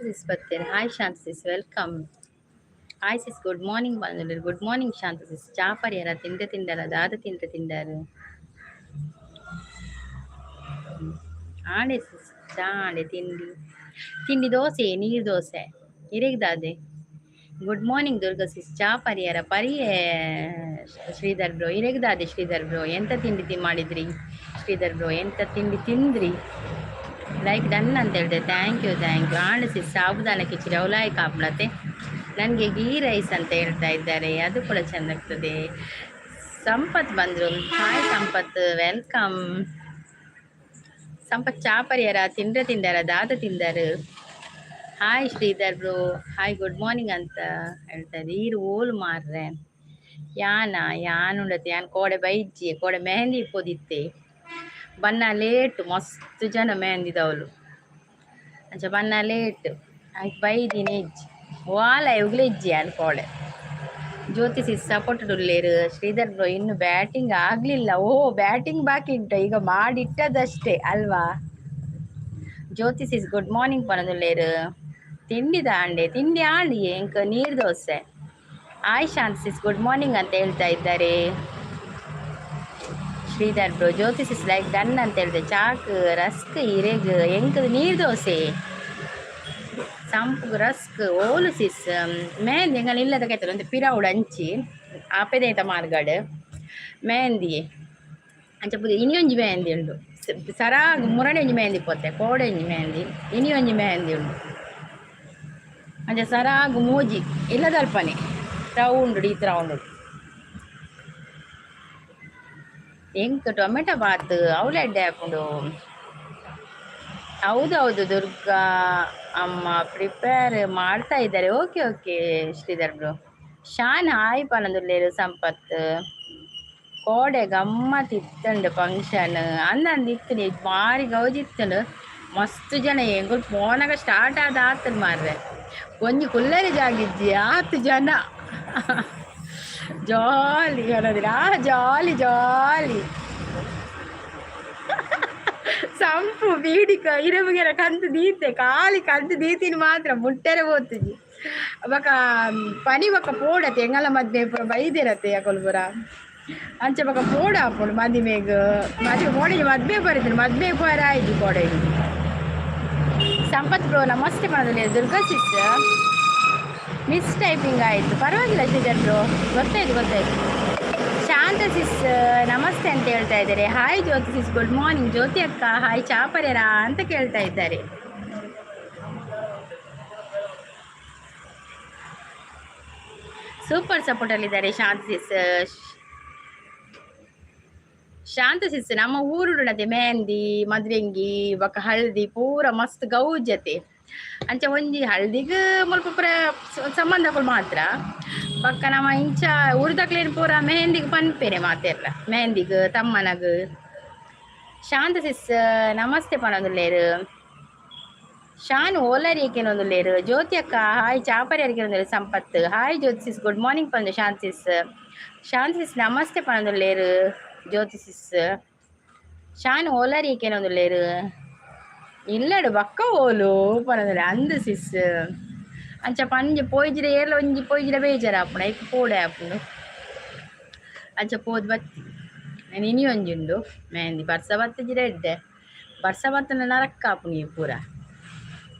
ಸಿಸ್ ಬತ್ತೇನೆ. Hi Shanta sis, welcome. Hi sis, good morning ಬಂದಿದ್ದಾರೆ. Good morning ಶಾಂತ ಸಿಸ್. ಚಾ ಪರಿಯರ? ತಿಂದೆ ತಿಂದರ? ದಾದ ತಿಂತ ತಿಂದಾರು? ಆಂಡೆ ಸಿಸ್, ಚಾ ಆಂಡೆ. ತಿಂಡಿ ತಿಂಡಿ ದೋಸೆ, ನೀರು ದೋಸೆ. ಇರೆಗ್ದಾದೆ? Good morning Durga sis. ಚಾ ಪರಿಯರ? ಪರಿಯೇ ಶ್ರೀಧರ್ ಬ್ರೋ. ಇರೆಗ್ದಾದೆ ಶ್ರೀಧರ್ ಬ್ರೋ? ಎಂತ ತಿಂಡಿ ಮಾಡಿದ್ರಿ ಶ್ರೀಧರ್ ಬ್ರೋ? ಎಂತ ತಿಂಡಿ ತಿಂದ್ರಿ? ಲೈಕ್ ಡನ್ ಅಂತ ಹೇಳಿದೆ. Thank you, thank you. ಆಂಡ್ ಸಿಸ್, ಸಾಬುದಾನ ಕಿಚಡಿ ಅವಲಾಯ್ ಕಾಪ್ಲತೆ. ನನಗೆ ಗೀ ರೈಸ್ ಅಂತ ಹೇಳ್ತಾ ಇದ್ದಾರೆ, ಅದು ಕೂಡ ಚೆಂದಾಗ್ತದೆ. ಸಂಪತ್ ಬಂದರು. ಹಾಯ್ ಸಂಪತ್, welcome. Sampath ಚಾ ಪರಿಯರ? ತಿಂಡ್ರೆ ತಿಂದಾರ? ದಾದ ತಿಂದಾರು? Hi Sridhar bro, hi, good morning ಅಂತ ಹೇಳ್ತಾ ಇದ್ದೆ. ಈರು ಓಲು ಮಾರ್ರೆ? ಯಾನ ಯಾನುಂಡತೆ, ಯಾನ್ ಕೋಡೆ ಬೈಜ್ಜಿ, ಕೋಡೆ ಮೆಹಂದಿ ಪೋದಿತ್ತೆ. ಬನ್ನ ಲೇಟ್, ಮಸ್ತ್ ಜನ ಮೆಹಂದಿದವಳು. ಅಂಚ ಬನ್ನ ಲೇಟ್ ಆಯ್ತು, ಬೈದಿನಿ ಇಜ್ಜಿ ವಾಲ ಇವುಗ್ಲೆ ಇಜ್ಜಿ ಯಾನ್ ಕೋಡೆ. ಜ್ಯೋತಿ ಸಿಸ್ ಸಪೋರ್ಟ್ ಉಲ್ಲೇರು. ಶ್ರೀಧರ್ ಬ್ರೋ, ಇನ್ನು ಬ್ಯಾಟಿಂಗ್ ಆಗ್ಲಿಲ್ಲ. ಓ, ಬ್ಯಾಟಿಂಗ್ ಬಾಕಿ ಉಂಟು, ಈಗ ಮಾಡಿಟ್ಟದಷ್ಟೇ ಅಲ್ವಾ? ಜ್ಯೋತಿ ಸಿಸ್ ಗುಡ್ ಮಾರ್ನಿಂಗ್ ಪನದುಲ್ಲೇರು. ತಿಂಡಿ ದಾಂಡೆ? ತಿಂಡಿ ಆಂಡಿ, ಎಂಕ್ neer dosa. Hi Shanth sis, good morning ಅಂತ ಹೇಳ್ತಾ ಇದ್ದಾರೆ Sridhar bro. Jyothi sis like done ಅಂತ ಹೇಳಿದೆ. ಚಾಕ್ ರಸ್ಕ್ ಇರೆಗ್? ಎಂಕ್ ನೀರು ದೋಸೆ. ಸಂಪುಗು ರಸ್ಕ್ ಓಲು ಸಿಸ್? ಮೆಹಂದಿ ಎಂಗಲ್ ಇಲ್ಲದ ಕೈತಲ್ ಒಂದು ಪಿರವುಡು ಅಂಚಿ ಆಪೆದೇತ ಮಾರ್ಗಡ್ ಮೆಹಂದಿ. ಅಂಚ ಪುದಿ ಇನಿ ಒಂಜಿ ಮೆಹಂದಿ ಉಂಡು. ಸರಾಗ್ ಮುರಣಿ ಒಂಜಿ ಮೆಹಂದಿ ಪೋತೆ, ಕೋಡೆ ಒಂಜಿ ಮೆಹಂದಿ, ಇನಿ ಒಂಜಿ ಮೆಹಂದಿ ಉಂಡು. ಅಂಚ ಸರಾಗ್ ಮೂಜಿ ಇಲ್ಲದಲ್ಪನೆ ರೌಂಡ್ ಈತ್ ರೌಂಡ್. ಎಂಕ್ ಟೊಮೆಟೊ ಬಾತ್, ಅವ್ಲು ಎಡ್ಡೆ ಆಪುಂಡು. ಹೌದೌದು, ದುರ್ಗಾ ಅಮ್ಮ ಪ್ರಿಪೇರ್ ಮಾಡ್ತಾ ಇದ್ದಾರೆ. Okay okay Sridhar bro. Shan hi ಪನದುಲ್ಲೇರು. ಸಂಪತ್, ಕೋಡೆ ಗಮ್ಮತ್ ಇತ್ತುಂಡು ಫಂಕ್ಷನ್. ಅಂದಂದು ಇತ್ತು, ಬಾರಿ ಗೌಜಿ ಇತ್ತುಂಡು. ಮಸ್ತ್ ಜನ. ಎಂಕುಲು ಪೋನಾಗ ಸ್ಟಾರ್ಟ್ ಆದ ಆತನ್ ಮಾರ್ರೆ, ಒಂಜಿ ಕುಲ್ಲರೆ ಜಾಗಿಜ್ಜಿ, ಆತು ಜನ. ಜಾಲಿ ಹೇಳೋದಿಲ್ಲ, ಜಾಲಿ ಜಾಲಿ. ಸಂಪು ಬೀಡಿಕ ಇರಬುಗೆರ ಕಂತು ದೀತೆ, ಖಾಲಿ ಕಂತು ದೀತಿನ ಮಾತ್ರ ಮುಟ್ಟೆರೆ ಪೋತುಜಿ. ಬೊಕ ಪನಿ ಬೊಕ ಪೋಡತೆ, ಎಂಗಲ ಮದ್ಮೆ ಪೂರ ಬೈದಿರತ್ತೆ ಅಕುಲು ಪೂರ. ಅಂಚ ಬೊಕ ಪೋಡ ಆಪುಂಡು ಮದಿಮೆಗ್. ಮದಿಮೆ ಮೋಡಿ ಮದ್ಮೆ ಬರಿತೀನಿ, ಮದ್ಮೆ ಪೋರ ಆಯ್ತು ಕೋಡೆ. ಸಂಪತ್ ಬ್ರೋ ನಮಸ್ತೆ ಮಾಡೋದಿಲ್ಲ. ದುರ್ಗಾ ಸಿಸ್, ಮಿಸ್ ಟೈಪಿಂಗ್ ಆಯಿತು, ಪರವಾಗಿಲ್ಲ ಶ್ರೀಧರ್ ಬ್ರೋ, ಗೊತ್ತಾಯ್ತು ಗೊತ್ತಾಯ್ತು. ಶಾಂತ ಸಿಸ್ ನಮಸ್ತೆ ಅಂತ ಹೇಳ್ತಾ ಇದ್ದಾರೆ. Hi Jyothi sis, good morning. ಜ್ಯೋತಿ ಅಕ್ಕ ಹಾಯ್, ಚಾಪರ್ಯರಾ ಅಂತ ಕೇಳ್ತಾ ಇದ್ದಾರೆ. ಸೂಪರ್ ಸಪೋರ್ಟ್ ಅಲ್ಲಿದ್ದಾರೆ ಶಾಂತ ಸಿಸ್. ಶಾಂತ ಸಿಸ್, ನಮ್ಮ ಊರುಡತೆ ಮೆಹಂದಿ, ಮದ್ರೆಂಗಿ ಬೊಕ ಹಳದಿ ಪೂರ ಮಸ್ತ್ ಗೌಜತೆ. ಅಂಚ ಒಂಜಿ ಹಳದಿಗ್ ಮುಲ್ಪ ಪೂರ ಸಂಬಂಧಗಳು ಮಾತ್ರ. ಬೊಕ್ಕ ನಮ್ಮ ಇಂಚ ಊರುದಕ್ಲೇನ್ ಪೂರ ಮೆಹಂದಿಗ್ ಪನ್ಪೆರೆ ಮಾತೆರ್ಲ, ಮೆಹಂದಿಗ್ ತಮ್ಮನಗ್. ಶಾಂತ ಸಿಸ್ ನಮಸ್ತೆ ಪನೊಂದುಲ್ಲೇರು. ಶಾನ್ ಓಲರಿ ಏಕೆನೊಂದುಲ್ಲೇರು. ಜ್ಯೋತಿ ಅಕ್ಕ ಹಾಯ್, ಚಾಪರಿ ಅರಿಕೆನೊಂದುಲ್ಲೇರು Sampath. Hi Jyothi sis, good morning ಪಂದು ಶಾಂತ ಸಿಸ್. ಶಾಂತ ಸಿಸ್ ನಮಸ್ತೆ ಪನೊಂದುಲ್ಲೇರು. ಜ್ಯೋತಿ ಸಿಸ್, ಶಾನ್ ಓಲರಿ ಏಕೆನೊಂದುಲ್ಲೇರು. ಇಲ್ಲಡು ಬಕ್ಕ ಓಲು ಪನೊಂದುಲ್ಲೆ ಅಂದ್ ಸಿಸ್. ಅಂಚ ಪಂಜೆ ಪೋಯಿಜಿಡ ಏರ್ಲ ಒಂಜಿ ಪೋಯಿಜಿಡ ಬೇಜಾರು ಆಪುಂಡು, ಐಕ್ ಪೋಡೆ ಆಪುಂಡು. ಅಂಚ ಪೋದು ಬತ್ತಿ. ಇನಿ ಒಂಜಿ ಉಂಡು ಮೆಹಂದಿ. ಬರ್ಸ ಬತ್ತಿಜಿಡ ಎಡ್ಡೆ, ಬರ್ಸ ಬತ್ತಂಡ ನರಕ ಆಪುಂಡು ಈ ಪೂರ.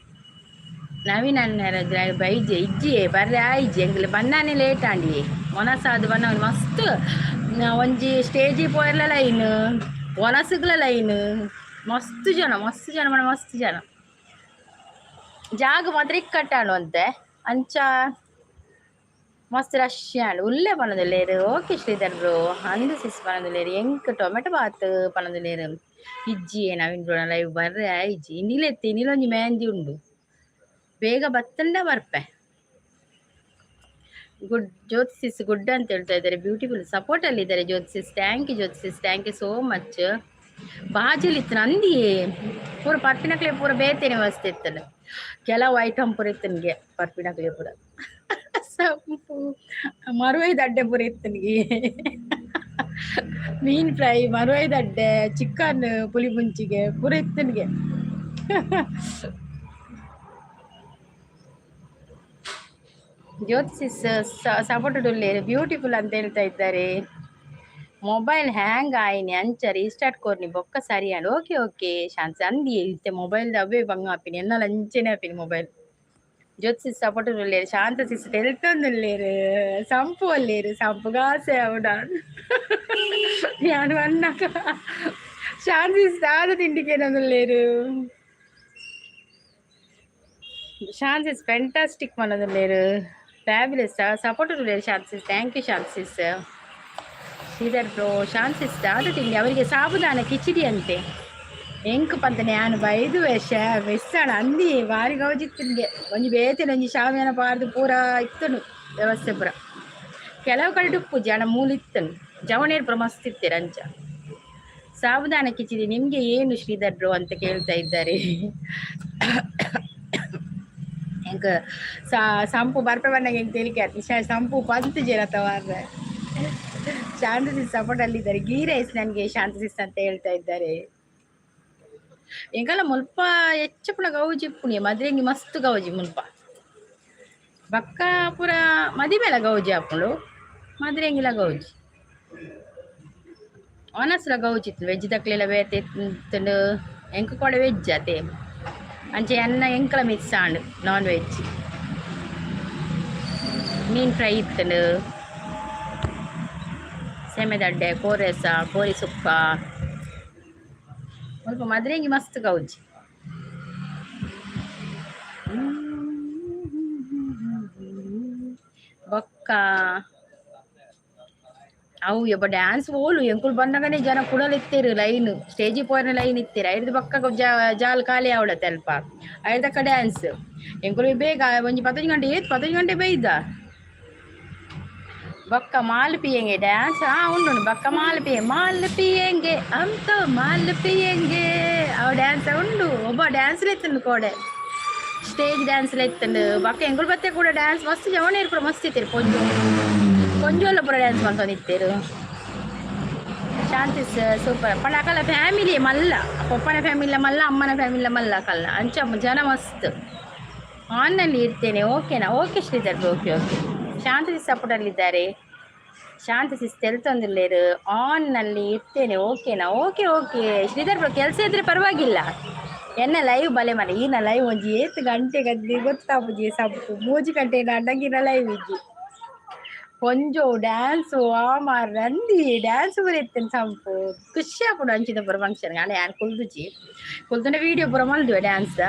ನವೀನ್ ಅಣ್ಣರ ಬೈಜೆ ಇಜ್ಜಿಯೇ ಬರ್ರೆ ಆಯ್ಜಿ. ಎಂಕ್ಲೆ ಬನ್ನಾನೆ ಲೇಟ್ ಆಂಡಿಯೇ, ಒನಸಾದ್ ಬನ್ನ ಮಸ್ತ್. ಒಂಜಿ ಸ್ಟೇಜಿಗೆ ಪೋಯರ್ಲ ಲೈನ್, ಒನಸುಗ್ಲ ಲೈನ್, ಮಸ್ತ್ ಜನ, ಮಸ್ತ್ ಜನ ಮಣ ಮಸ್ತ್ ಜನ. ಜಾಗ ಮಾತ್ರ ಇಕ್ಕಟ್ಟಾಂಡು ಅಂತೆ. ಅಂಚ ಮಸ್ತ್ ರಶ್ ಆಂಡ್. ಉಲ್ಲೆ ಪನೊಂದುಲ್ಲೇರು. Okay Sridhar bro. ಅಂದ್ ಸಿಸ್ ಪನೊಂದುಲ್ಲೇರು. ಎಂಕ್ ಟೊಮೆಟೊ ಬಾತ್ ಪನೊಂದುಲ್ಲೇರು. ಇಜ್ಜಿಯೇ ನವೀನ್ ಬ್ರೋ ಲೈವ್ ಬರ್ರೆ ಆಯ್ಜಿ. ಇನಿಲೆತ್ತೆ, ಇನಿಲೊಂಜಿ ಮೆಹಂದಿ ಉಂಡು. ಬೇಗ ಬತ್ತಂಡ ಬರ್ಪೆ. ಗುಡ್ ಜ್ಯೋತಿ ಸಿಸ್, ಗುಡ್ ಅಂತ ಹೇಳ್ತಾ ಇದ್ದಾರೆ. ಬ್ಯೂಟಿಫುಲ್ ಸಪೋರ್ಟ್ ಅಲ್ಲಿ ಇದ್ದಾರೆ Jyothi sis. Thank you Jyothi sis, thank you so much. ಬಾಜಲಿ ಇತ್ತು ನಂದಿಯೇ ಪೂರ ಪರ್ಪಿನಕ್ಲೆ ಪೂರ ಬೇತೇನೆ ವ್ಯವಸ್ಥೆ ಇತ್ತಲ್ಲ. ಕೆಲವು ಐಟಮ್ ಪೂರ ಇತ್ತನಿಗೆ ಪರ್ಪಿನಕ್ಲೆ ಪೂರ ಸಂಪು ಮರುವೈದ ಅಡ್ಡೆ ಪೂರ ಇತ್ತನಿಗೆ. ಮೀನ್ ಫ್ರೈ, ಮರುವೈದ ಅಡ್ಡೆ, ಚಿಕನ್, ಪುಲಿ ಮುಂಚಿಗೆ ಪೂರ ಇತ್ತನಿಗೆ. ಜ್ಯೋತಿಸಿಸ್ ಸಪೋರ್ಟ್ ಉಲ್ಲೇರು ಬ್ಯೂಟಿಫುಲ್ ಅಂತ ಹೇಳ್ತಾ ಇದ್ದಾರೆ. ಮೊಬೈಲ್ ಹ್ಯಾಂಗ್ ಆಯ್ನಿ ಅಂಚ ರೀಸ್ಟಾರ್ಟ್ ಕೊರ್ನಿ ಬೊಕ್ಕ ಸರಿ and okay okay ಶಾಂತಿ ಅಂದಿ ಇತ್ತೆ ಮೊಬೈಲ್ ಅವೇ ಬಂಗ ಆಪಿನಿ ಎನ್ನಲ ಅಂಚೆನೆ ಆಪಿನಿ ಮೊಬೈಲ್. ಜ್ಯೋತಿಸಿಸ್ ಸಪೋರ್ಟ್ ಉಲ್ಲೇರು ಶಾಂತ ಸಿಸ್ ತೆಲ್ತೊಂದುಲ್ಲೇರು ಸಂಪು ಅಲ್ಲೇರು ಸಂಪು ಗಾಸೆ ಅವಡ ಯಾನು ಅನ್ನಕ ಶಾಂತಿ ದಾದ ತಿಂಡಿಕೇನೊಂದುಲ್ಲೇರು. ಶಾಂತಿ ಫ್ಯಾಂಟಾಸ್ಟಿಕ್ ಮನದುಲ್ಲೇರು ಫ್ಯಾಬ್ಯುಲಸ್ ಸಪೋರ್ಟ್ ಉಲ್ಲೇರು Shanti thank you Shanti. Sridhar bro Shanti ದಾದ ತಿಂಡಿ ಅವರಿಗೆ ಸಾಬುದಾನ ಕಿಚಿಡಿ ಅಂತೆ ಎಂಕ್ ಪಂತನೆ ಯಾನು ಬೈದು ವೇಷ ವೆಸ್ಸಾಣ ಅಂದಿ ಬಾರಿ ಗೌಜಿತ್ತಿಂದೆ ಒಂಜಿ ಬೇತೆ ಒಂಜಿ ಶಾಮಿಯಾನ ಪಾರ್ದು ಪೂರ ಇತ್ತನು ವ್ಯವಸ್ಥೆ ಪೂರ. ಕೆಲವು ಕಡೆ ಉಪ್ಪು ಜನ ಮೂಲ ಇತ್ತನು ಜವಣೇರ್ ಪೂರ ಮಸ್ತ್ ಇತ್ತೀರ ಅಂಚ. ಸಾಬುದಾನ ಕಿಚಿಡಿ ನಿಮ್ಗೆ ಏನು ಶ್ರೀಧರ್ ಬ್ರೋ ಅಂತ ಕೇಳ್ತಾ ಇದ್ದಾರೆ. ಎಂಕ್ ಸಂಪು ಬರ್ಪೆ ಬಂದಾಗ ಎಂಕ್ ತೆಲಿಕೆ ಆಯ್ತು ಸಂಪು ಪಂತ್ ಜನ ತವಾರ್ರೆ. ಶಾಂತ ಸಿಸ್ ಸಪೋರ್ಟ್ ಅಲ್ಲಿ ಇದ್ದಾರೆ. ಗೀ ರೈಸ್ ನನಗೆ ಶಾಂತ ಸಿಸ್ ಅಂತ ಹೇಳ್ತಾ ಇದ್ದಾರೆ. ಎಂಕಲ್ಲ ಮುಲ್ಪ ಹೆಚ್ಚ ಪುಣ ಗೌಜಿ ಪುಣ್ಯ ಮದ್ರೆಂಗಿ ಮಸ್ತ್ ಗೌಜಿ ಮುಲ್ಪ ಬಕ್ಕ ಪೂರ ಮದಿಮೇಲ ಗೌಜಿ ಆಪುಂಡು ಮದ್ರೆಂಗಿಲ ಗೌಜಿ ಒನಸ್ಲ ಗೌಜಿ ಇತ್ತು ವೆಜ್ ದಕ್ಲೆಲ ಬೇತೆ ಇತ್ತುಂಡು ಎಂಕ್ ಕೂಡ ವೆಜ್ ಅತೆ ಅಂಚೆ ಅನ್ನ ಎಂಕಲ ಮಿಕ್ಸ್ ಆಂಡ್ ನಾನ್ ವೆಜ್ ಮೀನ್ ಫ್ರೈ ಇತ್ತುಂಡು ಸೆಮೆದಡ್ಡೆ ಕೋರೆಸ ಕೋರಿ ಸುಕ್ಕ ಮುಲ್ಪ ಮದ್ರೆಂಗಿ ಮಸ್ತ್ ಗೌಜಿ. ಬೊಕ್ಕ ಅವು ಯಬ್ಬ ಡ್ಯಾನ್ಸ್ ಓಲು ಎಂಕುಲು ಬನ್ನಗನೆ ಜನ ಕುಡಲ್ ಇತ್ತೇರು ಲೈನ್ ಸ್ಟೇಜ್ ಪೋಯಿನ ಲೈನ್ ಇತ್ತೇರು ಐರ್ದ ಬೊಕ್ಕ ಜಾಲ್ ಖಾಲಿ ಆವಡತ್ತೆ ಅಲ್ಪ ಐರ್ದಕ್ಕ ಡ್ಯಾನ್ಸ್ ಎಂಕುಲು ಬೇಗ ಒಂಜಿ 15 ಗಂಟೆ ಏತ್ 15 ಗಂಟೆ ಬೈದ ಬೊಕ್ಕ ಮಾಲ್ ಪಿಯಂಗೆ ಡ್ಯಾನ್ಸ್ ಆ ಉಂಡು ಬೊಕ್ಕ ಮಾಲ್ ಪಿಯೆ ಮಾಲ್ ಪಿಯಂಗೆ ಅಂತ ಮಾಲ್ ಪಿಯಂಗೆ ಅವು ಡ್ಯಾನ್ಸ್ ಉಂಡು ಒಬ್ಬ ಡ್ಯಾನ್ಸ್ ಇತ್ತುಂಡು ಕೋಡೆ ಸ್ಟೇಜ್ ಡ್ಯಾನ್ಸ್ ಇತ್ತುಂಡು ಬೊಕ್ಕ ಎಂಕುಲು ಬತ್ತೆ ಕೂಡ ಡ್ಯಾನ್ಸ್ ಮಸ್ತ್ ಜವನೇರು ಕೂಡ ಮಸ್ತ್ ಇತ್ತೀರು ಪೊಂಜು ಪೊಂಜೋಲ ಪೂರ ಡ್ಯಾನ್ಸ್ ಮಲ್ತೊಂದಿತ್ತೇರು. ಶಾಂತಿ ಸೂಪರ್ ಪಂಡ ಅಕಲ ಫ್ಯಾಮಿಲಿ ಮಲ್ಲ ಪೊಪ್ಪನ ಫ್ಯಾಮಿಲಿ ಮಲ್ಲ ಅಮ್ಮನ ಫ್ಯಾಮಿಲಿ ಮಲ್ಲ ಅಕಲ್ನ ಅಂಚ ಜನ ಮಸ್ತ್. ಆನ್ನಲ್ಲಿ ಇರ್ತೇನೆ ಓಕೆನಾ ಓಕೆ ಶ್ರೀಧರ್ ಓಕೆ ಓಕೆ. ಶಾಂತಿ ಸಪೋರ್ಟಲ್ಲಿದ್ದಾರೆ. ಶಾಂತಿ ಸಿಸ್ ತೆಲ್ತೊಂದಿಲ್ಲೇರು ಆನ್ನಲ್ಲಿ ಇರ್ತೇನೆ ಓಕೆನಾ ಓಕೆ ಓಕೆ ಶ್ರೀಧರ್ ಬ್ರೋ ಕೆಲಸ ಇದ್ರೆ ಪರವಾಗಿಲ್ಲ. ಎನ್ನ ಲೈವ್ ಬಲೆ ಮನೆ ಈನ ಲೈವ್ ಒಂಜಿ ಏತ್ ಗಂಟೆ ಗದ್ದಿ ಗೊತ್ತಾಪುಜಿ ಸಪ್ಪು 3 ಗಂಟೆ ನಾಂಡಗಿನ ಲೈವ್ ಇಜ್ಜಿ ಕೊಂಜೋ ಡ್ಯಾನ್ಸು ಆ ಮಾರ್ ನಂದಿ ಡ್ಯಾನ್ಸ್ ಪೂರ ಇತ್ತೇನೆ ಸಂಪು ಖುಷಿ ಆಪುಂಡು ಅಂಚಿನ ಪೂರ ಫಂಕ್ಷನ್ ಅಣ್ಣ ಯಾನ್ ಕುಲ್ದುಜಿ ಕುಲ್ದುನ ವೀಡಿಯೋ ಪೂರ ಮಲ್ದುವೆ ಡ್ಯಾನ್ಸ್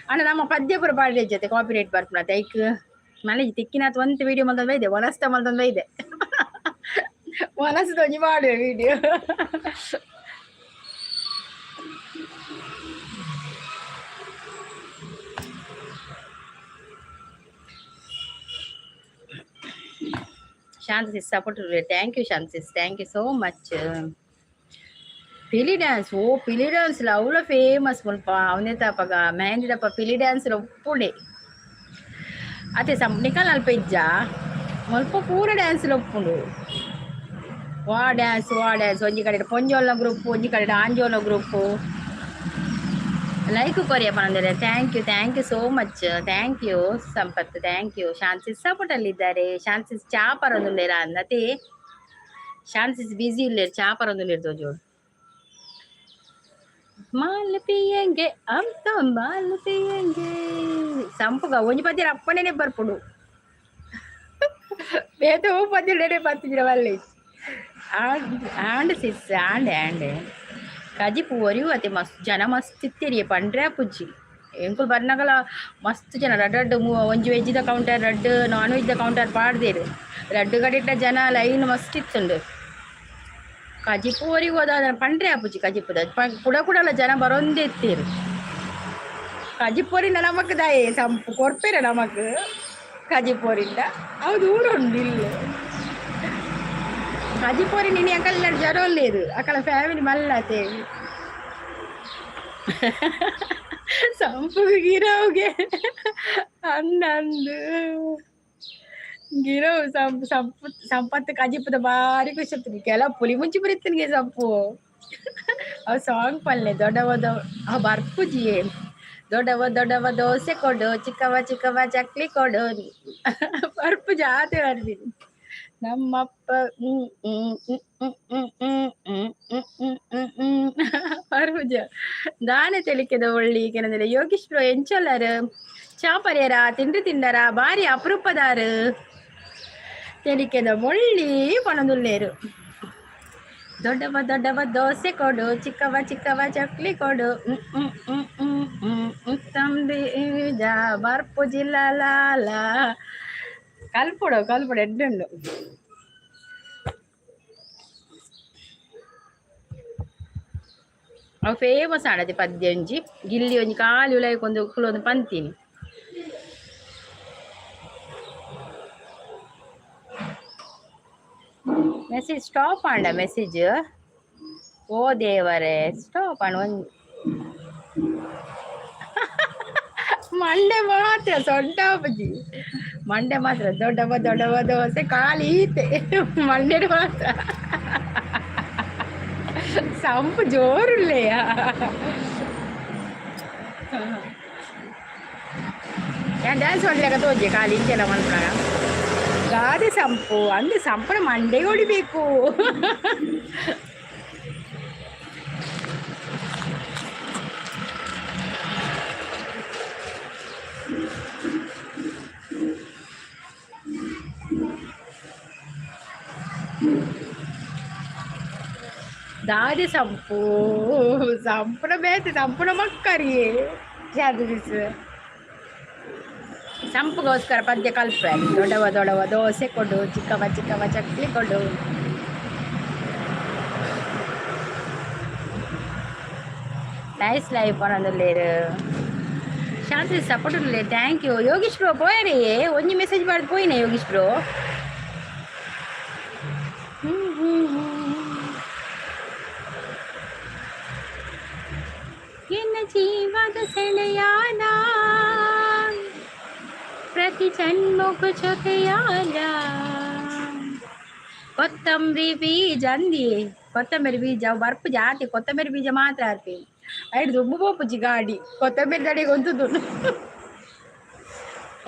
ಅಣ್ಣ ನಮ್ಮ ಪದ್ಯ ಪೂರ ಪಾಡಿದ ಜೊತೆ ಕಾಪಿ ರೈಟ್ ಬರ್ಪುನ ಐಕ್ ಮನೆ ತಿಕ್ಕಿನಾತ್ ಒಂತ ವೀಡಿಯೋ ಮಲ್ತೊಂದು ಬೈದೆ ವನಸ್ತ ಮಲ್ತೊಂದು ಬೈದೆ ವನಸ್ದ ಒಂಜಿ ಮಾಡುವೆ video. Shanta sis support thank you Shanta sis thank you so much. Pili dance ಓ ಪಿಲಿ ಡ್ಯಾನ್ಸ್ ಅವ್ಲ ಫೇಮಸ್ ಮುಲ್ಪ ಅವನೇ ತಪಗ ಮೆಹಂದಿ ದಪ್ಪ ಪಿಲಿ ಡ್ಯಾನ್ಸ್ ಒಪ್ಪುಡೆ ಅತೆ ಸಂ ನಿಕಲ್ ಅಲ್ಪ ಇಜ್ಜ ಮುಲ್ಪ ಪೂರ ಡ್ಯಾನ್ಸ್ ಒಪ್ಪುಂಡು ವಾ ಡ್ಯಾನ್ಸ್ ವಾ ಡ್ಯಾನ್ಸ್ ಒಂಜಿ ಕಡೆ ಪೊಂಜೋಲ್ನ ಗ್ರೂಪ್ ಒಂಜಿ ಕಡೆ ಆಂಜೋಲ್ನ ಗ್ರೂಪ್. ಲೈಕ್ ಕೊರಿಯ ಪನಂದರೆ thank you thank you so much thank you Sampath thank you. Shanti support ಅಲ್ಲಿ ಇದ್ದಾರೆ. ಶಾಂತಿ ಚಾ ಪರೊಂದುಲ್ಲೇರ ಅಂದತೆ ಶಾಂತಿ ಬಿಸಿ ಉಲ್ಲೇರು ಚಾ ಪರೊಂದುಲ್ಲೇರು ತೋಜೋಡು. ಮಾಲ್ ಪಿಯಂಗೆ ಅಂತ ಮಾಲ್ ಪಿಯಂಗೆ ಸಂಪುಗ ಒಂಜಿ ಪದ್ಯ ಅಪ್ಪನೇ ಬರ್ಪುಡು ಬೇತೆ ಓ ಪದ್ಯ ಪತ್ತಿದ್ರ ವಲ್ಲೆ ಆಂಡ್ ಸಿಸ್ ಆಂಡ್ ಆಂಡ್ ಕಜಿಪು ಒರಿಯು ಅತೆ ಮಸ್ತ್ ಜನ ಮಸ್ತ್ ಇತ್ತೀರಿ ಪಂಡ್ರೆ ಪುಜ್ಜಿ ಎಂಕುಲು ಬರ್ನಗಲ ಮಸ್ತ್ ಜನ ರಡ್ಡ್ ರಡ್ಡ್ ಒಂಜಿ ವೆಜ್ದ ಕೌಂಟರ್ ರಡ್ಡ್ ನಾನ್ ವೆಜ್ದ ಕೌಂಟರ್ ಪಾಡ್ದೇರು ರಡ್ಡ್ ಕಡೆಟ ಜನ ಲೈನ್ ಮಸ್ತ್ ಇತ್ತುಂಡು. ಕಜಿಪು ಒರಿಗು ಅದ ಪಂಡ್ರೆ ಆಪುಜಿ ಕಜಿಪುದ ಕುಡ ಕುಡಲ ಜನ ಬರೊಂದೇ ಇತ್ತೀರು. ಕಜಿಪೊರಿನ ನಮಕ್ ದಾಯೆ ಸಂಪು ಕೊರ್ಪೆರ ನಮಕ್ ಕಜಿಪೊರಿಂಡ ಅವು ದೂರ ಉಂಡು ಇಲ್ಲು ಕಜಿಪೊರಿ ನಿನ್ನೆ ಅಂಕಲ್ ಜನ ಉಲ್ಲೇರು ಅಕಲ ಫ್ಯಾಮಿಲಿ ಮಲ್ಲತೆ ಸಂಪು ಗಿರವ್ಗೆ ಅನ್ನ ಅಂದು ಗಿರವ್ ಸಂಪು ಸಂಪು ಸಂಪತ್ತು ಕಜಿಪುದ ಬಾರಿ ಖುಷಿ ಆಗ್ತದೆ ಕೆಲ ಪುಲಿ ಮುಂಚಿ ಬರೀತನಿಗೆ ಸಂಪು ಅವು ಸಾಂಗ್ ಪಲ್ಲೆ ದೊಡ್ಡ ಆ ಬರ್ಪುಜಿಯೇ ದೊಡ್ಡವ ದೊಡ್ಡವ ದೋಸೆ ಕೊಡು, ಚಿಕ್ಕವ ಚಿಕ್ಕವ ಚಕ್ಲಿ ಕೊಡು. ಪರ್ಪು ಜಾತಿ ಬರ್ತೀನಿ ನಮ್ಮಪ್ಪ. ಪರ್ಪುಜ ದಾನೆ ತೆಲಿಕೆದ ಒಳ್ಳಿ ಕೆನಂದ್ರೆ. ಯೋಗೀಶ್ ಬ್ರೋ ಎಂಚೊಲ್ಲರು ಚಾಪರ್ಯರ ತಿಂಡಿ ತಿಂಡರ ಬಾರಿ ಅಪರೂಪದಾರು ತೆಲಿಕೆದ ಮೊಳ್ಳಿ ಪಣದುಲ್ಲೇರು. ದೊಡ್ಡವ ದೊಡ್ಡವ ದೋಸೆ ಕೊಡು, ಚಿಕ್ಕವ ಚಿಕ್ಕವ ಚಕ್ಲಿ ಕೊಡು. ತಂಬಿ ಬರ್ಪು ಜಿಲ್ಲ ಕಲ್ಪುಡು ಕಲ್ಪುಡು ಎಡ್ಡುಂಡು. ಅವು ಫೇಮಸ್ ಆಡತಿ ಪದ್ಯ ಒಂಜಿ ಗಿಲ್ಲಿ ಒಂಜಿ ಖಾಲಿ ಉಲಾಯ್ಕೊಂದು ಕುಲೊಂದು ಪಂತೀನಿ. ಮೆಸೇಜ್ ಸ್ಟಾಪ್ ಆಂಡ ಮೆಸೇಜ್. ಓ ದೇವರೇ, ಸ್ಟಾಪ್ ಆಂಡ ಒಂಜಿ ಮಂಡೆ ಮಾತ್ರ ಸೊಂಟ ಬಜ್ಜಿ ಮಂಡೆ ಮಾತ್ರ ದೊಡ್ಡವ ದೊಡ್ಡವ ದೋಸೆ ಖಾಲಿ ಈತೆ ಮಂಡೆ ಮಾತ್ರ ಸಂಪು ಜೋರುಲ್ಲೆಯ. ഞാൻ ಡ್ಯಾನ್ಸ್ ಮಾಡ್ಲಿಕ್ಕೆ ತೋಜೆ ಖಾಲಿ ಇಂಚೆಲ್ಲ ಮನ್ಪುನ ಗಾದೆ ಸಂಪು ಅಂದು ಸಂಪುನ ಮಂಡೆಗೆ ಹೊಡಿಬೇಕು. ದಾದೆ ಸಂಪು ಸಂಪುನ ಬೇತೆ ಸಂಪುನ ಮಕ್ಕರಿಗೆ ಜಾದು ದಿವಸ ಸಂಪುಗೋಸ್ಕರ ಪದ್ಯ ಕಲ್ಪೆ. ದೊಡ್ಡವ ದೊಡ್ಡವ ದೋಸೆ ಕೊಡು, ಚಿಕ್ಕವ ಚಿಕ್ಕವ ಚಕ್ಲಿ ಕೊಡು. ನೈಸ್ ಲೈಫ್ ಪನೊಂದುಲ್ಲೇರು. ಶಾಂತಿ ಸಪೋರ್ಟ್ ಉಲ್ಲೆ, thank you. Yogish bro ಪೋಯರೇ ಒಂಜಿ ಮೆಸೇಜ್ ಪಾಡ್ದು ಪೋಯಿನೆ ಯೋಗೀಶ್ ಬ್ರೋ. ಎನ್ನ ಜೀವದ ಸೆಳೆಯಾನ ಪ್ರತಿ ಜನ್ಮಕ್ಕೂ ಜೊತೆಯಾಲ. ಕೊತ್ತಂಬರಿ ಬೀಜ ಅಂದಿ, ಕೊತ್ತಂಬರಿ ಬೀಜ ಅವು ಬರ್ಪು ಜಾತಿ ಕೊತ್ತಂಬರಿ ಬೀಜ ಮಾತ್ರ ಅರ್ಪಿ ಐದು ದುಂಬು ಪೋಪುಜಿ ಗಾಡಿ ಕೊತ್ತಂಬರಿ ದಡಿಗೆ ಒಂತುದು.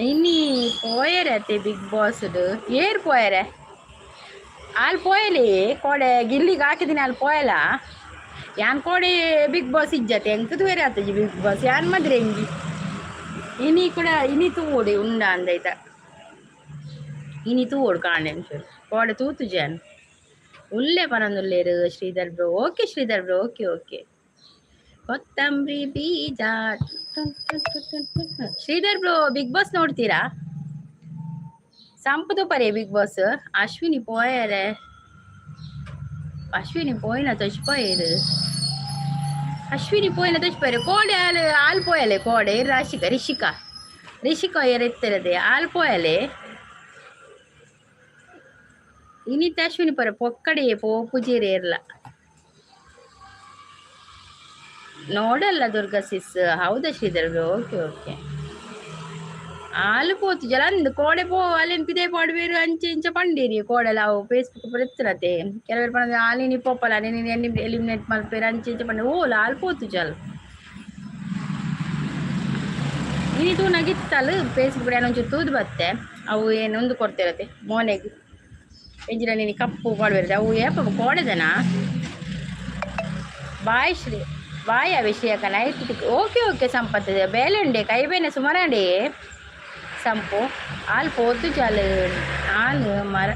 ಇನಿ ಪೋಯರತೆ ಬಿಗ್ ಬಾಸ್ ಏರ್ ಪೋಯರೆ ಆಲ್ ಪೋಯಲಿ ಕೋಡೆ ಗಿಲ್ಲಿಗೆ ಹಾಕಿದ್ದೀನಿ ಅಲ್ಲಿ ಪೋಯಲ ಯಾನ್ ಕೋಡೆ ಬಿಗ್ ಬಾಸ್ ಇಜ್ಜತೆ ಎಂಕ್ ತೂಯರೆ ಆತಜಿ ಬಿಗ್ ಬಾಸ್ ಯಾನ್ ಮದ್ರೆ ಎಂಗಿ ಇನಿ ಕೂಡ ಇನಿ ತೂವೊಡು ಉಂಡ ಅಂದೈತ ಇನಿ ತೂವೊಡು ಕಾಂಡೆ ಒಂಚೂರು ಕೋಡೆ ತೂತು John ಉಲ್ಲೆ ಪನೊಂದುಲ್ಲೇರು. Sridhar bro okay, Sridhar bro okay okay. ಕೊತ್ತಂಬರಿ ಬೀಜ. ಶ್ರೀಧರ್ ಬ್ರೋ ಬಿಗ್ ಬಾಸ್ ನೋಡ್ತೀರಾ? ಸಂಪು ತೂಪರೆ ಬಿಗ್ ಬಾಸ್. ಅಶ್ವಿನಿ ಪೋಯರೆ, ಅಶ್ವಿನಿ ಪೋಯಿನ ತೋಚ್ಪೋಯರು, ಅಶ್ವಿನಿ ಪೋಯಿನ ತೋಚ್ಪೋಯರು. ಕೋಡೆ ಆಲ್ ಆಲ್ ಪೋಯಲೆ ಕೋಡೆ ರಾಶಿಕಾ ರಿಷಿಕಾ ರಿಷಿಕಾ ಎರೆತ್ತಿರದೆ ಆಲ್ ಪೋಯಲೆ. ಇನಿತ ಅಶ್ವಿನಿ ಪೊರೆ ಪೊಕ್ಕಡೆ ಪೋಪುಜೇರು ಏರ್ಲ ನೋಡಲ್ಲ. ದುರ್ಗಾ ಸಿಸ್ ಹೌದಾ ಶ್ರೀಧರ್ ಬ್ರೋ ಓಕೆ ಓಕೆ. ಆಲು ಪೋತು ಜಲ ಅಂದ್ ಕೋಡೆ ಪೋ ಅಲ್ಲೇನು ಪಿದೆ ಪಾಡ್ಬೇರು ಅಂಚೆ ಇಂಚ ಪಂಡೇರಿ ಕೋಡೆಲ ಅವು ಫೇಸ್ಬುಕ್ ಬರುತ್ತಿರತೆ. ಕೆಲವರು ಪಂಡ ಆಲಿನಿ ಪೋಪಲ ನೀನು ಎಲಿಮಿನೇಟ್ ಮಲ್ಪೇರು ಅಂಚೆ ಇಂಚ ಪಂಡ ಓಲ ಆಲ್ ಪೋತು ಜಲ್. ಇನಿ ತೂನಾಗಿತ್ತಲ್ಲ ಫೇಸ್ಬುಕ್ ಏನೊಂಚೂರು ತೂದು ಬತ್ತೆ. ಅವು ಏನು ಒಂದು ಕೊಡ್ತಿರತ್ತೆ ಮೋನೆಗ್ ಎಂಜಿನ ನೀನು ಕಪ್ಪು ಪಾಡ್ಬೇರು ಅವು ಏಪ ಕೋಡೆದನಾ. ಬಾಯ್ ಶ್ರೀ ಬಾಯ್ ಅಭಿಷೇಕ ನೈಟ್ ಓಕೆ ಓಕೆ. ಸಂಪತ್ ಬೇಲೆ ಉಂಡೆ ಕೈ ಬೇನೆ ಸುಮಾರಾಂಡೆ ಸಂಪು ಆಲ್ ಪೋತು ಜಾಲ್ ಆಲ್ ಮರ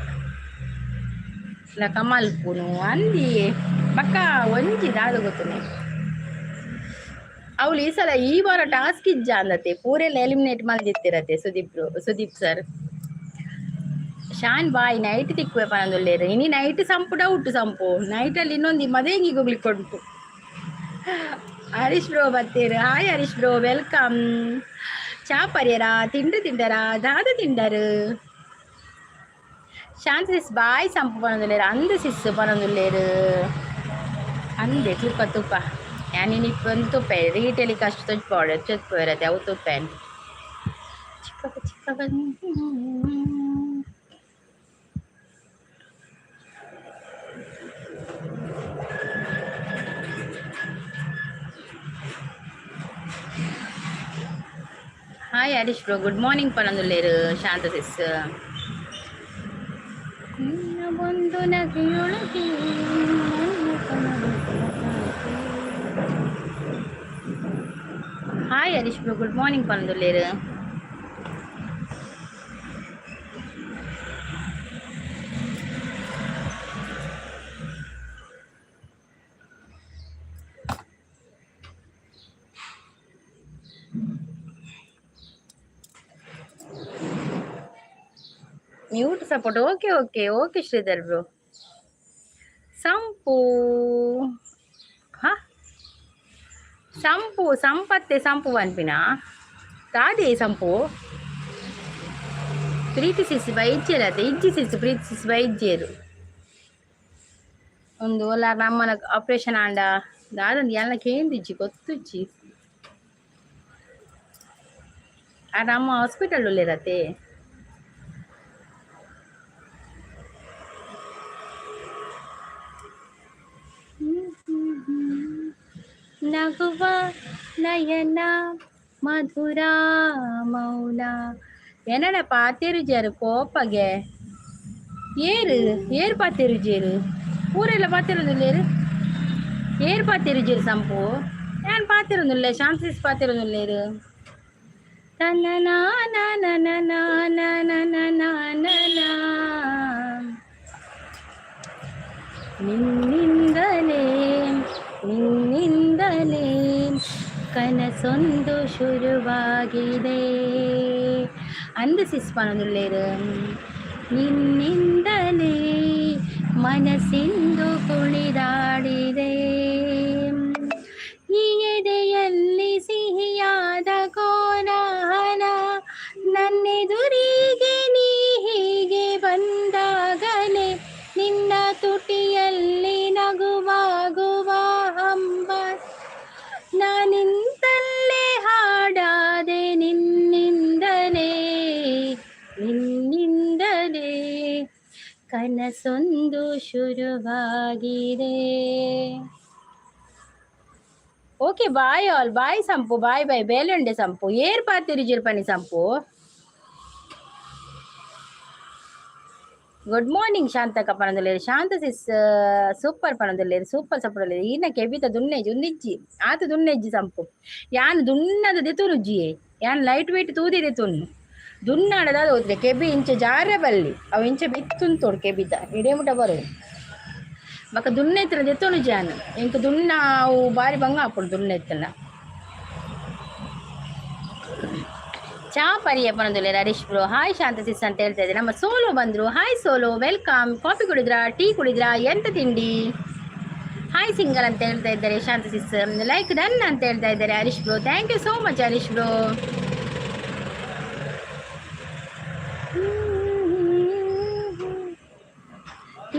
ಕಮಲ್ಪುನು ಅಂದಿ ಬಕ್ಕ ಒಂಜಿ ದಾದ ಗೊತ್ತುನೆ. ಅವಳು ಈ ಸಲ ಈ ವಾರ ಟಾಸ್ಕ್ ಇಜ್ಜ ಅಂದತೆ ಪೂರೆಲ್ಲ ಎಲಿಮಿನೇಟ್ ಮಲ್ದಿತ್ತಿರತೆ Sudeep bro Sudeep sir. Shan bye night ತಿಕ್ಕುವೆ ಪನೊಂದುಲ್ಲೇರು. ಇನಿ ನೈಟ್ ಸಂಪು ಡೌಟ್ ಸಂಪು ನೈಟಲ್ಲಿ ಇನ್ನೊಂದು ಮದೇಂಗಿ ಹೋಗ್ಲಿಕ್ಕೆ ಉಂಟು. ಹರೀಶ್ ಬ್ರೋ ಬತ್ತೀರು, ಹಾಯ್ ಹರೀಶ್ ಬ್ರೋ welcome. ಚಾ ಪರ್ಯರ ತಿಂಡ್ರು ತಿಂಡರ ದಾದ ತಿಂಡರು. ಶಾಂತಿ ಸಿಸ್ ಬಾಯ್ ಸಂಪು ಪನೊಂದುಲ್ಲೇರು ಅಂದು ಸಿಸ್ ಪನೊಂದುಲ್ಲೇರು ಅಂದೆ ತುಪ್ಪ ತುಪ್ಪ ಯಾನ್ ಇನಿ ಒಂದು ತುಪ್ಪ ರೀಟೆಲಿಕಾಸ್ಟ್ ತೊಜ್ಪೋಡು ಚೊತ್ಪೋರತೆ ಅವು ತುಪ್ಪ ಚಿಕ್ಕವ ಚಿಕ್ಕವ. Harish bro, good morning ಪನೊಂದುಲ್ಲೇರು Shanta ಸಿಸ್. ನಿನ್ನ ಒಂದು ನಗೆಯೊಳಗೆ ನನ್ನ ಕನಸು. Hi Harish bro, good morning ಪನೊಂದುಲ್ಲೇರು. Mute support, okay okay okay Sridhar bro. ಸಂಪು, ಹಾ, ಸಂಪು ಸಂಪತ್ತೆ ಸಂಪು ಪನ್ಪಿನ ದಾದೆ ಸಂಪು? ಪ್ರೀತಿ ಸಿಸಿ ಬೈಜ್ಜೇರು ಇಜ್ಜಿ ಸಿಸಿ, ಪ್ರೀತಿ ಸಿಸಿ ಬೈಜ್ಜೇರು. ಒಂದು ಒಲ್ಲ ನಮ್ಮನ ಆಪರೇಷನ್ ಆಂಡ ದಾದಂದು ಎಲ್ಲ ಕೇಂದಿಜ್ಜಿ, ಗೊತ್ತುಜ್ಜಿ. ಆ ನಮ್ಮ ಹಾಸ್ಪಿಟಲ್ ಉಲ್ಲೇರತ್ತೆ. ನಗುವ ನಯನ ಮಧುರ ಮೌನ. ಎನ್ನಡ ಪಾತೆರುಜಾರು ಕೋಪಗೆ? ಏರು ಏರು ಪಾತೆರುಜೇರು? ಊರೆಲ್ಲ ಪಾತೆರೊಂದುಲ್ಲೇರು? ಏರು ಪಾತೆರುಜೇರು ಸಂಪು? ಯಾನ್ ಪಾತೆರೊಂದುಲ್ಲೆ, ಶಾಂತಿಸ್ ಪಾತೆರೊಂದುಲ್ಲೇರು. ತನ್ನ ನಾ ನಾ ನಾ ನಾ ನಾ. ನಿನ್ನಿಂದಲೇ ನಿನ್ನಿಂದಲೇ ಕನಸೊಂದು ಶುರುವಾಗಿದೆ ಅಂದು ಸಿಸ್ ಪನೊಂದುಲ್ಲೇರು. ನಿನ್ನಿಂದಲೇ ಮನಸ್ಸಿಂದು ಕುಣಿದಾಡಿದೆ. ಈ ಎದೆಯಲ್ಲಿ ಸಿಹಿಯಾದ ಕೋಲಾಹಲ, ನನ್ನೆದುರಿಗೆ ನೀ ಹೀಗೆ ಬಂದಾಗಲೇ. ನಿನ್ನ ತುಟಿಯಲ್ಲಿ ನಗುವಾಗುವ ಹಂಬ, ನಾನಿಂತಲ್ಲೇ ಹಾಡಾದೆ. ನಿನ್ನಿಂದಲೇ ನಿನ್ನಿಂದಲೇ ಕನಸೊಂದು ಶುರುವಾಗಿದೆ. Okay, bye all, bye Sampu, bye bye. ಬೇಲೆ ಸಂಪು. ಏರ್ ಪಾತಿರಿ ಜಿರ್ಪನಿ ಸಂಪು? ಗುಡ್ ಮಾರ್ನಿಂಗ್ ಶಾಂತಕ್ಕ ಪನೊಂದುಲ್ಲೇರು. ಶಾಂತ ಸಿಸ್ ಸೂಪರ್ ಪನೊಂದುಲ್ಲೇರು. Super support. ಈನ ಕೆಬಿತ ದುನ್ನೆಜ್ಜಿ ಉಂದಿಜ್ಜಿ ಆತ ದುನ್ನೆಜ್ಜಿ ಸಂಪು. ಯಾನ್ ದುನ್ನದ ದೆತೊನುಜ್ಜಿಯೇ. ಯಾನ್ ಲೈಟ್ ವೇಟ್ ತೂದಿ ದೆತೊನ್ನು. ದುನ್ನಾಡದ ಹೋದ್ರೆ ಕೆಬಿ ಇಂಚ ಜಾರೆ ಬಲ್ಲಿ, ಅವು ಇಂಚ ಬಿತ್ತುಂತೋಡು. ಕೆಬಿತ ಇಡೇ ಮುಟ ಬರು ಬೊಕ ದುನ್ನೆತ್ತಿನ ದೆತ್ತೊನುಜ್ಜಿ ಯಾನ್. ಎಂಕ್ ದುನ್ನ ಅವು ಬಾರಿ ಬಂಗ ಆಪುಂಡು ದುನ್ನೆತ್ತನ. ಚಾ ಪರಿಯ ಪನೊಂದುಲ್ಲೇರು Harish bro. Hi Shanta sis ಅಂತ ಹೇಳ್ತಾ ಇದ್ದಾರೆ. ನಮ್ಮ ಸೋಲೋ ಬಂದ್ರು. Hi Solo, welcome. Coffee ಕುಡಿದ್ರಾ? ಟೀ ಕುಡಿದ್ರಾ? ಎಂತ ತಿಂಡಿ? ಹಾಯ್ ಸಿಂಗಲ್ ಅಂತ ಹೇಳ್ತಾ ಇದ್ದಾರೆ ಶಾಂತ ಸಿಸ್. ಲೈಕ್ ಡನ್ ಅಂತ ಹೇಳ್ತಾ ಇದ್ದಾರೆ Harish bro. Thank you so much Harish bro.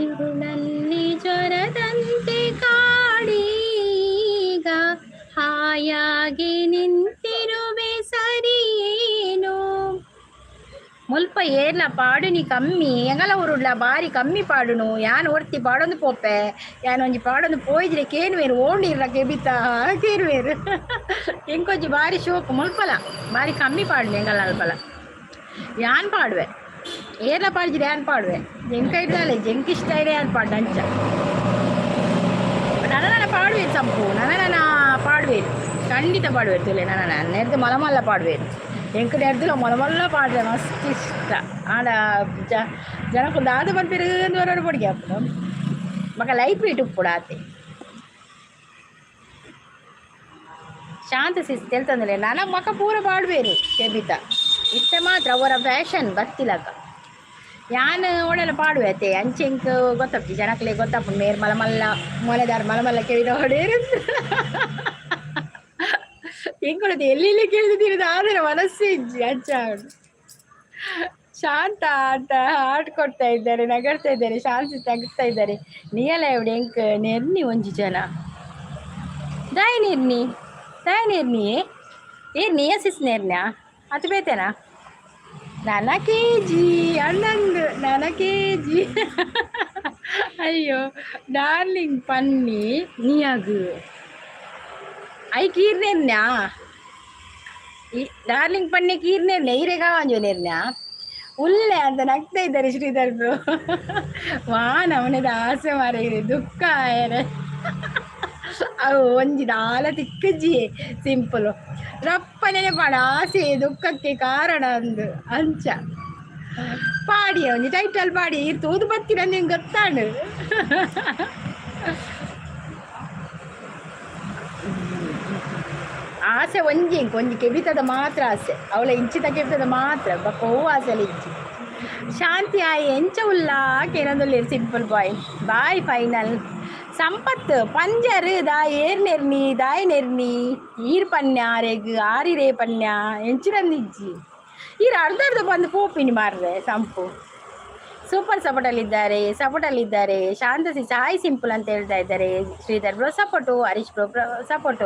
ಇರುಳಲ್ಲಿ ಜ್ವರದಂತೆ ಕಾಡೀಗ ಹಾಯಾಗಿ ನಿಂತಿರುವೆ, ಸರಿಯೇನು? ಮುಲ್ಪ ಏರ್ಲ ಪಾಡುನಿ ಕಮ್ಮಿ. ಎಂಗಲ ಊರುಡ್ಲ ಬಾರಿ ಕಮ್ಮಿ ಪಾಡುನು. ಯಾನ್ ಒರ್ತಿ ಪಾಡೊಂದು ಪೋಪೆ. ಯಾನ್ ಒಂಜಿ ಪಾಡೊಂದು ಪೋಯಿದ್ರೆ ಕೇನುವೇರು, ಓಂಡಿರ್ಲ ಕೆಬಿತ ಕೇನುವೇರು. ಎಂಕೊಂಜಿ ಬಾರಿ ಶೋಕು. ಮುಲ್ಪಲ ಬಾರಿ ಕಮ್ಮಿ ಪಾಡುನಿ ಎಂಗಲ ಅಲ್ಪಲ. ಯಾನ್ ಪಾಡುವೆ, ಏರ್ಲ ಪಾಡ್ಜಿರೆ ಯಾನ್ ಪಾಡುವೆ. ಎಂಕ ಇಡ್ದಾಲೆ ಎಂಕ್ ಇಷ್ಟ ಇರೆ ಯಾನ್ ಪಾಡ್ನ ಅಂಚ. ನನ ನನ ಪಾಡುವೇರು ಸಂಪು, ನನ ನನ ಪಾಡುವೇರು, ಖಂಡಿತ ಪಾಡುವೇರು. ತುಲೆ ನನ ನೆರ್ದು ಮಲ ಮಲ್ಲ ಪಾಡುವೇರು. ಎಂಕ್ ನೆರ್ದುಲ ಮಲ ಮಲ್ಲ ಪಾಡ್ರೆ ಮಸ್ತ್ ಇಷ್ಟ. ಆಂಡ ಜನಕ್ಕುಲು ದಾದ ಪನ್ಪೆರ್ ಅಂದ್ ಬರೋಡು ಪೊಡಿಗೆ ಆಪುಂಡು. ಬೊಕ ಲೈಟ್ ವೇಟ್ ಉಪ್ಪುಡು ಆತೆ. ಶಾಂತ ಸಿಸ್ ತೆಲ್ತಂದ್ರೆ ನನ ಮಕ ಪೂರ ಪಾಡುವೇರು ಕೆಬಿತ. ಇತ್ತೆ ಮಾತ್ರ ಅವರ ಫ್ಯಾಷನ್ ಬತ್ತಿಲಕ. ಯಾನ್ ಓಡೆಲ್ಲ ಪಾಡುವೆ ಅತ್ತೆ. ಅಂಚೆ ಎಂಕ್ ಗೊತ್ತಾಪ್ಜಿ, ಜನಕ್ಲೆಗ್ ಗೊತ್ತಾಪುಂಡು ಮೇರ್ ಮಲ್ಲ ಮಲ್ಲ ಮೊಲೆದಾರ್ ಮಲ್ಲ ಮಲ್ಲ ಕೆಬಿತ ಹೊಡೇರು. ಎಂಕುಲದ ಎಲ್ಲೆಲ್ಲಿ ಕೇಳಿದಿರೋದು ಆದರೆ ಮನಸ್ಸೇ ಇಜ್ಜಿ ಅಂಚ ಆವಡ್. ಶಾಂತ ಅಂತ ಹಾಟ್ ಕೊಡ್ತಾ ಇದ್ದಾರೆ, ನಗಡ್ತಾ ಇದ್ದಾರೆ. ಶಾಂತಿ ನಗ್ತಾ ಇದ್ದಾರೆ. ನಿಯಲ ಎವಡೆ? ಎಂಕ್ ನೆರ್ನಿ ಒಂಜಿ ಜನ ದಾಯ ನೆರ್ನಿ, ದಾಯ ನೆರ್ನಿ. ಏರ್ ನಿಯ ಸಿಸ್ ನೆರ್ನ್ಯಾ ಅತ್ ಬೇತೆನಾ? ನನ ಕೆಜಿ ಅಣ್ಣಂದು ನನ ಕೆಜಿ. ಅಯ್ಯೋ ಡಾರ್ಲಿಂಗ್ ಪನ್ನಿ ನಿಯಗು ಐಕ್ ಈರ್ ನೆರ್ನ್ಯಾ? ಈ ಡಾರ್ಲಿಂಗ್ ಪಣ್ಣೆ ಕೀರ್ನೇರ್ನೆ ಈರೆಗ ಆಂಜೋನೇರ್ನ ಉಲ್ಲೆ ಅಂತ ನಗ್ತಾ ಇದ್ದಾರೆ ಶ್ರೀಧರ್ ಬ್ರೋ. ವಾ ನಮನೆದ ಆಸೆ ಮಾರ ಇದೆ ದುಃಖ ಆಯರೆ. ಅವು ಒಂಜಿ ದಾಲ ತಿಕ್ಕಜ್ಜಿ ಸಿಂಪಲ್ ರಪ್ಪನೇ ಪಾಡ ಆಸೆ ದುಃಖಕ್ಕೆ ಕಾರಣ ಅಂದು ಅಂಚ ಪಾಡಿ ಒಂಜಿ ಟೈಟಲ್ ಪಾಡಿ ಇರ್ ತೂದು ಬತ್ತಿನ ನಿಂಗೆ ಗೊತ್ತಾಂಡು. ಆಸೆ ಒಂಜಿ ಇಂಕ್ ಒಂಜಿ ಕೆಬಿತದ ಮಾತ್ರ ಆಸೆ, ಅವಳ ಇಂಚಿತ ಕೆಬಿತದ ಮಾತ್ರ ಬೊಕ್ಕ ಒವ್ವು ಆಸೆ ಇಜ್ಜಿ. ಶಾಂತಿ ಆಯ್ ಎಂಚ ಉಲ್ಲ ಕೇನೊಂದುಲ್ಲೆರ್ ಸಿಂಪಲ್ ಬಾಯ್ ಬಾಯ್ ಫೈನಲ್. ಸಂಪತ್ ಪಂಜರ್ ದಾಯ್ ಏರ್ ನೆರ್ನಿ ದಾಯ್ ನೆರ್ನಿ ಈರ್ ಪನ್ಯ ಆರೆಗ್ ಆರಿರೇ ಪನ್ಯ ಎಂಚಿನಂದಿಜ್ಜಿ. ಈರ್ ಅರ್ಧ ಅರ್ಧ ಬಂದು ಪೋಪಿನಿ ಮಾರ್ರೆ. ಸಂಪು ಸೂಪರ್ ಸಪೋರ್ಟಲ್ಲಿದ್ದಾರೆ, ಸಪೋರ್ಟಲ್ಲಿದ್ದಾರೆ. ಶಾಂತ ಹಾಯ್ ಸಿಂಪಲ್ ಅಂತ ಹೇಳ್ತಾ ಇದ್ದಾರೆ. Sridhar bro support, Harish bro support,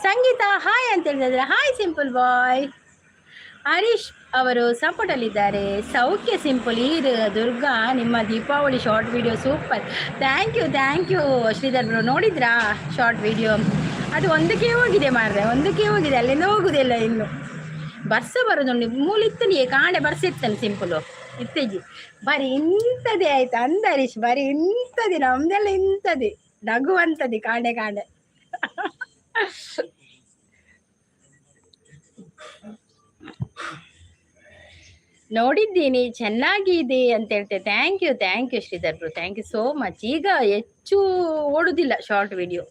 Sangeetha hi ಅಂತ ಹೇಳ್ತಾ ಇದ್ದಾರೆ. Hi simple boy. ಹರೀಶ್ ಅವರು ಸಪೋರ್ಟಲ್ಲಿದ್ದಾರೆ. ಸೌಖ್ಯ ಸಿಂಪಲ್ ಈರ್ ದುರ್ಗಾ ನಿಮ್ಮ Deepavali short video super. Thank you, thank you Sridhar bro. ನೋಡಿದ್ರಾ ಶಾರ್ಟ್ ವಿಡಿಯೋ? ಅದು ಒಂದಕ್ಕೆ ಹೋಗಿದೆ ಮಾರ್ರೆ, ಒಂದಕ್ಕೆ ಹೋಗಿದೆ, ಅಲ್ಲಿಂದ ಹೋಗುದಿಲ್ಲ ಇನ್ನು. ಬರ್ಸ ಬರೋದುಂಡು ಮೂಲಿತ್ತನಿಯೇ ಕಾಂಡೆ ಬರ್ಸ ಇತ್ತಾನೆ ಸಿಂಪಲು ಇತ್ತೀಜಿ. ಬರೀ ಇಂಥದ್ದೇ ಆಯ್ತು ಅಂದ ಹರೀಶ್, ಬರೀ ಇಂಥದ್ದೇ ನಮ್ದೆಲ್ಲ, ಇಂಥದ್ದೇ ನಗುವಂಥದ್ದೇ ಕಾಂಡೆ ಕಾಂಡೆ. ನೋಡಿದ್ದೀನಿ, ಚೆನ್ನಾಗಿದೆ ಅಂತ ಹೇಳ್ತೇವೆ. Thank you, thank you Sridhar bro, thank you so much. ಈಗ ಹೆಚ್ಚು ಓಡುದಿಲ್ಲ ಶಾರ್ಟ್ ವಿಡಿಯೋ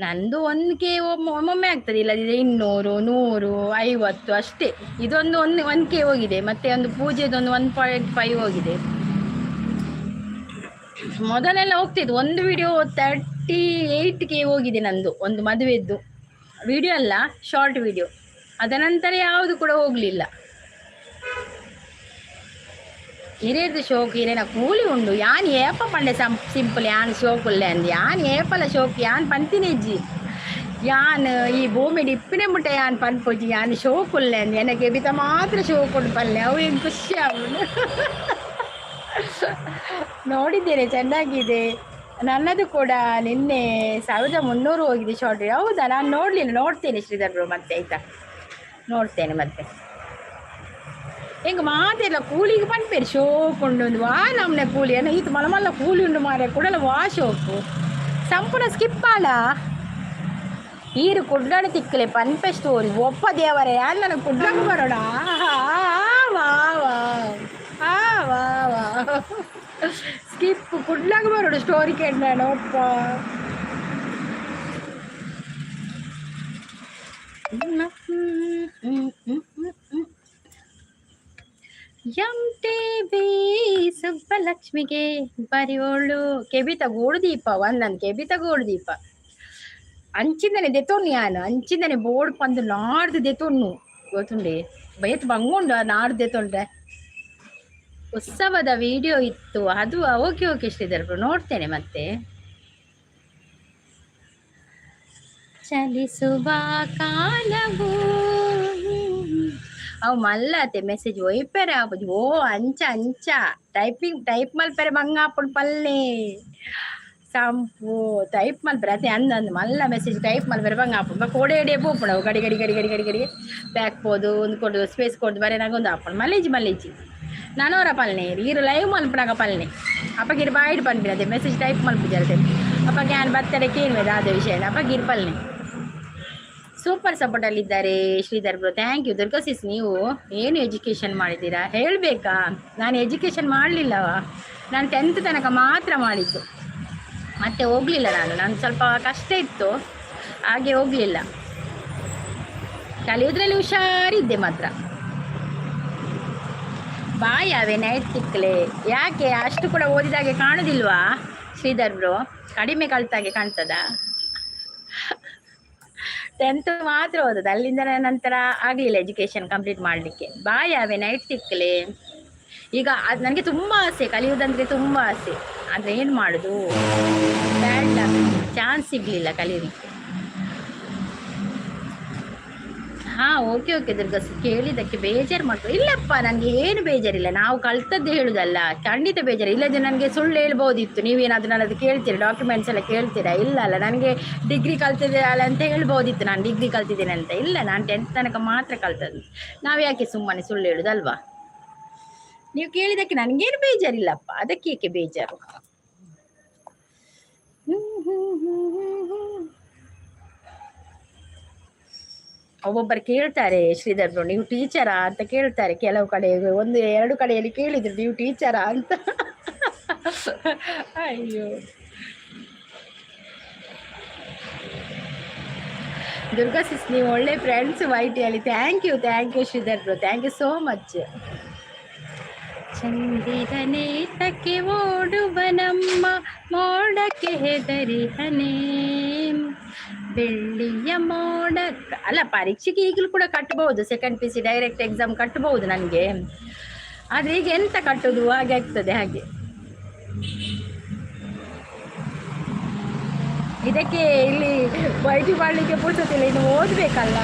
ನಂದು. 1K ಒಮ್ಮೊಮ್ಮೆ ಆಗ್ತದೆ, ಇಲ್ಲದಿದ್ರೆ 200, 100, 50 ಅಷ್ಟೇ. ಇದೊಂದು ಒಂದು 1K ಹೋಗಿದೆ, ಮತ್ತೆ ಒಂದು ಪೂಜೆದೊಂದು 1.5 ಹೋಗಿದೆ. ಮೊದಲೆಲ್ಲ ಹೋಗ್ತಿದ್ದು ಒಂದು ವಿಡಿಯೋ 38K ಹೋಗಿದೆ ನಂದು ಒಂದು ಮದುವೆದ್ದು ವಿಡಿಯೋ ಅಲ್ಲ, ಶಾರ್ಟ್ ವಿಡಿಯೋ. ಅದ ನಂತರ ಯಾವುದು ಕೂಡ ಹೋಗಲಿಲ್ಲ. ಇರೇರ್ದು ಶೋಕು ಇರೇನ ಕೂಲಿ ಉಂಡು ಯಾನ್ ಏಪ ಪಂಡೆ ಸಂ ಸಿಂಪಲ್ ಯಾನ್ ಶೋಕುಲ್ಲೆ ಅಂದ್ ಯಾನ್ ಏಪಲ ಶೋಕು ಯಾನ್ ಪಂತಿನೆಜ್ಜಿ. ಯಾನ್ ಈ ಭೂಮಿಡ್ ಇಪ್ಪಿನ ಮುಟ್ಟ ಯಾನ್ ಪನ್ಪುಜಿ ಯಾನ್ ಶೋಕುಲ್ಲೆ ಅಂದ್. ಎನಗೆ ಎಬಿತ ಮಾತ್ರ ಶೋಕುಂಡು ಪಲ್ಲೆ, ಅವು ಏನು ಖುಷಿ ಆಪುಂಡು. ನೋಡಿದ್ದೇನೆ, ಚೆನ್ನಾಗಿದೆ. ನನ್ನದು ಕೂಡ ನಿನ್ನೆ 1300 ಹೋಗಿದೆ ಶಾರ್ಟ್. ಹೌದಾ? ನಾನು ನೋಡಲಿಲ್ಲ, ನೋಡ್ತೇನೆ ಶ್ರೀಧರ್ ಬ್ರೋ ಮತ್ತೆ, ಆಯ್ತಾ? ನೋಡ್ತೇನೆ ಮತ್ತೆ. ಎಂಕ್ ಮಾತೆಲ್ಲ ಕೂಲಿಗೆ ಪನ್ಪೇರು ಶೋಕು ಉಂಡು ಒಂದು ವಾ ನಮ್ನೆ ಕೂಲಿ ಏನ ಈತ್ ಮಲ್ಲ ಮಲ್ಲ ಕೂಲಿ ಉಂಡು ಮಾರೆ ಕುಡಲ ವಾ ಶೋಕು. ಸಂಪೂರ್ಣ ಸ್ಕಿಪ್ ಆಂಡ. ಈರು ಕುಡ್ಲಡ ತಿಕ್ಕಲೆ ಪನ್ಪೆ ಸ್ಟೋರಿ ಒಪ್ಪ ದೇವರೇ ಯಾನ್ ನನಗೆ ಕುಡ್ಲಕ್ಕೆ ಬರೋಣ. ವಾ ವಾ ಆ ವಾ ವಾ ಸ್ಕಿಪ್ ಕುಡ್ಲಾಗ ಬರೋಣ ಸ್ಟೋರಿ ಕೇಂದ್ರ ಒಪ್ಪ. ಎಂ ಟಿ ಬಿ ಸುಬ್ಬಲಕ್ಷ್ಮಿಗೆ ಬರಿಯೋಳು ಕೆಬಿತ ಗೂಡು ದೀಪ ಒಂದನ್ ಕೆಬಿತ ಗೂಡು ದೀಪ ಅಂಚಿಂದನೆ ದೆತೊನ್ನು ಯಾನು ಅಂಚಿಂದನೆ ಬೋರ್ಡ್ ಪಂದು ನಾಡ್ದು ದೆತೊನ್ನು ಗೊತ್ತುಂಡೆ ಬಯತ್ ಬಂಗುಂಡು ನಾಡ್ದು ದೆತೊಂಡ್ರೆ. ಉತ್ಸವದ ವಿಡಿಯೋ ಇತ್ತು ಅದು. ಓಕೆ ಓಕೆ ಶ್ರೀಧರ್ ಬ್ರೋ, ನೋಡ್ತೇನೆ ಮತ್ತೆ. ಚಲಿಸುವ ಕಾಲವು ಅವು ಮಲ್ಲತೆ ಮೆಸೇಜ್ ಒಯ್ಪೆರೆ ಆಪುಜಿ. ಓ ಅಂಚ ಅಂಚ ಟೈಪಿಂಗ್ ಟೈಪ್ ಮಲ್ಪೆರೆ ಬಂಗ ಆಪುಂಡು ಪಲ್ಲೆ ಸಂಪು ಟೈಪ್ ಮಲ್ಪೆರೆ ಅತೆ ಅಂದ್ ಅಂದ್ ಮಲ್ಲ ಮೆಸೇಜ್ ಟೈಪ್ ಮಲ್ಪೆರೆ ಬಂಗ ಆಪುಂಡು. ಬೊಕ ಓಡೆ ಎಡೆ ಪೋಪುಂಡು ಅವು ಗಡಿ ಗಡಿ ಗಡಿ ಗಡಿ ಗಡಿ ಗಡಿ ಬ್ಯಾಕ್ ಪೋದು ಒಂದು ಕೊಡು ಸ್ಪೇಸ್ ಕೊಡ್ದು ಬರೆನಾಗ ಒಂದು ಆಪುಂಡು. ಮಲ್ಲೇಜಿ ಮಲ್ಲೇಜಿ ನನೋರ ಪಲ್ನೆ ಈರು ಲೈವ್ ಮಲ್ಪುನಾಗ ಪಲ್ನೆ ಅಪಗ ಇರು ಬಾಯಿಡ್ ಪನ್ಪಿನ ಅದೇ ಮೆಸೇಜ್ ಟೈಪ್ ಮಲ್ಪುಜಾರತೆ ಅಪಗ ಯಾನ್ ಬತ್ತಡೆ ಕೇನ್ವೆ ದಾದ ವಿಷಯ ಅಪಗ ಇರು ಪಲ್ನೆ. ಸೂಪರ್ ಸಪೋರ್ಟಲ್ಲಿದ್ದಾರೆ Sridhar bro, thank you. Durga sis, ನೀವು ಏನು ಎಜುಕೇಷನ್ ಮಾಡಿದ್ದೀರಾ ಹೇಳಬೇಕಾ? ನಾನು ಎಜುಕೇಷನ್ ಮಾಡಲಿಲ್ಲವಾ, ನಾನು 10th ತನಕ ಮಾತ್ರ ಮಾಡಿದ್ದು, ಮತ್ತೆ ಹೋಗಲಿಲ್ಲ ನಾನು. ನಾನು ಸ್ವಲ್ಪ ಕಷ್ಟ ಇತ್ತು, ಹಾಗೆ ಹೋಗಲಿಲ್ಲ. ಕಲಿಯೋದ್ರಲ್ಲಿ ಹುಷಾರಿದ್ದೆ ಮಾತ್ರ. ಬಾಯಾವೆ ನೈಟ್ ತಿಕ್ಕಲೆ ಯಾಕೆ ಅಷ್ಟು ಕೂಡ ಓದಿದಾಗೆ ಕಾಣುದಿಲ್ವಾ ಶ್ರೀಧರ್ ಬ್ರೋ? ಕಡಿಮೆ ಕಲ್ತಾಗೆ ಕಾಣ್ತದಾ? 10th ಮಾತ್ರ ಓದೋದು, ಅಲ್ಲಿಂದ ನಂತರ ಆಗಲಿಲ್ಲ ಎಜುಕೇಷನ್ ಕಂಪ್ಲೀಟ್ ಮಾಡಲಿಕ್ಕೆ. ಬಾಯಾವೆ ನೈಟ್ ತಿಕ್ಕಲೆ. ಈಗ ಅದು ನನಗೆ ತುಂಬ ಆಸೆ, ಕಲಿಯುವುದಂದರೆ ತುಂಬ ಆಸೆ, ಆದರೆ ಏನು ಮಾಡೋದು, ಬ್ಯಾಡ್ ಚಾನ್ಸ್ ಸಿಗಲಿಲ್ಲ ಕಲಿಯೋದಕ್ಕೆ. ಹಾಂ, ಓಕೆ ಓಕೆ ದುರ್ಗಾ, ಕೇಳಿದ್ದಕ್ಕೆ ಬೇಜಾರು ಮಾಡ್ಕೊ. ಇಲ್ಲಪ್ಪ, ನನಗೆ ಏನು ಬೇಜಾರಿಲ್ಲ. ನಾವು ಕಲ್ತದ್ದು ಹೇಳುದಲ್ಲ, ಖಂಡಿತ ಬೇಜಾರು ಇಲ್ಲದೆ ನನಗೆ ಸುಳ್ಳು ಹೇಳ್ಬೋದಿತ್ತು. ನೀವೇನಾದರೂ ನನ್ನದು ಕೇಳ್ತೀರಾ? ಡಾಕ್ಯುಮೆಂಟ್ಸ್ ಎಲ್ಲ ಕೇಳ್ತೀರಾ? ಇಲ್ಲ ಅಲ್ಲ. ನನಗೆ ಡಿಗ್ರಿ ಕಲ್ತಿದ್ದಾಳೆ ಅಂತ ಹೇಳ್ಬೋದಿತ್ತು, ನಾನು ಡಿಗ್ರಿ ಕಲ್ತಿದ್ದೇನೆ ಅಂತ. ಇಲ್ಲ, ನಾನು 10th ತನಕ ಮಾತ್ರ ಕಲ್ತದ್ದು. ನಾವು ಯಾಕೆ ಸುಮ್ಮನೆ ಸುಳ್ಳು ಹೇಳುದಲ್ವಾ? ನೀವು ಕೇಳಿದ್ದಕ್ಕೆ ನನಗೇನು ಬೇಜಾರಿಲ್ಲಪ್ಪ. ಅದಕ್ಕೆ ಏಕೆ ಬೇಜಾರು? ಹ್ಮ್ ಹ್ಮ್ ಹ್ಮ್ ಹ್ಮ್ ಹ್ಮ್. ಒಬ್ಬೊಬ್ಬರು ಕೇಳ್ತಾರೆ, ಶ್ರೀಧರ್ ಬ್ರೋ, ನೀವು ಟೀಚರಾ ಅಂತ ಕೇಳ್ತಾರೆ. ಕೆಲವು ಕಡೆ, ಒಂದು ಎರಡು ಕಡೆಯಲ್ಲಿ ಕೇಳಿದ್ರು, ನೀವು ಟೀಚರಾ ಅಂತ. ಅಯ್ಯೋ ದುರ್ಗಾ ಸಿಸ್, ನೀವು ಒಳ್ಳೆ friends ವೈಟಿಯಲ್ಲಿ. Thank you, thank you Sridhar bro, thank you so much. ಚಂದಿರನೇತಕ್ಕೆ ಓಡುವ ನಮ್ಮ ಮೋಡಕ್ಕೆ ಹೆದರಿಹನೇ, ಬೆಳ್ಳಿಯ ಮೋಡ. ಅಲ್ಲ, ಪರೀಕ್ಷೆಗೆ ಈಗಲೂ ಕೂಡ ಕಟ್ಟಬಹುದು. Second PUC direct exam ಕಟ್ಟಬಹುದು ನನಗೆ. ಆದರೆ ಈಗ ಎಂತ ಕಟ್ಟೋದು, ಹಾಗೆ ಆಗ್ತದೆ. ಹಾಗೆ ಇದಕ್ಕೆ ಇಲ್ಲಿ ಬೈಟಿ ಮಾಡಲಿಕ್ಕೆ ಪುರ್ಸೊತ್ತಿಲ್ಲ. ಇನ್ನು ಓದಬೇಕಲ್ಲ,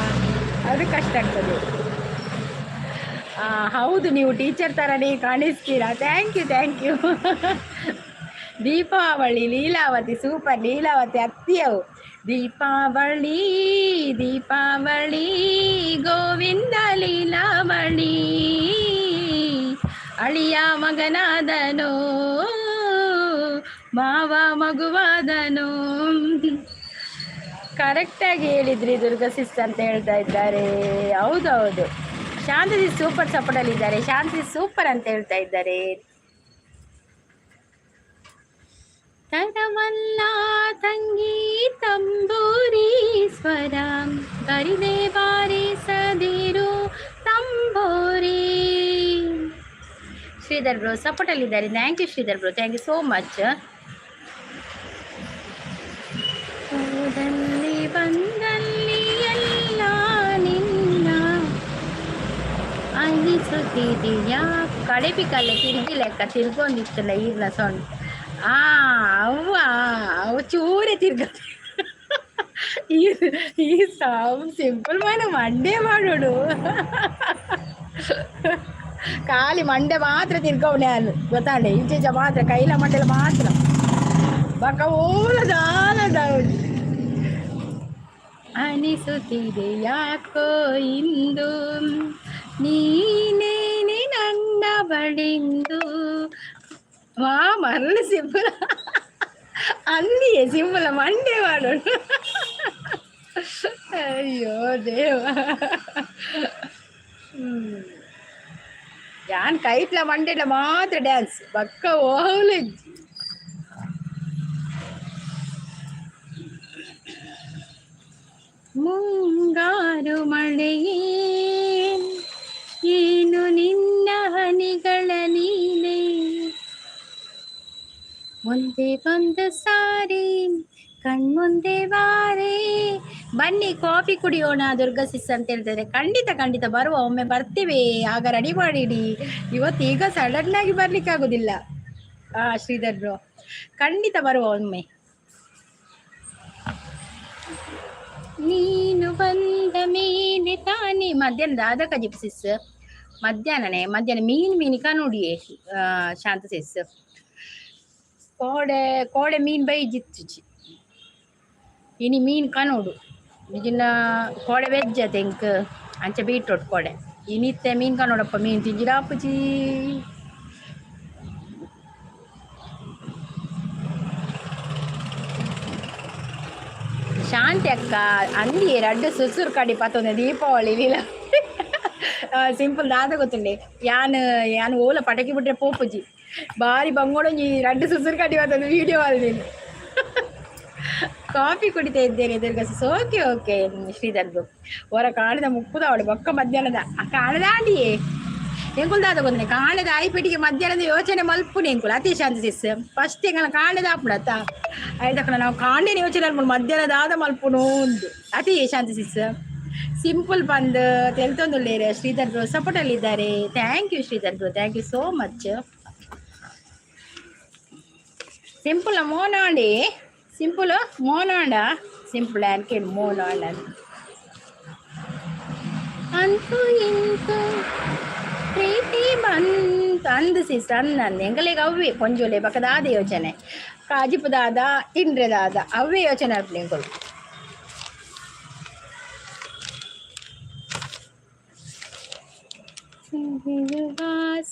ಅದು ಕಷ್ಟ ಆಗ್ತದೆ. ಹೌದು, ನೀವು ಟೀಚರ್ ಥರನೇ ಕಾಣಿಸ್ತೀರಾ. Thank you, thank you. Deepavali Leelavathi super. Leelavathi ಅತ್ತಿಯವು. Deepavali Deepavali Govinda Leelavali, ಅಳಿಯ ಮಗನಾದನು, ಮಾವ ಮಗುವಾದನು. ಕರೆಕ್ಟಾಗಿ ಹೇಳಿದ್ರಿ ದುರ್ಗಾ ಸಿಸ್ ಅಂತ ಹೇಳ್ತಾ ಇದ್ದಾರೆ. ಹೌದೌದು. ಶಾಂತಿ ಸೂಪರ್ ಸಪೋರ್ಟಲ್ಲಿ ಇದ್ದಾರೆ. ಶಾಂತಿ ಸೂಪರ್ ಅಂತ ಹೇಳ್ತಾ ಇದ್ದಾರೆ. ತರವಲ್ಲ ತಂಗಿ ತಂಬೂರಿ ಸ್ವರ, ಬರಿದೆ ಬಾರಿಸದಿರು ತಂಬೂರಿ. ಶ್ರೀಧರ್ ಬ್ರೋ ಸಪೋರ್ಟಲ್ಲಿದ್ದಾರೆ. Thank you Sridhar bro, thank you so much. ಹೋದಲ್ಲಿ ಬಂದಲ್ಲಿ ಎಲ್ಲ ನಿನ್ನ ಅನಿಸುತ್ತಿದೆಯಾ. ಕಡೆಪಿಕಲ್ಲೆ ತಿರುಗಿ ಲೆಕ್ಕ ತಿರ್ಗೊಂದಿತ್ತಲ್ಲ ಈರ್ನ ಸೊಂಟ. ಆ ಅವ್ವ ಅವು ಚೂರೆ ತಿರ್ಗ. ಈ ಈ ಸಾವು ಸಿಂಪಲ್ ಮಾಡ ಮಂಡೆ ಮಾಡೋಡು. ಖಾಲಿ ಮಂಡೆ ಮಾತ್ರ ತಿರ್ಗವನೆ ನಾನು ಗೊತ್ತಾಂಡೆ. ಇಂಚೆಂಚ ಮಾತ್ರ, ಕೈಲ ಮಂಡೆಲ ಮಾತ್ರ ಬಕ ಓಲ ದಾಲ. ಅನಿಸುತ್ತಿದೆ ಯಾಕೋ ಇಂದು ನೀನೇನೆ ನನ್ನ ಬಳಿಂದು. ಮಾ ಮರಳು ಸಿಂಪಲ್ ಅಲ್ಲಿಯೇ ಸಿಂಪಲ ಮಂಡೆ ಮಾಡೋಣ. ಅಯ್ಯೋ ದೇವ. ಯಾನ್ ಕೈಟ್ಲ ಮಂಡೆಲ ಮಾತ್ರ ಡ್ಯಾನ್ಸ್, ಬಕ್ಕ ಓಲೆಜ್ಜಿ. ಮುಂಗಾರು ಮಳೆಯೇ ಏನು ನಿನ್ನ ಹನಿಗಳ ನೀನೆ, ಮುಂದೆ ಬಂದು ಸಾರಿ ಕಣ್ಮುಂದೆ ಬಾರೆ. ಬನ್ನಿ ಕಾಫಿ ಕುಡಿಯೋಣ ದುರ್ಗಾ ಸಿಸ್ ಅಂತ ಹೇಳ್ತಿದ್ರೆ. ಖಂಡಿತ ಖಂಡಿತ ಬರುವ, ಒಮ್ಮೆ ಬರ್ತೀವಿ, ಆಗ ರೆಡಿ ಮಾಡಿಡಿ. ಇವತ್ತು ಈಗ ಸಡನ್ ಆಗಿ ಬರ್ಲಿಕ್ಕೆ ಆಗುದಿಲ್ಲ. ಆ ಶ್ರೀಧರ್ ಬ್ರೋ, ಖಂಡಿತ ಬರುವ ಒಮ್ಮೆ. ನೀನು ಬಂದ ಮೇಲೆ ತಾನೇ. ಮಧ್ಯಾಹ್ನದ ಆದ ಕಜಿಪ್ ಸಿಸ್, ಮಧ್ಯಾಹ್ನನೇ ಮಧ್ಯಾಹ್ನ ಮೀನು ಮೀನು ಕಾಣುಡಿಯೇ ಶಾಂತ ಸಿಸ್. ಕೋಡೆ ಕೋಡೆ ಮೀನು ಬೈಜಿತ್ತುಜಿ, ಇನಿ ಮೀನು ಕನೋಡು. ನಿಜಿನ ಕೋಡೆ ವೆಜ್ ಅತೆ ಎಂಕ್ ಅಂಚ ಬೀಟ್ರೋಟ್ ಕೋಡೆ ಇನಿತ್ತೆ ಮೀನು ಕನೋಡಪ್ಪ. ಮೀನು ತಿಂಜಿರಾಪುಜಿ. ಶಾಂತಿ ಅಕ್ಕ ಅಂದಿ ರಡ್ಡು ಸುಸುರು ಕಡಿ ಪತ್ತೊಂದು ದೀಪಾವಳಿ ಲೀಲ ಸಿಂಪಲ್ ದಾದ ಗೊತ್ತುಂಡೆ. ಯಾನ್ ಯಾನ್ ಓಲ ಪಟಕಿ ಬಿಟ್ರೆ ಪೋಪುಜಿ. ಬಾರಿ ಬಂಗೋಡೊಂಜಿ ರಡ್ಡು ಸುಸುರು ಕಡಿ ಪತ್ತೊಂದು ವಿಡಿಯೋ ನೀನು. ಕಾಫಿ ಕುಡಿತಾ ಇದ್ದೇನೆ Durga. Okay okay Sridhar bro. ಹೊರ ಕಾಣದ ಮುಪ್ಪುದ ಅವಳು ಬೊಕ್ಕ ಮಧ್ಯಾಹ್ನದ ಕಾಣದ ಆಂಡಿಯೇ ಎಂಕುಲ್ ದಾದ ಗೊತ್ತನೆ. ಕಾಣದ ಆಯ್ಪೆಟ್ಟಿಗೆ ಮಧ್ಯಾಹ್ನದ ಯೋಚನೆ ಮಲ್ಪುನೆ ಎಂಕುಲ್ ಅತಿ ಶಾಂತಿ ಸಿಸ್. ಫಸ್ಟ್ ಎಂಕಲ ಕಾಣದ ಆಪುಡತ್ತ ಆಯ್ತಕ್ಕಣ ನಾವು ಕಾಂಡಿನ ಯೋಚನೆ ಮಲ್ಪುನು, ಮಧ್ಯಾಹ್ನದ ಆದ ಮಲ್ಪುನು ಒಂದು ಅತಿ ಶಾಂತಿ ಸಿಸ್. ಸಿಂಪಲ್ ಬಂದು ತೆಲ್ತೊಂದುಳ್ಳೇರು. ಶ್ರೀಧರ್ ಬ್ರೋ ಸಪೋರ್ಟಲ್ಲಿದ್ದಾರೆ. Thank you Sridhar bro, thank you so much. Simple ಮೋನಾಂಡಿ simple ಮೋನಾಂಡ simple ಅನ್ಕೇನು ಮೋನಾಂಡ. ಅಂತೂ ಇಂತೂ ಪ್ರೀತಿ ಬಂತು ಅಂದು ಸಿಸ್ ಅಂದ ಅಂದ್ ಎಂಕಲೆಗ್ ಅವ್ವೆ ಪೊಂಜೋಲೆ ಬೊಕ ದಾದ ಯೋಚನೆ ಕಾಜಿಪು ದಾದ ತಿಂಡ್ರೆ ದಾದ ಅವ್ವೆ ಯೋಚನೆ ಆಪುಂಡು ಎಂಕುಲು.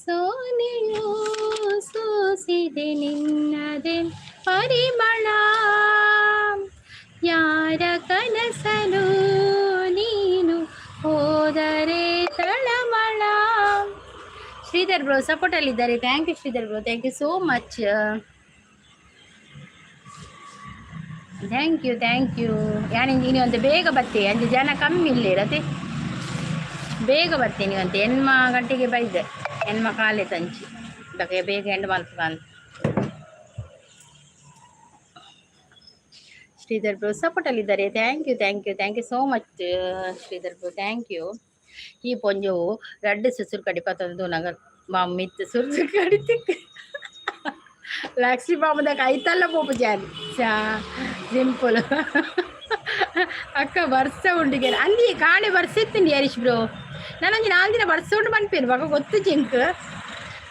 ಸೋನೆಯೋ ಸೋಸಿದೆ ನಿನ್ನದೆ ಪರಿಮಳ, ಯಾರ ಕನಸಲು ನೀನು ಹೋದರೆ ತಳಮಳ. ಶ್ರೀಧರ್ ಬ್ರೋ ಸಪೋರ್ಟ್ ಅಲ್ಲಿ ಇದ್ದಾರೆ. Thank you Sridhar bro, thank you so much, thank you, thank you. ಯಾನಿಂದ ಇನಿ ಒಂದು ಬೇಗ ಬತ್ತೆ, ಅಂಚೆ ಜನ ಕಮ್ಮಿ ಇಲ್ಲೇರತೆ, ಬೇಗ ಬರ್ತೀನಿ ಅಂತ ಎನ್ಮ ಗಂಟೆಗೆ ಬೈದೆ, ಎನ್ಮ ಕಾಲೆ ತಂಚಿ ಬಗೆ ಬೇಗ ಎಂಡ್ ಮಲ್ಪುಗ. ಶ್ರೀಧರ್ ಬ್ರೋ ಸಪೋರ್ಟ್ ಅಲ್ಲಿ ಇದ್ದಾರೆ. Thank you, thank you, thank you so much Sridhar bro, thank you. ಈ ಪೊಂಜೊವು ರಡ್ಡ್ ಸುಸುರು ಕಡಿ ಪತ್ತೊಂದು ನಗ ಮಿತ್ತು ಸುರ್ದು ಕಡಿ ತಿಕ್ ಲಕ್ಷ್ಮೀ ಬಾಮದ ಕೈತಲ್ಲ ಪೋಪು ಜಾರಿ ಸಿಂಪಲ್. ಅಕ್ಕ ವರ್ಷ ಉಂಡಿಗೆ ಅಂದಿ ಕಾಣೆ ವರ್ಷ ಇತ್ತೀನಿ. ಹರೀಶ್ ಬ್ರೋ, ನಾನೊಂಜಿ ನಾಲ್ ದಿನ ವರ್ಷ ಉಂಡು ಪನ್ಪೇನು ಬೊಕ ಗೊತ್ತು ಜಿಂಕ್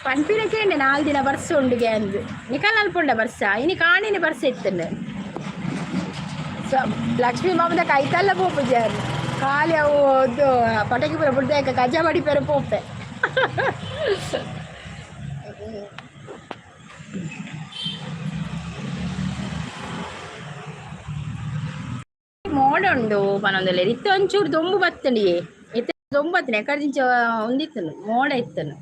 ಪನ್ಪಿನ ಕೇಂಡೆ ನಾಲ್ ದಿನ ವರ್ಷ ಉಂಡುಗೆ ಅಂದು. ನಿಕಲ್ ಅಲ್ಪುಂಡ ವರ್ಷ ಇನಿ ಕಾಣಿನ ವರ್ಷ ಇತ್ತಂಡು. ಸೊ ಲಕ್ಷ್ಮೀ ಮಾಮದ ಕೈತಲ್ಲ ಪೋಪು ಜಾರಿ ಖಾಲಿ ಅವು ಇದು ಪಟಾಕಿ ಪೂರ ಬುಡ್ದು ಗಜ ಮಡಿಪೆರೆ ಪೋಪೆ. ಮೋಡ ಉಂಡು ಪನೊಂದುಲ್ಲೆರ್. ಇತ್ತೆ ಒಂಚೂರು ದೊಂಬು ಬತ್ತುಂಡಿಯೇ, ಇತ್ತೆ ದೊಂಬು ಬತ್ತುಂಡು. ಎಕಡೆ ಉಂದಿತ್ತುಂಡು ಮೋಡ ಇತ್ತುಂಡು.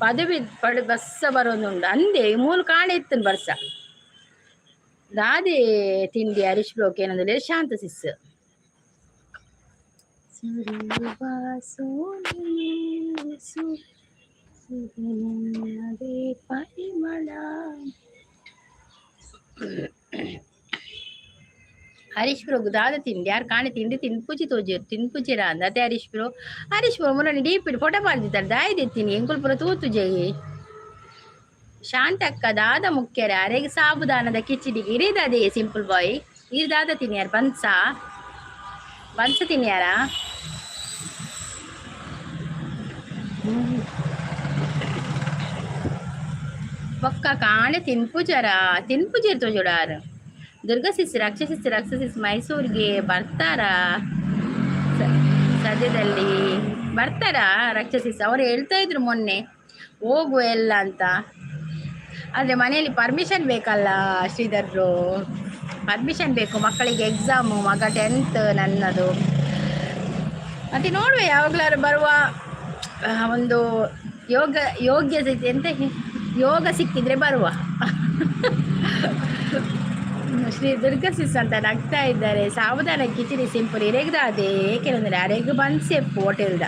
ಪದವಿ ಪಡು ಬಸ್ಸ ಬರೋದುಂಡು ಅಂದೆ ಮೂಲು ಕಾಣೆ ಇತ್ತುಂಡು ಬರ್ಸ. ದಾದೆ ತಿಂಡಿ ಹರೀಶ್ ಬ್ರೋಕ್ ಏನಂದ್ರೆ ಶಾಂತ ಸಿಸ್ ಸುರಿಯುವ ಸೋನೆಯು ಸೂಸಿದೆ ನಿನ್ನದೇ ಪರಿಮಳ. ಹರೀಶ್ ಬ್ರೋ ದಾದ ತಿಂಡಿ ಯಾರು ಕಾಣೆ ತಿಂಡಿ ತಿನ್ಪುಜಿ ತೋಜಿ ತಿನ್ಪುಜಿರ ಅಂದ ಅದೇ ಹರೀಶ್ ಬ್ರೋ. ಹರೀಶ್ ಬ್ರೋ ಮೊನ್ನೆ ಡೀಪ್ ಫೋಟೋ ಪಾಡ್ದಿತ್ತಾರೆ, ದಾಯದೆತ್ತೀನಿ ಎಂಕುಲು ಪೂರ ತೂತು ಜೈ. ಶಾಂತ ಅಕ್ಕ ದಾದ ಮುಖ್ಯರ ಅರೆಗ್ ಸಾಬುದಾನದ ಕಿಚಿಡಿಗೆ ಇರಿದದೆ. ಸಿಂಪಲ್ ಬಾಯ್, ಇರ್ ದಾದ ತಿನ್ಯಾರ? Buns buns ತಿನ್ಯಾರ? ಬೊಕ್ಕ ಕಾಣೆ ತಿನ್ಪುಜರ ತಿನ್ಪುಜೆರ್ ತೋಜೊಡಾರ್. ದುರ್ಗಾ ಸಿಸ್, ರಾಕ್ಷಸಿಸ್ ರಾಕ್ಷಸಿಸ್ ಮೈಸೂರಿಗೆ ಬರ್ತಾರಾ? ಸದ್ಯದಲ್ಲಿ ಬರ್ತಾರಾ ರಾಕ್ಷಸಿಸ್? ಅವರು ಹೇಳ್ತಾ ಇದ್ರು ಮೊನ್ನೆ ಹೋಗುವ ಎಲ್ಲ ಅಂತ. ಆದರೆ ಮನೆಯಲ್ಲಿ ಪರ್ಮಿಷನ್ ಬೇಕಲ್ಲ ಶ್ರೀಧರ್ ಬ್ರೋ, ಪರ್ಮಿಷನ್ ಬೇಕು. ಮಕ್ಕಳಿಗೆ ಎಕ್ಸಾಮು, ಮಗ 10th ನನ್ನದು. ಮತ್ತೆ ನೋಡುವ, ಯಾವಾಗಲಾದ್ರು ಬರುವ ಒಂದು ಯೋಗ ಯೋಗ್ಯ ಎಂತ ಯೋಗ ಸಿಕ್ಕಿದ್ರೆ ಬರುವ. ಶ್ರೀ ದುರ್ಗಾ ಸಿಸ್ ಅಂತ ನಗ್ತಾ ಇದ್ದಾರೆ. ಸಾಬುದಾನ ಕಿಚಡಿ ಸಿಂಪಲ್ ಇರೆಗ್ದ ಅದೇ ಏಕೆಂದರೆ ಅರೆಗ್ ಬನ್ಸೆಪ್ಪು ಹೋಟೆಲ್ದ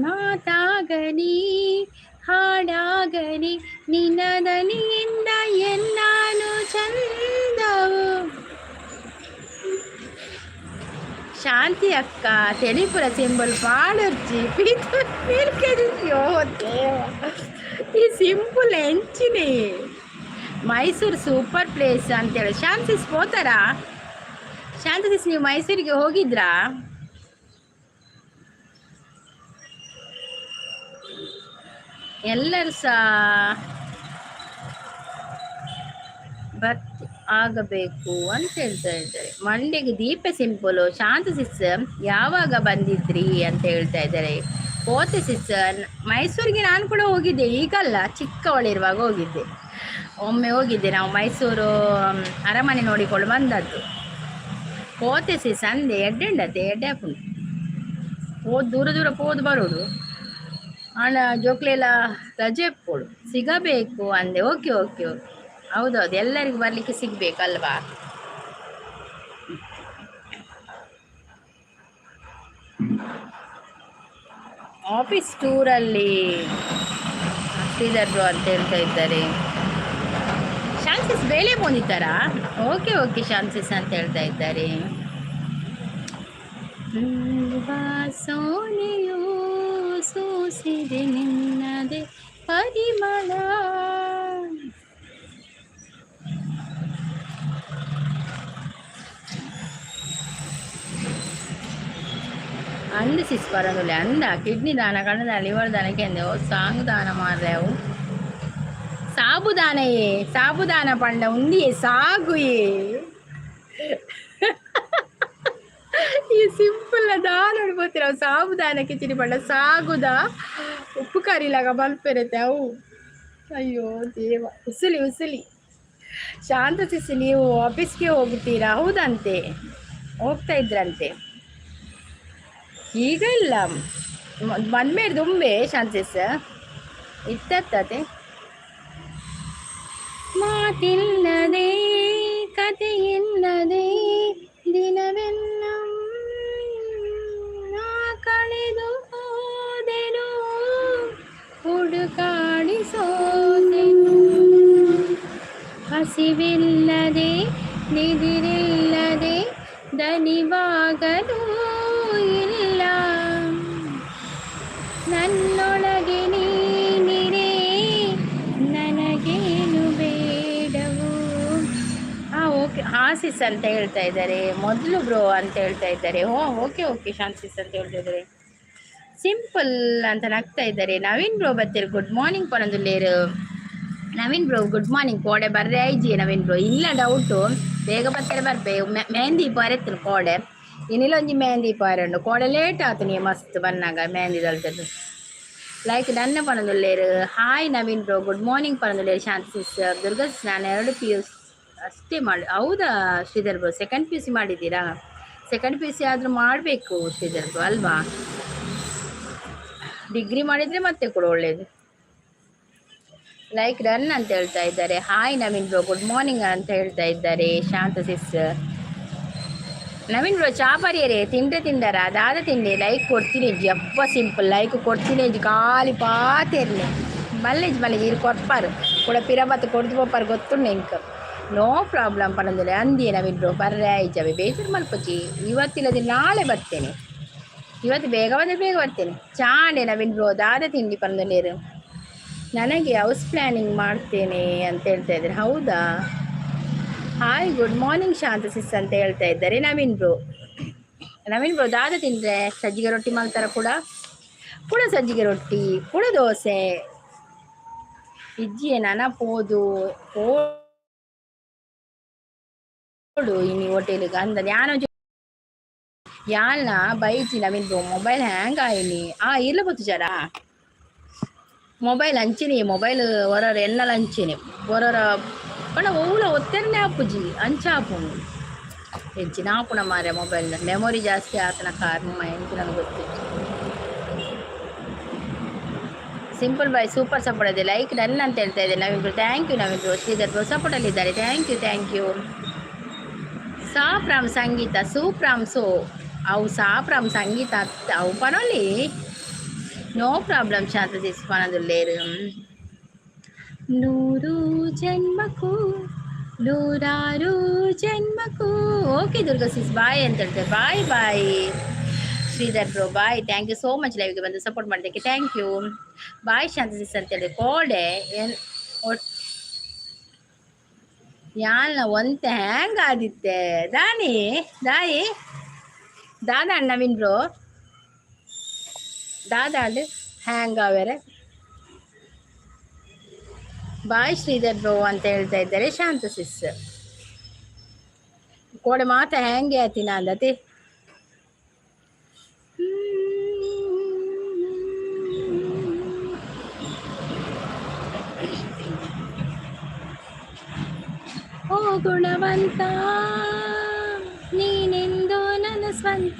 ಮಾತಾಗಲಿ ಹಾಡಾಗಲಿ ನಿನ್ನ ದನಿಯಿಂದ ಎನ್ನಾನು ಚಂದವು. ಶಾಂತಿ ಅಕ್ಕ ತೆಲಿಪುರ ಸಿಂಬಲ್ ಪಾಡೊರ್ಚಿ ಪೀತು ದೇವ. ಈ ಸಿಂಪಲ್ ಎಂಚಿನಿ ಮೈಸೂರು ಸೂಪರ್ ಪ್ಲೇಸ್ ಅಂತೇಳಿ. ಶಾಂತಿಸ್ ಹೋತಾರಾ? ಶಾಂತಿಸ್, ನೀವು ಮೈಸೂರಿಗೆ ಹೋಗಿದ್ರಾ? ಎಲ್ಲರೂ ಸಹ ಭರ್ತಿ ಆಗಬೇಕು ಅಂತ ಹೇಳ್ತಾ ಇದ್ದಾರೆ. ಮಂಡ್ಯಗೆ ದೀಪ ಸಿಂಪಲ್. ಶಾಂತ ಸಿಸ್ ಯಾವಾಗ ಬಂದಿದ್ರಿ ಅಂತ ಹೇಳ್ತಾ ಇದ್ದಾರೆ. ಹೋತೆ ಸಿಸ್, ಮೈಸೂರಿಗೆ ನಾನು ಕೂಡ ಹೋಗಿದ್ದೆ. ಈಗಲ್ಲ, ಚಿಕ್ಕವಳಿರುವಾಗ ಹೋಗಿದ್ದೆ. ಒಮ್ಮೆ ಹೋಗಿದ್ದೆ ನಾವು ಮೈಸೂರು ಅರಮನೆ ನೋಡಿಕೊಂಡು ಬಂದದ್ದು. ಹೋತೆ ಸಿಸ್ ಅಂದೆ ಎಡ್ಡೆಂಡತೆ ಎಡ್ಡೆ ಹಾಕೊಂಡು ಹೋದ್ ದೂರ ದೂರ ಪೋದು ಬರೋದು. ಆಂಡ ಜೋಕ್ಲೆಲ್ಲ ರಜೆ ಕೊಡು ಸಿಗಬೇಕು ಅಂದೆ. ಓಕೆ ಓಕೆ ಓಕೆ, ಹೌದೌದು, ಎಲ್ಲರಿಗೂ ಬರಲಿಕ್ಕೆ ಸಿಗಬೇಕಲ್ವಾ? ಆಫೀಸ್ ಟೂರಲ್ಲಿ ಶ್ರೀಧರ್ ಬ್ರೋ ಅಂತ ಹೇಳ್ತಾ ಇದ್ದಾರೆ. ಶಾನ್ಸಿಸ್ ಬೇಳೆ ಬಂದಿದ್ದಾರಾ? ಓಕೆ ಓಕೆ ಶಾನ್ಸಿಸ್ ಅಂತ ಹೇಳ್ತಾ ಇದ್ದಾರೆ. ಸೋನೆಯೋ ಸೂಸಿದೆ ನಿನ್ನದೆ ಪರಿಮಳ. ಅಂದ್ ಸಿಸ್ ಬರೋದಿಲ್ಲ ಅಂದ. ಕಿಡ್ನಿ ದಾನ, ಕಣ್ಣು ದಾನ, ಲಿವರ್ ದಾನ ಕೆಂದೆ. ಓ ಸಾಂಗ್ ದಾನ ಮಾರ್ರೆ. ಅವು ಸಾಬುದಾನಯೇ, ಸಾಬುದಾನ ಪಂಡ ಉಂದಿಯೇ ಸಾಗುಯೇ. ಈ ಸಿಂಪಲ್ ದಾನ ಬೋತಿರ. ಸಾಬುದಾನ ಕಿಚಡಿ ಪಂಡ ಸಾಗುದ ಉಪ್ಪು ಕರಿಲಾಗ ಮಲ್ಪೆರತೆ ಅವು. ಅಯ್ಯೋ ದೇವ. ಉಸುಲಿ ಉಸುಲಿ. ಶಾಂತ ಸಿಸಿ, ನೀವು ಆಫೀಸ್ಗೆ ಹೋಗ್ತೀರಾ? ಹೌದಂತೆ, ಹೋಗ್ತಾ ಇದ್ರಂತೆ. ಈಗ ಇಲ್ಲ, ಬಂದ್ಮೇಲೆ ದುಂಬೆ. ಶಾಂತ ಸಿಸ್ ಇತ್ತತ್ತೆ. ಮಾತಿಲ್ಲದೆ, ಕಥೆಯಿಲ್ಲದೆ ದಿನವೆಲ್ಲ ನಾ ಕಳೆದು ಹೋದೆನು, ಹುಡುಕಾಡಿ ಸೋತೆನು. ಹಸಿವಿಲ್ಲದೆ, ನಿದಿರಿಲ್ಲದೆ ದಣಿವಾಗಲೂ ಇಲ್ಲ. ನನ್ನೊಳಗೆ ನೀನಿರೆ, ನನಗೇನು ಬೇಡವು. ಹಾಂ, ಓಕೆ. ಹಾಂ ಸಿಸ್ ಅಂತ ಹೇಳ್ತಾ ಇದ್ದಾರೆ. ಮೊದಲು ಬ್ರೋ ಅಂತ ಹೇಳ್ತಾ ಇದ್ದಾರೆ. ಹೋ, ಓಕೆ ಓಕೆ. ಶಾಂತ್ ಸಿಸ್ ಅಂತ ಹೇಳ್ತಾ ಇದ್ದಾರೆ. ಸಿಂಪಲ್ ಅಂತ ನಗ್ತಾ ಇದ್ದಾರೆ. ನವೀನ್ ಬ್ರೋ ಬತ್ತೀರಿ. ಗುಡ್ ಮಾರ್ನಿಂಗ್ ಪನಂದುಲ್ಲೇರು. Naveen bro, good morning. ಕೋಡೆ ಬರ್ರೆ ಐಜಿ ನವೀನ್ ಬ್ರೋ? ಇಲ್ಲ, ಡೌಟು. ಬೇಗ ಬರ್ತಾರೆ, ಬರ್ಪೆ. ಮೆಹಂದಿ ಪಾರೆತ್ತನು ಕೋಡೆ. ಇನ್ನಿಲ್ಲ, ಒಂಜಿ ಮೆಹಂದಿ ಪಾರುಂಡು ಕೋಡೆ. ಲೇಟ್ ಆತು ನೀ ಮಸ್ತ್ ಬನ್ನಾಗ ಮೆಹಂದಿ ದಲ್ತದ್ದು. ಲೈಕ್ ಡನ್ ಪನಂದುಲ್ಲೇರು. Hi Naveen bro, good morning ಪನಂದುಲ್ಲೇರು. ಶಾಂತಿ ಸಿಸ್, ದುರ್ಗಾ ಸಿಸ್, ನಾನು ಎರಡು ಪಿ ಯು ಅಷ್ಟೇ ಮಾಡಿ. ಹೌದಾ Sridhar bro? Second PU C ಮಾಡಿದ್ದೀರಾ? ಸೆಕೆಂಡ್ ಪಿಯು ಸಿ ಆದರೂ ಮಾಡಬೇಕು ಶ್ರೀಧರ್ ಬ್ರೋ, ಅಲ್ವಾ? ಡಿಗ್ರಿ ಮಾಡಿದರೆ ಮತ್ತೆ ಕೂಡ ಒಳ್ಳೆಯದು. ಲೈಕ್ ಡನ್ ಅಂತ ಹೇಳ್ತಾ ಇದ್ದಾರೆ. Hi Naveen bro, good morning ಅಂತ ಹೇಳ್ತಾ ಇದ್ದಾರೆ ಶಾಂತ ಸಿಸ್. ನವೀನ್ ಬ್ರೋ, ಚಾ ಪರಿಯರೆ ತಿಂಡ್ರೆ ತಿಂದರ? ಅದಾದ ತಿಂಡಿ. ಲೈಕ್ ಕೊಡ್ತೀನಿ ಜಪ್ಪ. ಸಿಂಪಲ್ ಲೈಕ್ ಕೊಡ್ತೀನಿ. ಖಾಲಿ ಪಾತೆರ್ನೆ. ಮಲ್ಲೇಜ್ ಮಲ್ಲೇಜ್ ಇರು ಕೊರ್ಪಾರು ಕೂಡ ಪಿರಬತ್ತು ಕೊಡ್ದು ಪೋಪಾರು ಗೊತ್ತುಂಡು ಎಂಕ್. ನೋ ಪ್ರಾಬ್ಲಮ್ ಪನಂದಿಲ್ಲ ಅಂದಿಯೇ. ನವೀನ್ ಬ್ರೋ, ಬರ್ರೆ ಆಯ್ಜವೆ. ಬೇಜಾರು ಮಲ್ಪೊಚ್ಚಿ. ಇವತ್ತಿಲ್ಲದೆ ನಾಳೆ ಬರ್ತೇನೆ. ಇವತ್ತು ಬೇಗ ಬಂದರೆ ಬೇಗ ಬರ್ತೇನೆ. ಚಾಂಡೆ ನವೀನ್ ಬ್ರೋ, ದಾದ ತಿಂಡಿ ಪಂದನೇರು? ನನಗೆ ಹೌಸ್ ಪ್ಲಾನಿಂಗ್ ಮಾಡ್ತೇನೆ ಅಂತ ಹೇಳ್ತಾ ಇದ್ದಾರೆ. ಹೌದಾ? ಹಾಯ್, ಗುಡ್ ಮಾರ್ನಿಂಗ್ ಶಾಂತ ಸಿಸ್ ಅಂತ ಹೇಳ್ತಾ ಇದ್ದಾರೆ ನವೀನ್ ಬ್ರೋ. ನವೀನ್ ಬ್ರೋ, ದಾದ ತಿಂದರೆ? ಸಜ್ಜಿಗೆ ರೊಟ್ಟಿ ಮಾಡ್ತಾರ ಕೂಡ ಕೂಡ. ಸಜ್ಜಿಗೆ ರೊಟ್ಟಿ ಕೂಡ, ದೋಸೆ ಇಜ್ಜಿಯೇ. ನನ ಪೋದು ಪೋಡು ಇನಿ ಹೋಟೆಲ್ಗೆ ಅಂದ ಯಾನ ಯಾಲ್ನ ಬೈಜಿ. ನವೀನ್ ಬ್ರೋ, ಮೊಬೈಲ್ ಹ್ಯಾಂಗ್ ಆಯಿನಿ. ಆ ಇರ್ಲ ಜರ ಮೊಬೈಲ್ ಅಂಚಿನಿ. ಮೊಬೈಲ್ ಹೊರರ ಎನ್ನಲ ಅಂಚಿನಿ ಹೊರರ ಪಂಡ ಒವ್ಲ ಒತ್ತೆರ್ನೆ ಆಪುಜಿ, ಅಂಚ ಆಪುಂಡು. ಎಂಚಿನ ಆಪುಣ ಮಾರೆ. ಮೊಬೈಲ್ ಮೆಮೊರಿ ಜಾಸ್ತಿ ಆತನ ಕಾರಣ ಎಂಚ ನನಗೆ ಗೊತ್ತಿತ್ತು. ಸಿಂಪಲ್ ಬಾಯ್ ಸೂಪರ್ ಸಪೋರ್ಟ್ ಇದೆ. ಲೈಕ್ ಡನ್ ಅಂತ ಹೇಳ್ತಾ ಇದೆ Naveen bro. Thank you Naveen bro. Sridhar bro ಸಪೋರ್ಟಲ್ಲಿದ್ದಾರೆ. Thank you, thank you. ಸಾಪ್ರಾಮ್ ಸಂಗೀತ ಸೂಪ್ರಾಮ್ ಸೋ ಅವು ಸಾಪ್ರಾಮ್ ಸಂಗೀತ ಅವು ಪನೊಲಿ. ನೋ ಪ್ರಾಬ್ಲಮ್ ಶಾಂತ ಸಿಸ್ ಪನದುಲ್ಲೇರು. ನೂರು ಜನ್ಮಕ್ಕೂ, ನೂರಾರು ಜನ್ಮಕ್ಕೂ. ಓಕೆ ದುರ್ಗಾ ಸಿಸ್, ಬಾಯ್ ಅಂತ ಹೇಳ್ತಾರೆ. Bye bye Sridhar bro, bye. Thank you so much ಲೈವ್ಗೆ ಬಂದು ಸಪೋರ್ಟ್ ಮಾಡೋದಕ್ಕೆ. Thank you. Bye Shantha sis ಅಂತ ಹೇಳಿ. ಕೋಡೆ ಏನ್ ಯಾಲ್ನ ಒಂತೆ ಹ್ಯಾಂಗ್ ಆದಿತ್ತೆ ದಾನಿ ದಾಯಿ ದಾದಾ. ನವೀನ್ ಬ್ರೋ, ದಾದಾ ಹ್ಯಾಂಗ್ ಆವೆರೆ? ಬಾಯ್ ಶ್ರೀಧರ್ ಬ್ರೋ ಅಂತ ಹೇಳ್ತಾ ಇದ್ದಾರೆ ಶಾಂತ ಸಿಸ್. ಕೋಡೆ ಮಾತ ಹ್ಯಾಂಗೆ ಆತಿನ ಅಂದತಿ. ಓ ಗುಣವಂತ, ನೀನೆಂದು ನನ್ನ ಸ್ವಂತ.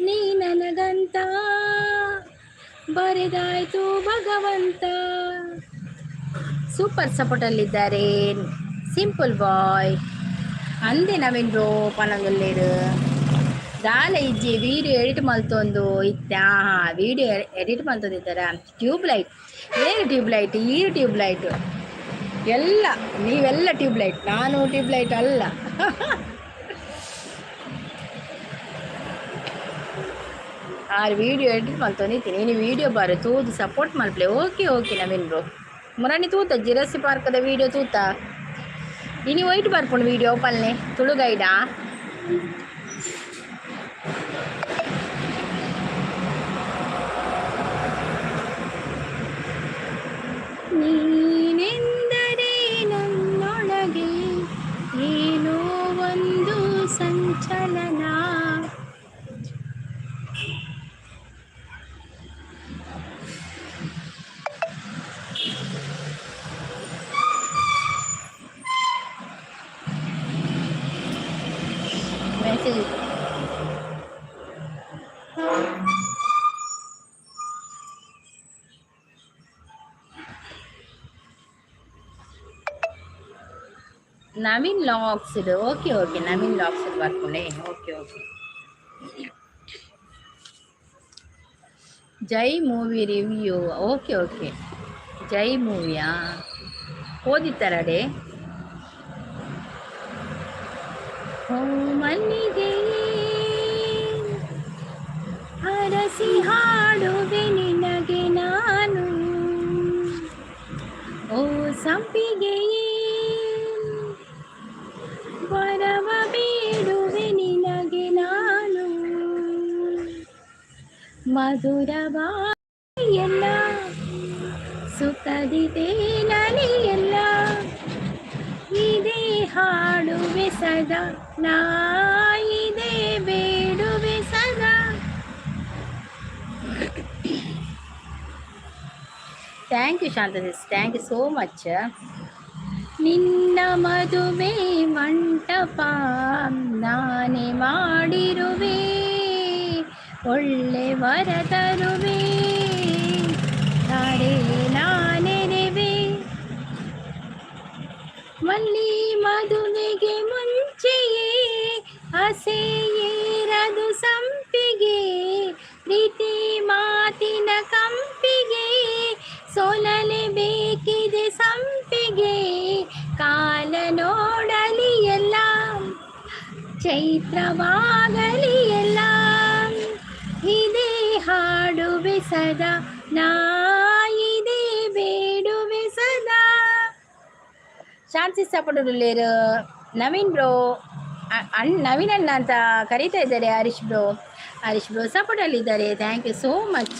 ನೀ ನನಗಂತ ಬರೆದಾಯ್ತು ಭಗವಂತ. ಸೂಪರ್ ಸಪೋರ್ಟಲ್ಲಿದ್ದಾರೆ ಸಿಂಪಲ್ ಬಾಯ್. ಅಂದೆ ನವೀನ್ ಬ್ರೋ ಪನಂದುಲ್ಲೇರು. ದಾಲ ಇಜ್ಜಿ, ವೀಡಿಯೋ ಎಡಿಟ್ ಮಲ್ತೊಂದು ಇತ್ತೆ. ಹಾ, ವೀಡಿಯೋ ಎಡಿಟ್ ಮಲ್ತೊಂದಿದ್ದಾರ. ಟ್ಯೂಬ್ ಲೈಟ್ ಏನು? ಟ್ಯೂಬ್ ಲೈಟ್, ಈ ಟ್ಯೂಬ್ ಲೈಟ್ ಎಲ್ಲ, ನೀವೆಲ್ಲ ಟ್ಯೂಬ್ ಲೈಟ್, ನಾನು ಟ್ಯೂಬ್ ಲೈಟ್ ಅಲ್ಲ. ಆರು ವೀಡಿಯೋ ಎಡಿಟ್ ಮಲ್ತೊಂದಿತ್ತೀನಿ. ನೀನು ವೀಡಿಯೋ ಬಾರೆ ತೂದು ಸಪೋರ್ಟ್ ಮಲ್ಪಲೆ. Okay okay Naveen bro. ಮುರಾನಿ ತೂತ ಜಿರಸಿ ಪಾರ್ಕದ ವೀಡಿಯೋ ತೂತ. ಇನಿ ವೈಟ್ ಬರ್ಪುಂಡು ವೀಡಿಯೋ ಪಲ್ನೆ ತುಳು ಗೈಡಾ. ನವೀನ್ ಲಾಕ್ಸ್ ಓಕೆ ಓಕೆ, ನವೀನ್ ಲಾಕ್ಸ್ ಬರ್ಪುಂಡೆ. Okay okay. Jai movie review, okay okay. Jai ಮೂವಿಯಾ ಓದಿತ್ತಾರಡೆ? ಓ ಮಲ್ಲಿಗೆಯೇ ಹರಸಿ ಹಾಡುವೆ ನಿನಗೆ ನಾನು, ಓ ಸಂಪಿಗೆಯೇ ವರವ ಬೇಡುವೆ ನಿನಗೆ ನಾನು, ಮಧುರವಾಯಿಯಲ್ಲ ಸುಖದಿ ತೇಲಲಿಯಲ್ಲ, ಇದೇ ಹಾಡುವೆ ಸದಾ ನಾ, ಇದೇ ಬೇಡುವೆ ಸದಾ. Thank you Shanta, thank you so much. ನಿನ್ನ ಮದುವೆ ಮಂಟಪ ನಾನೇ ಮಾಡಿರುವೆ, ಒಳ್ಳೆ ವರ ತರುವೆ, ತಾರೆ ನಾನೆನೆವೆ, ಮಲ್ಲಿ ಮದುವೆಗೆ ಮುಂಚೆಯೇ ಹಸೆಯೇರದು ಸಂಪಿಗೆ, ಪ್ರೀತಿ ಮಾತಿನ ಕಂಪಿಗೆ ಸೋಲಲೇಬೇಕಿದೆ ಸಂಪಿಗೆ, ಕಾಲ ನೋಡಲಿ ಎಲ್ಲ ಚೈತ್ರವಾಗಲಿ ಎಲ್ಲ, ಇದೇ ಹಾಡುವೆ ಸದಾ ನಾ, ಇದೇ ಬೇಡುವೆ ಸದಾ. ಶಾಂತಿ ಸಪೋರ್ಟ್ ನವೀನ್ ಬ್ರೋ, ಅಣ್ಣ ನವೀನ್ ಅಣ್ಣ ಅಂತ ಕರೀತಾ ಇದ್ದಾರೆ. ಹರೀಶ್ ಬ್ರೋ, ಹರೀಶ್ ಬ್ರೋ ಸಪೋರ್ಟಲ್ಲಿದ್ದಾರೆ. Thank you so much.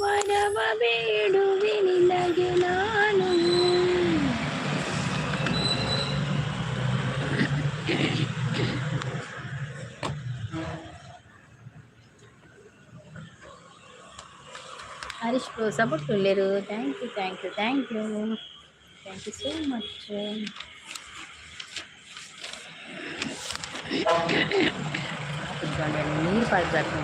ವರವ ಬೇಡುವೆ ನಿನಗೆ ನಾನು. ಹರೀಶ್ ಬ್ರೋ ಸಪೋರ್ಟ್ ಉಳ್ಳೇರು. Thank you thank you thank you thank you so much. ನೀರು ಪಾಡ್ಬಾರ್ದು.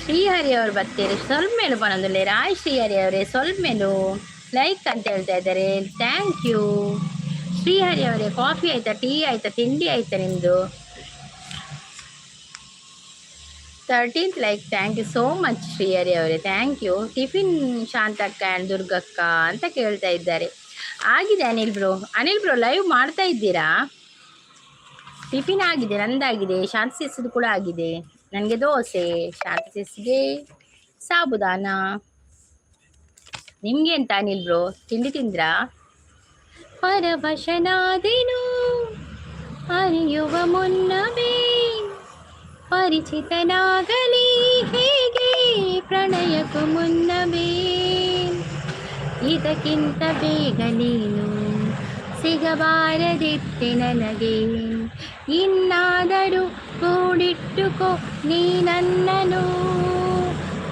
ಶ್ರೀಹರಿ ಅವರು ಬರ್ತೀರಿ ಸ್ವಲ್ಪ ಮೇಲು ಪನೊಂದುಲ್ಲೆ. ರಾಯ್ ಶ್ರೀಹರಿ ಅವರೇ ಸ್ವಲ್ಪ ಮೇಲು ಲೈಕ್ ಅಂತ ಹೇಳ್ತಾ ಇದ್ದಾರೆ. Thank you Srihari ಅವರೇ. ಕಾಫಿ ಆಯ್ತಾ, ಟೀ ಆಯ್ತಾ, ತಿಂಡಿ ಆಯ್ತಾ ನಿಮ್ಮದು? 13th like, thank you so much Srihari ಅವರೇ, thank you. Tiffin Shantakka and ದುರ್ಗಕ್ಕ ಅಂತ ಕೇಳ್ತಾ ಇದ್ದಾರೆ. ಆಗಿದೆ Anil bro, Anil bro live ಮಾಡ್ತಾ ಇದ್ದೀರಾ? ಟಿಫಿನ್ ಆಗಿದೆ, ನಂದಾಗಿದೆ, ಶಾಂತ ಕೂಡ ಆಗಿದೆ. ನನಗೆ ದೋಸೆ, ಶಾಂತ ಸಾಬುದಾನ. ನಿಮಗೆ ಎಂತ ಅನಿಲ್ ಬ್ರೋ ತಿಂಡಿ ತಿಂದ್ರಾ? ಪರವಶನಾದೆನು ಅರಿಯುವ ಮುನ್ನವೇ, ಪರಿಚಿತನಾಗಲಿ ಹೇಗೆ ಪ್ರಣಯಕ್ಕೂ ಮುನ್ನವೇ, ಇದಕ್ಕಿಂತ ಬೇಗ ನೀನು ಸಿಗಬಾರದಿತ್ತೆ ನನಗೆ, ಇನ್ನಾದರೂ ಕೂಡಿಟ್ಟುಕೋ ನೀ ನನ್ನನು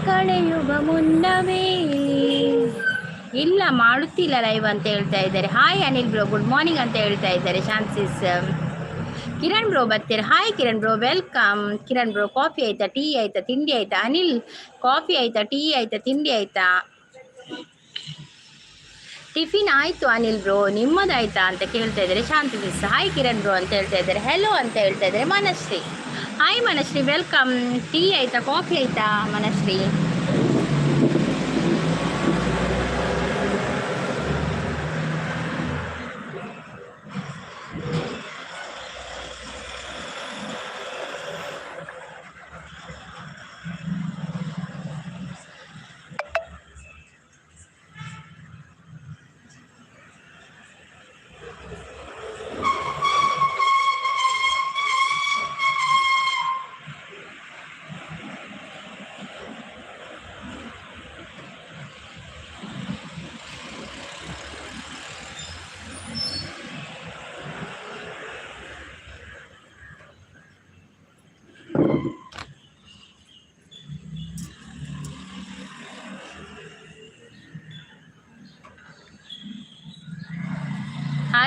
ಕಳೆಯುವ ಮುನ್ನವೇ. ಇಲ್ಲ ಮಾಡುತ್ತಿಲ್ಲ ಲೈವ್ ಅಂತ ಹೇಳ್ತಾ ಇದ್ದಾರೆ. Hi Anil bro, good morning ಅಂತ ಹೇಳ್ತಾ ಇದ್ದಾರೆ ಶಾನ್ಸಿಸ್. ಕಿರಣ್ ಬ್ರೋ ಬರ್ತೀರ? Hi Kiran bro, welcome. Kiran bro coffee ಆಯ್ತಾ, ಟೀ ಆಯ್ತಾ, ತಿಂಡಿ ಆಯ್ತಾ? ಅನಿಲ್ ಕಾಫಿ ಆಯ್ತಾ, ಟೀ ಆಯ್ತಾ, ತಿಂಡಿ ಆಯ್ತಾ? ಟಿಫಿನ್ ಆಯಿತು ಅನಿಲ್ ಬ್ರೋ, ನಿಮ್ಮದಾಯ್ತಾ ಅಂತ ಕೇಳ್ತಾ ಇದ್ದಾರೆ ಶಾಂತಿ ಮಿಸ್. ಹಾಯ್ ಕಿರಣ್ ಬ್ರೋ ಅಂತ ಹೇಳ್ತಾ ಇದ್ದಾರೆ. ಹೆಲೋ ಅಂತ ಹೇಳ್ತಾ ಇದ್ದಾರೆ Manashree. Hi Manashree, welcome. Tea ಆಯ್ತಾ, ಕಾಫಿ ಆಯ್ತಾ ಮನಶ್ರೀ?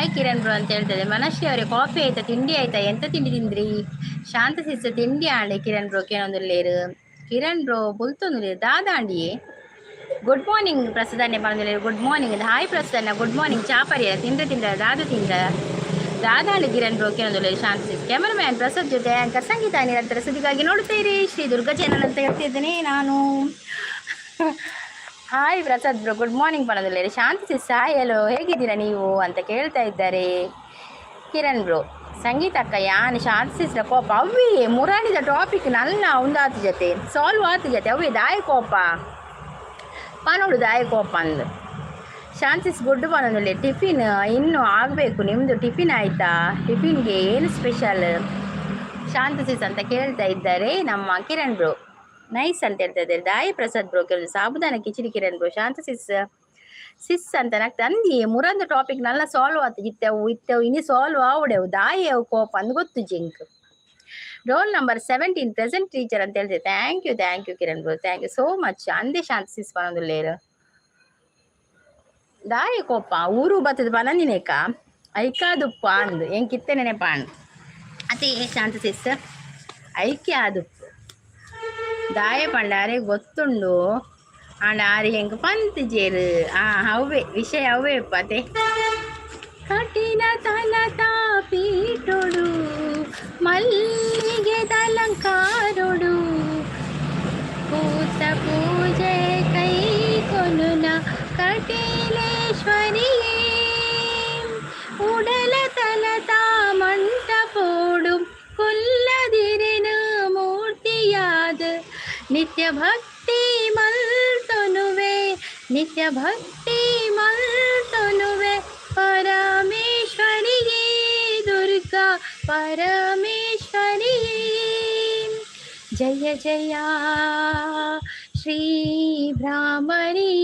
ಹಾಯ್ ಕಿರಣ್ ಬ್ರೋ ಅಂತ ಹೇಳ್ತದೆ. ಮನಶ್ರೀ ಅವರೇ, ಕಾಫಿ ಆಯ್ತಾ, ತಿಂಡಿ ಆಯ್ತಾ, ಎಂತ ತಿಂಡಿ ತಿಂದ್ರಿ? ಶಾಂತ ಸಿಸ್ಟರ್ ತಿಂಡಿ ಆಂಡೆ. ಕಿರಣ್ ಬ್ರೋ ಕೇನೊಂದುಲ್ಲೇರು. ಕಿರಣ್ ಬ್ರೋ ಬುಲ್ತೊಂದುಲ್ಲೇರು ದಾದಾಂಡಿಯೇ. ಗುಡ್ ಮಾರ್ನಿಂಗ್ ಪ್ರಸಾದನ್ನೇ ಬಂದಿಲ್ಲ. Good morning. Hi Prasanna, good morning. ಚಾಪರಿಯ ತಿಂದ್ರೆ ತಿಂದ ದಾದು ತಿಂದ ದಾದಾಂಡು ಕಿರಣ್ ಬ್ರೋ ಕೇನೊಂದುಲ್ಲೇರು. ಶಾಂತ ಸಿಸ್ ಕ್ಯಾಮರಾಮ್ಯಾನ್ ಪ್ರಸಾದ್ ಜೊತೆ ಆಂಕರ್ ಸಂಗೀತ. ನಿರಂತರ ಸುದ್ದಿಗಾಗಿ ನೋಡುತ್ತೀರಿ ಶ್ರೀ ದುರ್ಗಾ ಚಾನಲ್ ಅಂತ ಹೇಳ್ತಿದ್ದೇನೆ ನಾನು. Hi Prasad bro, good morning ಪಣದಲ್ಲಿ. ಶಾಂತಿ ಸಿಸ್, ಹಾಯ್, ಹಲೋ, ಹೇಗಿದ್ದೀರಾ ನೀವು ಅಂತ ಕೇಳ್ತಾ ಇದ್ದಾರೆ ಕಿರಣ್ ಬ್ರೋ. ಸಂಗೀತ ಅಕ್ಕ, ಯಾನ್ ಶಾಂತಿ ಸಿಸ್ರ ಕೋಪ ಅವ್ವಿ ಮುರಾಣಿದ ಟಾಪಿಕ್ ನನ್ನ ಒಂದಾತು ಜೊತೆ ಸಾಲ್ವ್ ಆತು ಜೊತೆ. ಅವ್ವಿ ದಾಯ ಕೋಪ ಪನೋಡು, ದಾಯ ಕೋಪ ಅಂದು. ಶಾಂತಿಸ್ ಗುಡ್ಡು ಪನೊಂದುಲ್ಲೆ. ಟಿಫಿನ್ ಇನ್ನೂ ಆಗಬೇಕು. ನಿಮ್ಮದು ಟಿಫಿನ್ ಆಯಿತಾ? ಟಿಫಿನ್ಗೆ ಏನು ಸ್ಪೆಷಲ್ ಶಾಂತ ಸಿಸ್ ಅಂತ ಕೇಳ್ತಾ ಇದ್ದಾರೆ ನಮ್ಮ ಕಿರಣ್ ಬ್ರೋ. ನೈಸ್ ಅಂತ ಹೇಳ್ತಾ ಇದ್ದಾರೆ. ದಾಯಿ ಪ್ರಸಾದ್ ಬ್ರೋ ಕೇಳಿದ್ರು. ಸಾಬುದಾನ ಕಿಚಡಿ ಕಿರಣ್ ಬ್ರೋ. ಶಾಂತ ಸಿಸ್ ಸಿಸ್ ಅಂತ ನಾಕ್ ಅಂದಿ. ಮುರಂದು ಟಾಪಿಕ್ ನಲ್ಲ ಸಾಲ್ವ್ ಆತು. ಇತ್ತೆವು ಇತ್ತೆವು ಇನಿ ಸಾಲ್ವ್ ಆವಡೆವು. ದಾಯಿ ಅವು ಕೋಪ ಅಂದ್ ಗೊತ್ತು ಜಿಂಕ್. ರೋಲ್ ನಂಬರ್ 17 ಪ್ರೆಸೆಂಟ್ ಟೀಚರ್ ಅಂತ ಹೇಳ್ತೇವೆ. Thank you, thank you Kiran bro, thank you so much. ಅಂದೆ ಶಾಂತ ಸಿಸ್ ಪನೊಂದುಲ್ಲೇರು. ದಾಯಿ ಕೋಪ ಊರು ಬತ್ತದ ಪನಂದಿನೇಕ ಐಕಾದುಪ್ಪ ಅಂದು ಎಂಕಿತ್ತೆ ನೆನಪಾಂಡ್ ಅತೆ. ಶಾಂತ ಸಿಸ್ ಐಕ್ಯ ಆದುಪ್ಪು ದಾಯ ಪಂಡಾರೆ ಗೊತ್ತುಂಡು ಆಂಡ ಆರಿ ಹೆಂಗ್ ಪಂತ್ ಜೇರು. ಆ ಅವ್ವೆ ವಿಷಯ ಅವ್ವೆ ಪತೆ. ಕಠಿಣ ತಲತ ಪೀಠೊಡು ಮಲ್ಲಿಗೆ ಅಲಂಕಾರೊಡು ಪೂತ ಪೂಜೆ ಕೈ ಕೊನುನ ಕಟೀಲೇಶ್ವರಿಯೇ, ಉಡಲ ತಲತ ಮಂಟಪೋಡು ಕುಲ್ಲದಿರೆನ ಮೂರ್ತಿಯಾದ ನಿತ್ಯ ಭಕ್ತಿ ಮಲ್ತೊನುವೆ, ನಿತ್ಯ ಭಕ್ತಿ ಮಲ್ತೊನುವೆ ಪರಮೇಶ್ವರಿಯೇ, ದುರ್ಗಾ ಪರಮೇಶ್ವರಿಯೇ. ಜಯ ಜಯ ಶ್ರೀ ಭ್ರಾಮರಿ,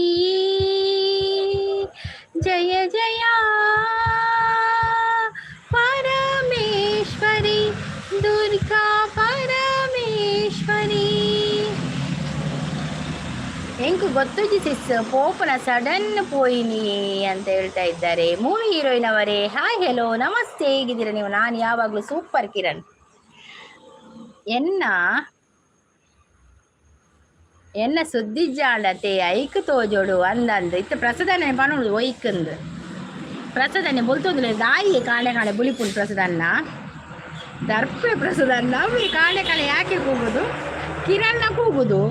ಜಯ ಜಯ ಪರಮೇಶ್ವರಿ, ದುರ್ಗಾ ಪರಮೇಶ್ವರಿ. ಎಂಕು ಗೊತ್ತುಜಿ ಸಿಸ್, ಪೋಪನ ಸಡನ್ ಪೋಯಿನಿ ಅಂತ ಹೇಳ್ತಾ ಇದ್ದಾರೆ. ಮೂವಿ ಹೀರೋಯಿನ್ ಅವರೇ, ಹಾಯ್, ಹೆಲೋ, ನಮಸ್ತೆ, ಹೇಗಿದ್ದೀರಾ ನೀವು? ನಾನು ಯಾವಾಗಲೂ ಸೂಪರ್ ಕಿರಣ್. ಎನ್ನ ಎನ್ನ ಸುದ್ದಿ ಜಾಡತೆ ಐಕ್ ತೋಜೋಡು ಅಂದಂದು ಇತ್ತ ಪ್ರಸದನೆ ಪನೋಡು ಒಯ್ಕಂದು. ಪ್ರಸದನೆ ಬೊಲ್ತೊಂದುಲೆ. ದಾಯಿ ಕಾಣೆ ಕಾಣೆ ಬುಲಿಪುಂಡು ಪ್ರಸದನ್ನ ದರ್ಪೆ. ಪ್ರಸದನ್ನ ಅವಿ ಕಾಣೆ ಕಾಣೆ ಯಾಕೆ ಕೂಗುದು? ಕಿರಣ್ಣ ಕೂಗುದು,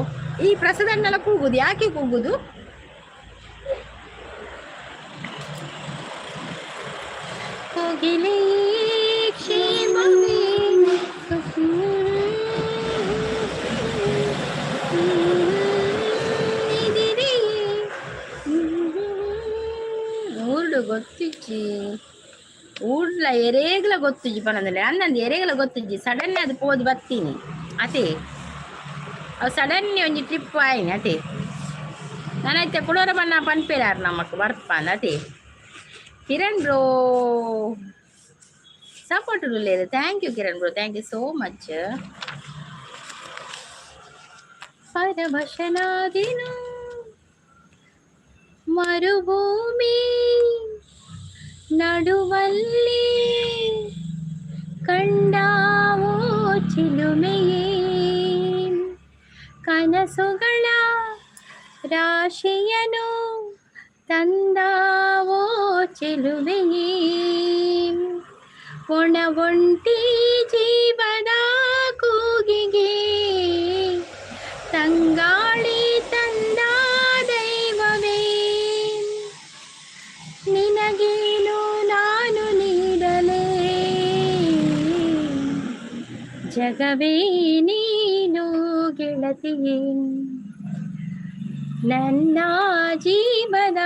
ಈ ಪ್ರಸದನ್ನೆಲ್ಲ ಕೂಗುದು, ಯಾಕೆ ಕೂಗುದು? ಕೋಗಿಲೆ ಕ್ಷೇಮವೇ? ಇದಿರಿ ಊರ್ಡು ಗೊತ್ತಿಜ್ಜಿ, ಊರ್ಲ ಎರೇಗ್ಲ ಗೊತ್ತಿಜ್ಜಿ ಪನಂದ್ರೆ ಅಂದಂದು ಎರೇಗ್ಲ ಗೊತ್ತಿಜ್ಜಿ. ಸಡನ್ ಅದು ಪೋದು ಬತ್ತೀನಿ ಅತೆ. ಅವು ಸಡನ್ ಒಂಜಿ ಟ್ರಿಪ್ ಆಯ್ನಿ ಅತೆ. ನಾನೈತೆ ಕುಡೋರ ಬಣ್ಣ ಪನ್ಪೇರಾರು ನಮಕ್ ಬರ್ಪ ಅತೆ. ಕಿರಣ್ ಬ್ರೋ ಸಪೋರ್ಟ್ ಉಲ್ಲೇರು. Thank you Kiran bro, thank you so much. ಪರವಶನಾದಿನು ಮರುಭೂಮಿ ನಡುವಲ್ಲಿ ಕಂಡಾವೋ ಚಿಲುಮೆಯೇ, ಕನಸುಗಳ ರಾಶಿಯನು ತಂದಾವೋ ಚೆಲುವೆಯೇ, ಒಣ ಒಂಟಿ ಜೀವದ ಕೂಗಿಗೆ ತಂಗಾಳಿ ತಂದ ದೈವವೇ, ನಿನಗೇನು ನಾನು ನೀಡಲೇ? ಜಗವೇ ನೀನು ಗೆಳತಿಯೇ, ನನ್ನ ಜೀವನ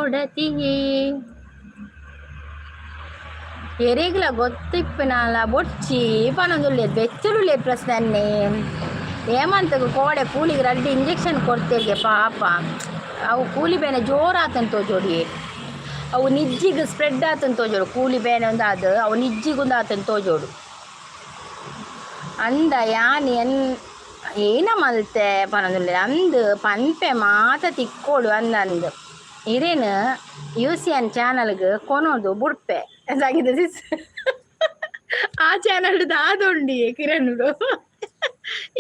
ಒಡತಿಯೇ. ಎರೆಗ್ಲ ಗೊತ್ತಿಪ್ಪನಲ್ಲ ಬೊಡ್ಚಿ ಪನೊಂದುಲ್ಲೇದು ಬೆಚ್ಚುಡುಲ್ಲೇದು ಪ್ರಶ್ನೆ. ಹೇಮಂತ್ಗ್ ಕೋಡೆ ಕೂಲಿಗೆ ರಡ್ಡ್ ಇಂಜೆಕ್ಷನ್ ಕೊಡ್ತೇಗೆ ಪಾಪ. ಅವು ಕೂಲಿ ಬೇನೆ ಜೋರಾತಂತ ತೋಜೋಡಿ. ಅವು ನಿಜ್ಜಿಗ್ ಸ್ಪ್ರೆಡ್ ಆತಂತ ತೋಜೋಡು. ಕೂಲಿ ಬೇನೆ ಒಂದು ಅದು ಅವು ನಿಜ್ಜಿಗ್ ಒಂದು ಆತಂತ ತೋಜೋಡು. ಅಂದ ಯಾನ್ ಎನ್ ಏನ ಮಲ್ತೆ ಪನೊಂದುಲ್ಲೆ. ಅಂದ್ ಪನ್ಪೆ ಮಾತ ತಿಕ್ಕೋಡು ಅಂದಂದು. ಇರೇನು ಯು ಸಿ ಎನ್ ಚಾನಲ್ಗೆ ಕೊನೋದು ಬುಡ್ಪೆ ಸಂಗೀತ ಸಿಸ್. ಆ ಚಾನಲ್ ದಾದೊಂಡಿ ಕಿರಣ್.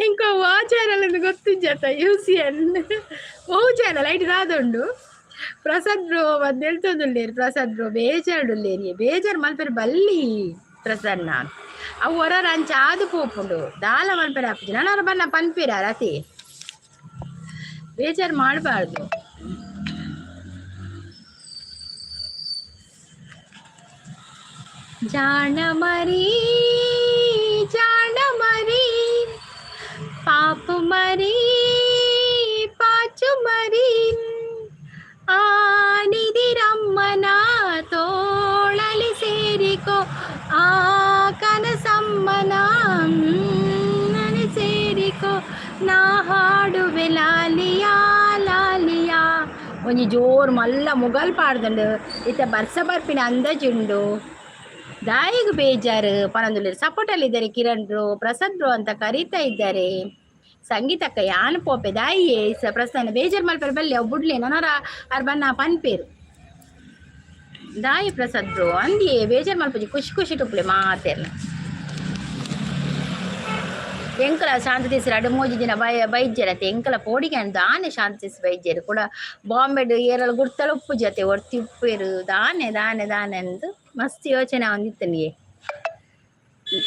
ಇಂಕ ಆ ಚಾನಲ್ ಅಂತ ಗೊತ್ತಿಜ್ಜತ್ತ? U C N O channel ಐಟ್ ದಾದೊಂಡು. ಪ್ರಸಾದ್ ಬ್ರೋ ಬಂದು ಪ್ರಸಾದ್ ಬ್ರೋ ಬೇಜಾರುಡುಲ್ಲೇರಿ. ಬೇಜಾರು ಮಲ್ಪೆರೆ ಬಲ್ಲಿ ಪ್ರಸನ್ನ. ಅವು ಹೊರ ಅಂಚ ಆದು ಪೋಪುಂಡು, ದಾಲ ಮಲ್ಪೆರೆ ಆಪುಜಿ. ನಾನು ಬನ್ನ ಪನ್ಪಿರ ರತಿ, ಬೇಜಾರು ಮಾಡಬಾರ್ದು. ಜಾಣ ಮರಿ, ಜಾಣ ಮರಿ, ಪಾಪ ಮರಿ, ಪಾಚು ಮರಿ, ಆ ನಿಧಿರಮ್ಮನ ತೋಳಲಿ ಸೇರಿಕೋ, ಆ ಕನಸಮ್ಮನ ಸೇರಿಕೋ, ನಾ ಹಾಡುವೆ ಲಾಲಿಯಾ ಲಾಲಿಯಾ. ಒಂಜಿ ಜೋರು ಮಲ್ಲ ಮುಗಲ್ ಪಾಡ್ದಂಡು. ಇತ್ತ ಬರ್ಸ ಬರ್ಪಿನ ಅಂದಾಜುಂಡು. ದಾಯಿಗ್ ಬೇಜಾರು ಪನೊಂದುಲ್ಲೆರ್. ಸಪೋರ್ಟ್ ಇದ್ದಾರೆ ಕಿರಣ್ ಬ್ರೋ, ಪ್ರಸಾದ್ ಬ್ರೋ ಅಂತ ಕರೀತಾ ಇದ್ದಾರೆ. ಸಂಗೀತಕ್ಕ ಯಾನ್ ಪೋಪೆ ದಾಯಿಯೇ ಪ್ರಸನ್ನ ಬೇಜಾರು ಮಲ್ಪೆರೆ ಬಲ್ಲೆ. ಅವು ಬುಡ್ಲೆ, ನನರ ಅರ್ ಬನ್ನ ಪನ್ಪೇರು. ದಾಯಿ ಪ್ರಸಾದ್ ಬ್ರೋ ಅಂದಿಯೇ ಬೇಜಾರು ಮಲ್ಪುಜಿ. ಖುಷಿ ಖುಷಿ ಟುಪ್ಲೆ ಮಾತೆರ್ನ. ಎಂಕಲ ಶಾಂತ ರಡು ಮೂಜಿ ದಿನ ಬೈ ಬೈಜ್ಜರತೆ. ಎಂಕಲ ಪೋಡಿಗೆ ದಾನೆ ಶಾಂತ ಬೈಜ್ಜೆರ್ ಕೂಡ. ಬಾಂಬೆಡ್ ಏರಲ್ ಗುರ್ತಲ ಉಪ್ಪು ಜತೆ ಒರ್ತಿ ಉಪ್ಪೇರು. ದಾನೆ ದಾನೆ ದಾನೆ ಅಂದ್ ಮಸ್ತ್ ಯೋಚನೆ ಒಂದಿತ್ತನಿಗೆ.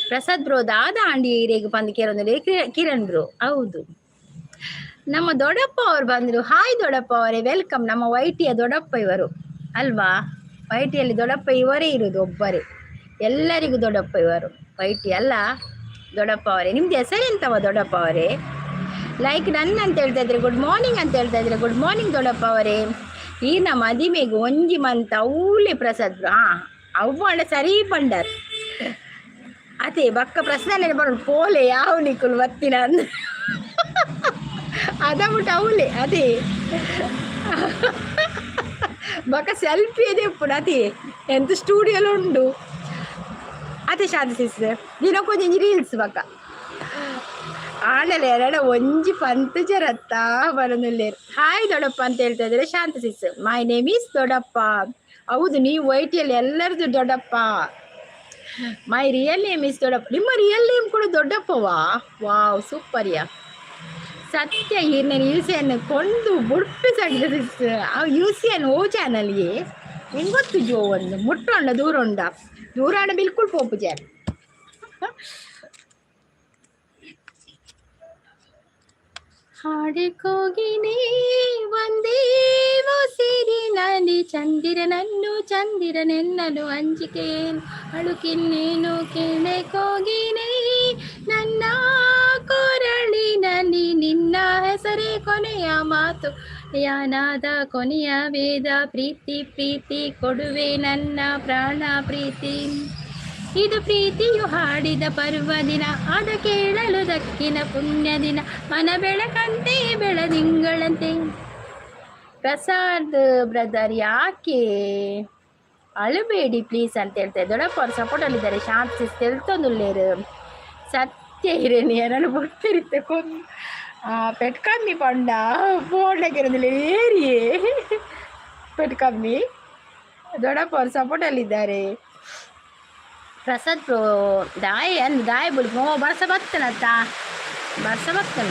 ಪ್ರಸಾದ್ ಬ್ರೋ ದಾದ ಆಂಡಿ ಇರೇಗ್ ಪಂದ್ ಕೇರೊಂದುಲ್ಲೆ ಕಿರಣ್ ಬ್ರೋ. ಹೌದು, ನಮ್ಮ ದೊಡ್ಡಪ್ಪ ಅವರು ಬಂದ್ರು. ಹಾಯ್ ದೊಡ್ಡಪ್ಪ ಅವರೇ, welcome. ನಮ್ಮ ವೈಟಿಯ ದೊಡ್ಡಪ್ಪ ಇವರು ಅಲ್ವಾ? ವೈಟಿಯಲ್ಲಿ ದೊಡ್ಡಪ್ಪ ಇವರೇ ಇರುವುದು, ಒಬ್ಬರೇ. ಎಲ್ಲರಿಗೂ ದೊಡ್ಡಪ್ಪ ಇವರು ವೈಟಿ ಅಲ್ಲ ದೊಡ್ಡಪ್ಪ ಅವರೇ? ನಿಮ್ದು ಹೆಸರೆಂತವ ದೊಡ್ಡಪ್ಪ ಅವರೇ? ಲೈಕ್ ನನ್ನ ಅಂತ ಹೇಳ್ತಾ ಇದ್ರೆ, ಗುಡ್ ಮಾರ್ನಿಂಗ್ ಅಂತ ಹೇಳ್ತಾ ಇದ್ರೆ. ಗುಡ್ ಮಾರ್ನಿಂಗ್ ದೊಡ್ಡಪ್ಪ ಅವರೇ. ಈ ನಮ್ಮ ಮದಿಮೆಗೆ ಒಂಜಿ ಮಂತ್ ಅವಲೇ ಪ್ರಸಾದ್. ಹಾ, ಅವ್ವಾಂಡ ಸರಿ ಪಂಡರ್ ಅದೇ ಬಕ್ಕ ಪ್ರಶ್ನೆ ಬರೋಣ ಪೋಲೆ ಯಾವ ನಿಕ್ಕುಲು ಬತ್ತಿನ ಅಂದ್ ಅದ ಬಿಟ್ಟು ಅವಲೇ ಅದೇ ಬಕ್ಕ ಸೆಲ್ಫಿ ಅದೇ ಉಪ್ಪುಡು ಅದೇ ಎಂತ ಸ್ಟೂಡಿಯೋಲು ಉಂಡು. ಅದೇ ಶಾಂತ ಸಿಸ್ಟರ್ ದಿನಕ್ಕೊಂಜಿ ರೀಲ್ಸ್ ಬಕ್ಕ ಆಂಡಲ ಎರಡ ಒಂಜಿ ಪಂತ್ ಜರತ್ತ ಬರೋನುಲ್ಲೇರು. ಹಾಯ್ ದೊಡ್ಡಪ್ಪ ಅಂತ ಹೇಳ್ತಾ ಇದ್ದಾರೆ ಶಾಂತ ಸಿಸ್. My name is ದೊಡ್ಡಪ್ಪ. ಹೌದು, ನೀವು ವೈಟಿಯಲ್ಲಿ ಎಲ್ಲರದು ದೊಡ್ಡಪ್ಪ. My real name is ದೊಡ್ಡಪ್ಪ. ನಿಮ್ಮ ರಿಯಲ್ ನೇಮ್ ಕೂಡ ದೊಡ್ಡಪ್ಪವಾ? ವಾವ್, ಸೂಪರ್ ಯಾ. ಸತ್ಯ ಈರ್ನ ಯು ಸಿ ಎನ್ ಕೊಂಡು ಬುಡ್ಪೆ ಸಾಗಿದೆ. ಆ ಯು ಸಿ ಎನ್ ಓ ಚಾನಲ್ಗೆ ನಿಂಗೆ ಗೊತ್ತು ಜೋ ಒಂದು ಮುಟ್ಟೊಂಡ ದೂರ ಉಂಡ ದೂರ ಬಿಲ್ಕುಲ್ ಪೋಪು ಜಾನ್. ಹಾಡಿಕೋಗಿನೇ ಒಂದೇ ಉಸಿರಿನಲ್ಲಿ ಚಂದಿರನನ್ನು ಚಂದಿರನೆನ್ನಲು ಅಂಜಿಕೆಯೇನು ಅಳುಕಿನ್ನೇನು ಕೇಳೆ ಕೋಗಿನೇ. ನನ್ನ ಕೊರಳಿನಲ್ಲಿ ನಿನ್ನ ಹೆಸರೇ ಕೊನೆಯ ಮಾತು, ಯಾನಾದ ಕೊನೆಯ ವೇದ. ಪ್ರೀತಿ ಪ್ರೀತಿ ಕೊಡುವೆ ನನ್ನ ಪ್ರಾಣ ಪ್ರೀತಿ. ಇದು ಪ್ರೀತಿಯು ಹಾಡಿದ ಪರ್ವ ದಿನ, ಅದ ಕೇಳಲು ದಕ್ಕಿನ ಪುಣ್ಯ ದಿನ. ಮನ ಬೆಳಕಂತೆ ಬೆಳದಿಂಗಳಂತೆ. ಪ್ರಸಾದ್ ಬ್ರದರ್, ಯಾಕೆ ಅಳಬೇಡಿ ಪ್ಲೀಸ್ ಅಂತ ಹೇಳ್ತಾರೆ. ದೊಡ್ಡಪ್ಪ ಅವ್ರು ಸಪೋರ್ಟಲ್ಲಿದ್ದಾರೆ. ಶಾಂತ ತೆಲ್ತೊಂದುಲ್ಲೇರು. ಸತ್ಯ ಇರೇನಿ ನಾನು ಬೊಟ್ಟಿರುತ್ತೆ ಕೊನ್ ಪೆಟ್ ಕಮ್ಮಿ ಪಂಡ ಫೋನ್ಡಾಗಿರೋದಿಲ್ಲ ಏರಿಯೇ ಪೆಟ್ ಕಮ್ಮಿ. ದೊಡ್ಡಪ್ಪ ಅವ್ರು ಸಪೋರ್ಟಲ್ಲಿದ್ದಾರೆ. ಪ್ರಸಾದ್ ಬ್ರೋ ದಾಯ ಅಂದ್ ದಾಯ ಬುಲ್. ಓ ಬರ್ಸ ಬತ್ತನತ್ತ, ಬರ್ಸ ಬತ್ತನ.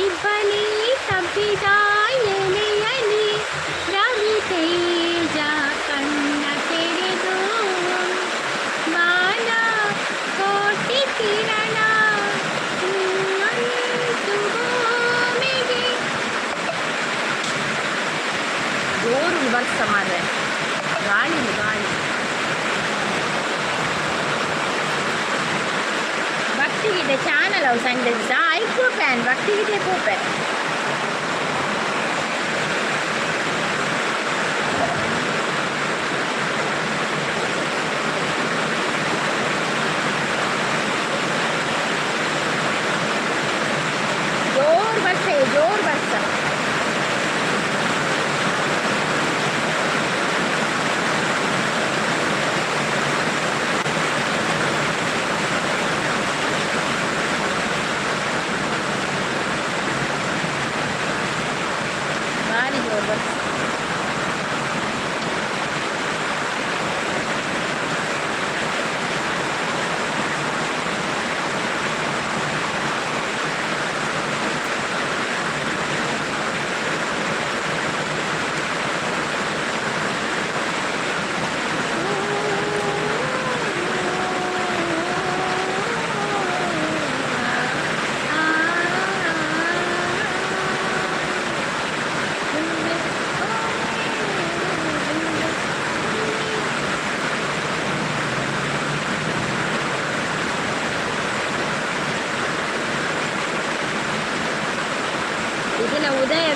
ಇಬ್ಬನಿ ತಬ್ಬಿದ ಎಲೆಯಲಿ ರವಿ ತೇಜ ಕಣ್ಣ ತೆರೆದು ಬಾನ ಕೋಟಿ ಕಿರಣ ನಿನ್ನಂತು ಭೂಮಿಗೆ. ಜೋರು ಬರ್ಸ ಮಾರ್ರೆ, ಗಾಳಿ ಗಾಳಿ. ಭಕ್ತಿಗೀತೆ ಚಾನಲ್ ಅವು ಸಂಗೀತ ಐಕೋ ಪ್ಯಾನ್ ಭಕ್ತಿಗೀತೆ ಪೋಪೆ. ಜೋರು ಬರ್ಸ, ಜೋರು ಬರ್ಸ.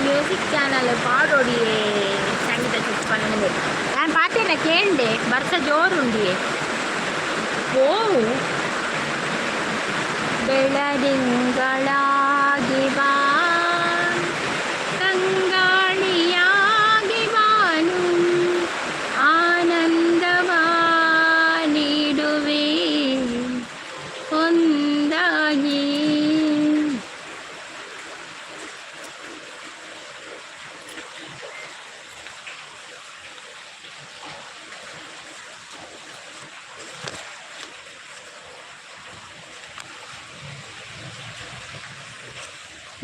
ಮ್ಯೂಸಿಕ್ ಚಾನಲ್ ಪಾಡೋಡಿಯೇ ಸಂಗೀತ ಚಿಕ್ಕ ನಾನು ಪಾತೇನ ಕೇಂಡೆ ಬರ್ಸ ಜೋರುಂಡಿಯೇ ಓ ಬೆಳದಿಂಗಳಾಗಿ ಬಾ ತಂಗಾಳಿಯಾಗಿ ಬಾನು ಆನಂದವ ನೀಡುವೆ ಒಂದಾಗಿ.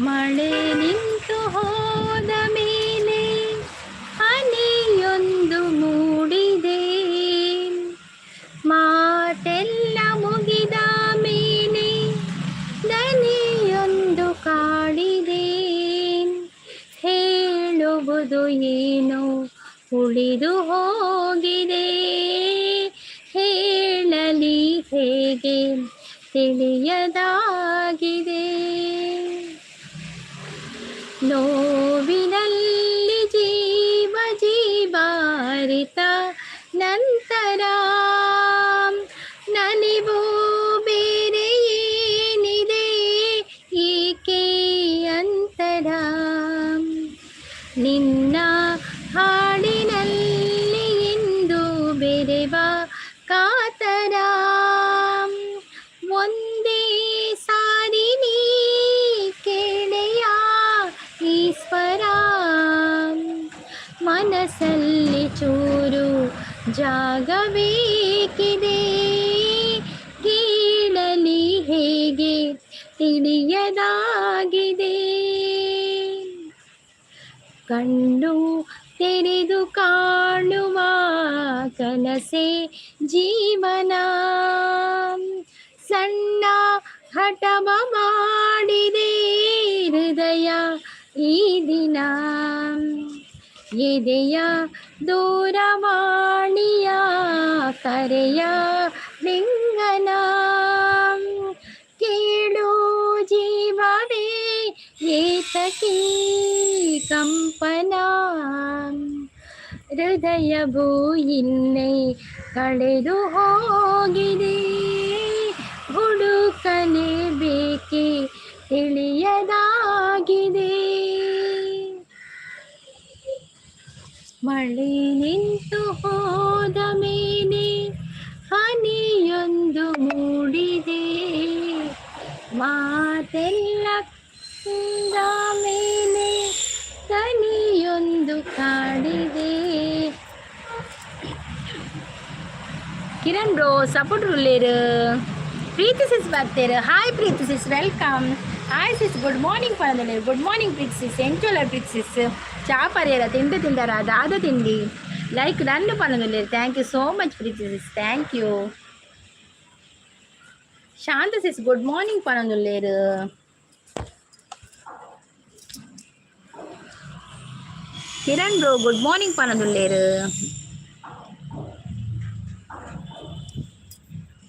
ಮಳೆ ನಿಂತು ಹೋದ ಮೇಲೆ ಹನಿಯೊಂದು ಮೂಡಿದೆ, ಮಾತೆಲ್ಲ ಮುಗಿದ ಮೇಲೆ ದನಿಯೊಂದು ಕಾಡಿದೆ. ಹೇಳುವುದು ಏನು ಉಳಿದು ಹೋಗಿದೆ, ಹೇಳಲಿ ಹೇಗೆ ತಿಳಿಯದಾಗಿದೆ. ನೋವಿನಲ್ಲಿ ಜೀವ ಜೀವಾರಿತ ನಂತರ ನಲಿವು ಬೇರೆ ಏನಿದೆ, ಏಕೆ ಅಂತರ? ನಿನ್ನ ಹಾಡಿನಲ್ಲಿ ಇಂದು ಬೆರೆವ ಕಾತರ. ಒಂದೇ ಸಾರಿ ನೀ ಕೇಳೆಯ ಈಶ್ವರ, ಮನಸ್ಸಲ್ಲಿ ಚೂರು ಜಾಗ ಬೇಕಿದೆ, ಕೇಳಲಿ ಹೇಗೆ ತಿಳಿಯದಾಗಿದೆ. ಕಣ್ಣು ತೆರೆದು ಕಾಣುವ ಕನಸೆ ಜೀವನ, ಸಣ್ಣ ಹಠವ ಮಾಡಿದೆ ಹೃದಯ ಈ ದಿನ. ಎದೆಯ ದೂರವಾಣಿಯ ಕರೆಯ ಲಿಂಗನ ಕೇಳು ಜೀವವೇ, ಏತಕೀ ಕಂಪನ? ಹೃದಯವು ಇನ್ನೇ ಕಳೆದು ಹೋಗಿದೆ, ಹುಡುಕಲೇಬೇಕೆ ತಿಳಿಯದಾಗಿದೆ. ಮಳೆ ನಿಂತು ಹೋದ ಮೇಲೆ ಹನಿಯೊಂದು ಮೂಡಿದೆ, ಮಾತೆಲ್ಲ ಮೇಲೆ ದನಿಯೊಂದು ಕಾಡಿದೆ. ಕಿರಣ್ ಬ್ರೋ ಸಪೋರ್ಟ್ ಉಳ್ಳೇರು. ಪ್ರೀತಿ ಸಿಸ್ ಬರ್ತೇರು. Hi Preethi sis, welcome. Hi sis, good morning ಪಂದಲೇರು. Good morning Preethi sis. ಎಂಚೋಲ ಪ್ರೀತಿ ಸಿಸ್? ಚಾ ಪರಿಯರ? ತಿಂಡಿ ತಿಂದರ? ದಾದ ತಿಂಡಿ? ಲೈಕ್ ಡನ್ ಪನ್ನೊಂದುಲ್ಲೇರು. Thank you so much Preethi sis, thank you. Shanta sis good morning ಪನ್ನೊಂದುಲ್ಲೇರು. Kiran bro good morning ಪನ್ನೊಂದುಲ್ಲೇರು.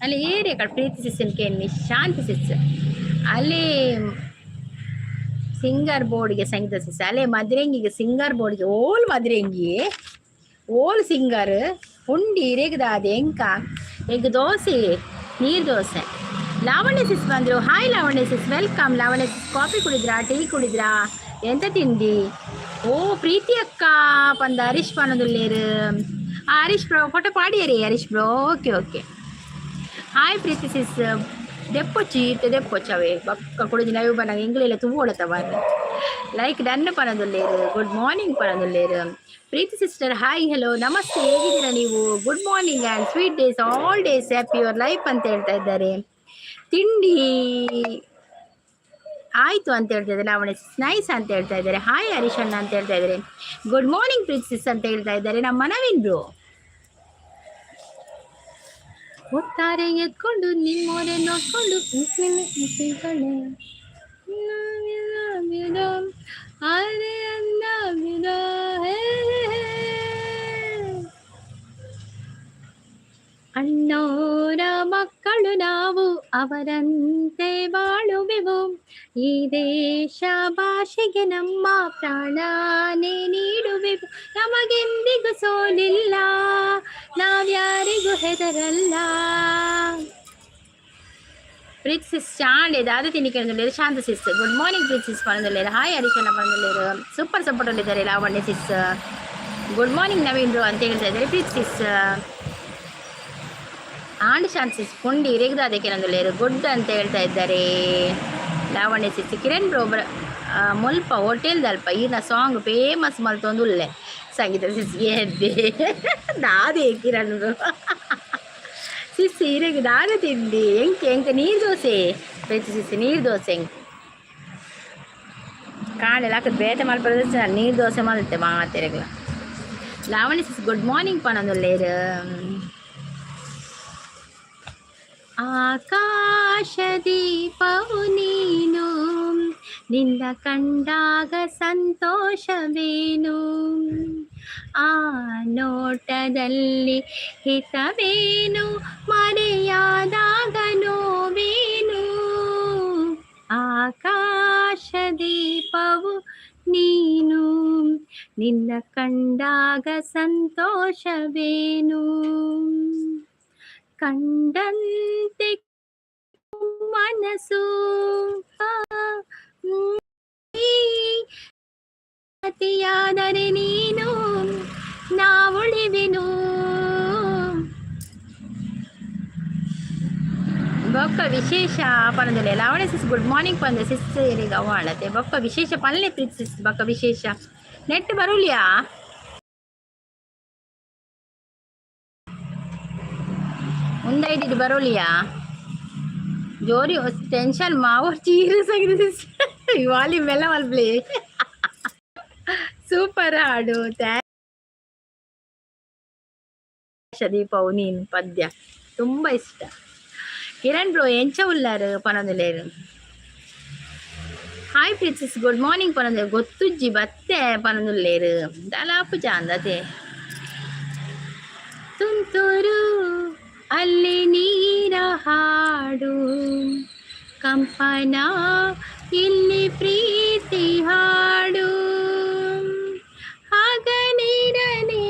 ಅಲ್ಲಿ ಏರಿಯಾ ಕಡೆ ಪ್ರೀತಿ ಸಿಸ್ಸನ್ ಕೇಳಿ ಶಾಂತಿ ಸಿಸ್ ಅಲ್ಲಿ ಸಿಂಗರ್ ಬೋರ್ಡ್ಗೆ ಸಂಗೀತ ಸಿಸ್ ಅಲ್ಲೇ ಮದ್ರೆಂಗಿಗೆ ಸಿಂಗರ್ ಬೋರ್ಡ್ಗೆ ಓಲ್ ಮದ್ರೆಂಗಿ ಓಲ್ ಸಿಂಗರ್ ಉಂಡಿ ಇರೇಗದಾದ ಎಂಕ ಎಗ್ ದೋಸೆ ನೀರು ದೋಸೆ. ಲಾವಣ್ಯ ಸಿಸ್ ಬಂದರು. Hi Lavanya sis, welcome. Lavanya sis coffee ಕುಡಿದ್ರಾ, tea ಕುಡಿದ್ರಾ, ಎಂತ ತಿಂಡಿ? ಓ ಪ್ರೀತಿ ಅಕ್ಕ ಪಂದ ಹರೀಶ್ ಪನದುಲ್ಲೇರು. ಹರೀಶ್ ಬ್ರೋ ಫೋಟೋ ಪಾಡಿಯರಿ Harish bro. Okay okay. Hi Preethi sis. ದೆಪ್ಪೊಚ್ಚಿ ಇತ್ತೆ ದೆಪ್ಪೊಚ್ಚಿ ಅವೇ ಬಕ್ಕ ಕುಡಿದು ಲೈವ್ ಬನ್ನಾಗ ಎಂಗ್ಲೆಲ್ಲ ತೂವೊಳತವ. ಲೈಕ್ ಡನ್ ಪನದುಲ್ಲೇರು. ಗುಡ್ ಮಾರ್ನಿಂಗ್ ಪನದುಲ್ಲೇರು. ಪ್ರೀತಿ ಸಿಸ್ಟರ್ ಹಾಯ್ ಹಲೋ ನಮಸ್ತೆ, ಹೇಗಿದ್ದೀರಾ ನೀವು? Good morning and sweet days, all days happy your life ಅಂತ ಹೇಳ್ತಾ ಇದ್ದಾರೆ. ತಿಂಡಿ ಆಯಿತು ಅಂತ ಹೇಳ್ತಾ ಇದ್ದಾರೆ. ಲಾವಣ್ಯ ನೈಸ್ ಅಂತ ಹೇಳ್ತಾ ಇದ್ದಾರೆ. ಹಾಯ್ ಹರೀಶ್ ಅಣ್ಣ ಅಂತ ಹೇಳ್ತಾ ಇದ್ದಾರೆ. ಗುಡ್ ಮಾರ್ನಿಂಗ್ ಪ್ರೀತಿ ಸಿಸ್ ಅಂತ ಹೇಳ್ತಾ ಇದ್ದಾರೆ ನಮ್ಮ ನವೀನ್ ಬ್ರೋ. ಒತ್ತಾರೆ ಎತ್ಕೊಂಡು ನಿಮ್ಮೋರೆ ನೋಡ್ಕೊಂಡು ಕಳೆ ಅಣ್ಣೋರ ಮಕ್ಕಳು ನಾವು ಅವರಂತೆ ಬಾಳುವೆವು. ಈ ದೇಶ ಭಾಷೆಗೆ ನಮ್ಮ ಪ್ರಾಣನೇ ನೀಡುವೆವು. ನಮಗೆಂದಿಗೂ ಸೋಲಿಲ್ಲ, ನಾವ್ಯಾರಿಗೂ ಹೆದರಲ್ಲ. ಪ್ರೀತಿ ಸಿಸ್ ಚಾಂಡೆ ದಾದ ತಿಂಡಿ ಕೇಳಿದ್ರು. Shanta sis, good morning. Preethi sis ಪಣದಲ್ಲೇರು. ಹಾಯ್ ಹರೀಶಣ್ಣ ಪಣದಲ್ಲೇರು. ಸೂಪರ್ ಸಪೋರ್ಟ್ ಅಲ್ಲಿದ್ದಾರೆ Lavanya sis. Good morning Naveen bro ಅಂತ ಹೇಳ್ತಾ ಇದ್ದಾರೆ ಪ್ರೀತಿ ಸಿಸ್. ಆಂಡ್ ಶಾಂತ ಸಿಸ್, ಪುಂಡಿ ಇರೆಗ್ದಾದೆ ಕೆಲವೊಂದು ಗುಡ್ ಅಂತ ಹೇಳ್ತಾ ಇದ್ದಾರೆ ಲಾವಣ್ಯ ಸಿಸ್. ಕಿರಣ್ ಬ್ರೋ ಮುಲ್ಪ ಹೋಟೆಲ್ದಲ್ಪ ಈನ ಸಾಂಗ್ ಫೇಮಸ್ ಮಲ್ತೊಂದು ಉಲ್ಲೆ. ಸಂಗೀತ ಸಿಸ್ ಎದ್ದೆ ದಾದೆ. ಕಿರಣ್ ಬ್ರೋ ಸಿಸ್, ಇರೆಗ್ ದಾದ ತಿಂಡಿ? ಎಂಕ್ ಎಂಕ್ ನೀರು ದೋಸೆ. ಪ್ರೀತಿ ಸಿಸ್, ನೀರು ದೋಸೆ. ಎಂಕ್ ಕಾಂಡೆ ಲಾಕದ್ ಬೇತೆ ಮಲ್ಪದ ನೀರು ದೋಸೆ ಮಲ್ತೆ ಮಾತೆರೆಗ್ಲ. ಲಾವಣಿ ಸಿಸ್, ಗುಡ್ ಮಾರ್ನಿಂಗ್ ಪನೊಂದುಲ್ಲೇರು. ಆಕಾಶ ದೀಪವು ನೀನು, ನಿನ್ನ ಕಂಡಾಗ ಸಂತೋಷವೇನು? ಆ ನೋಟದಲ್ಲಿ ಹಿತವೇನು? ಮರೆಯಾದಾಗ ನೋವೇನು? ಆಕಾಶ ದೀಪವು ನೀನು, ನಿನ್ನ ಕಂಡಾಗ ಸಂತೋಷವೇನು? ಕಂಡಂತೆ ಮನಸ್ಸು ಅತಿಯಾದರೆ ನೀನು ನಾವುಳಿವೆನು. ಬೊಕ್ಕ ವಿಶೇಷ ಪನೊಂದುಲ್ಲೆ. ಲಾವಣ್ಯ ಸಿಸ್, ಗುಡ್ ಮಾರ್ನಿಂಗ್ ಪಂದೆ ಸಿಸ್. ಇರೆಗ್ ಅವಾಳತೆ. ಬೊಕ್ಕ ವಿಶೇಷ ಪನ್ಲೆ ಪ್ರೀತಿ ಸಿಸ್. ಬೊಕ್ಕ ವಿಶೇಷ ನೆಟ್ ಬರುಲಿಯಾ? ಉಂದೈಟಿಡ್ ಬರೋಲಿಯಾ? ಜೋರಿ ಟೆನ್ಷನ್ ಮಾವು ಸೀರಿಯಸ್ ಆಗಿದೆ. ವಾಲಿ ಮೆಲ್ಲ ಮಲ್ಪ್ಲೆ. ಸೂಪರ್ ಹಾಡು. ದೀಪವು ನೀನು ಪದ್ಯ ತುಂಬಾ ಇಷ್ಟ. ಕಿರಣ್ ಬ್ರೋ, ಎಂಚ ಉಲ್ಲಾರು ಪನೊಂದುಲ್ಲೇರು. Hi ಪ್ರೀತಿಸ್, good morning ಪನೊಂದು. ಗೊತ್ತುಜ್ಜಿ ಬತ್ತೆ ಪನೊಂದುಲ್ಲೇರು. ದಲಾಪು ಚಾಂದತೆ. ತುಂತುರು ಅಲ್ಲಿ ನೀರ ಹಾಡು, ಕಂಪನ ಇಲ್ಲಿ ಪ್ರೀತಿ ಹಾಡು. ಹಗಲಿರಲಿ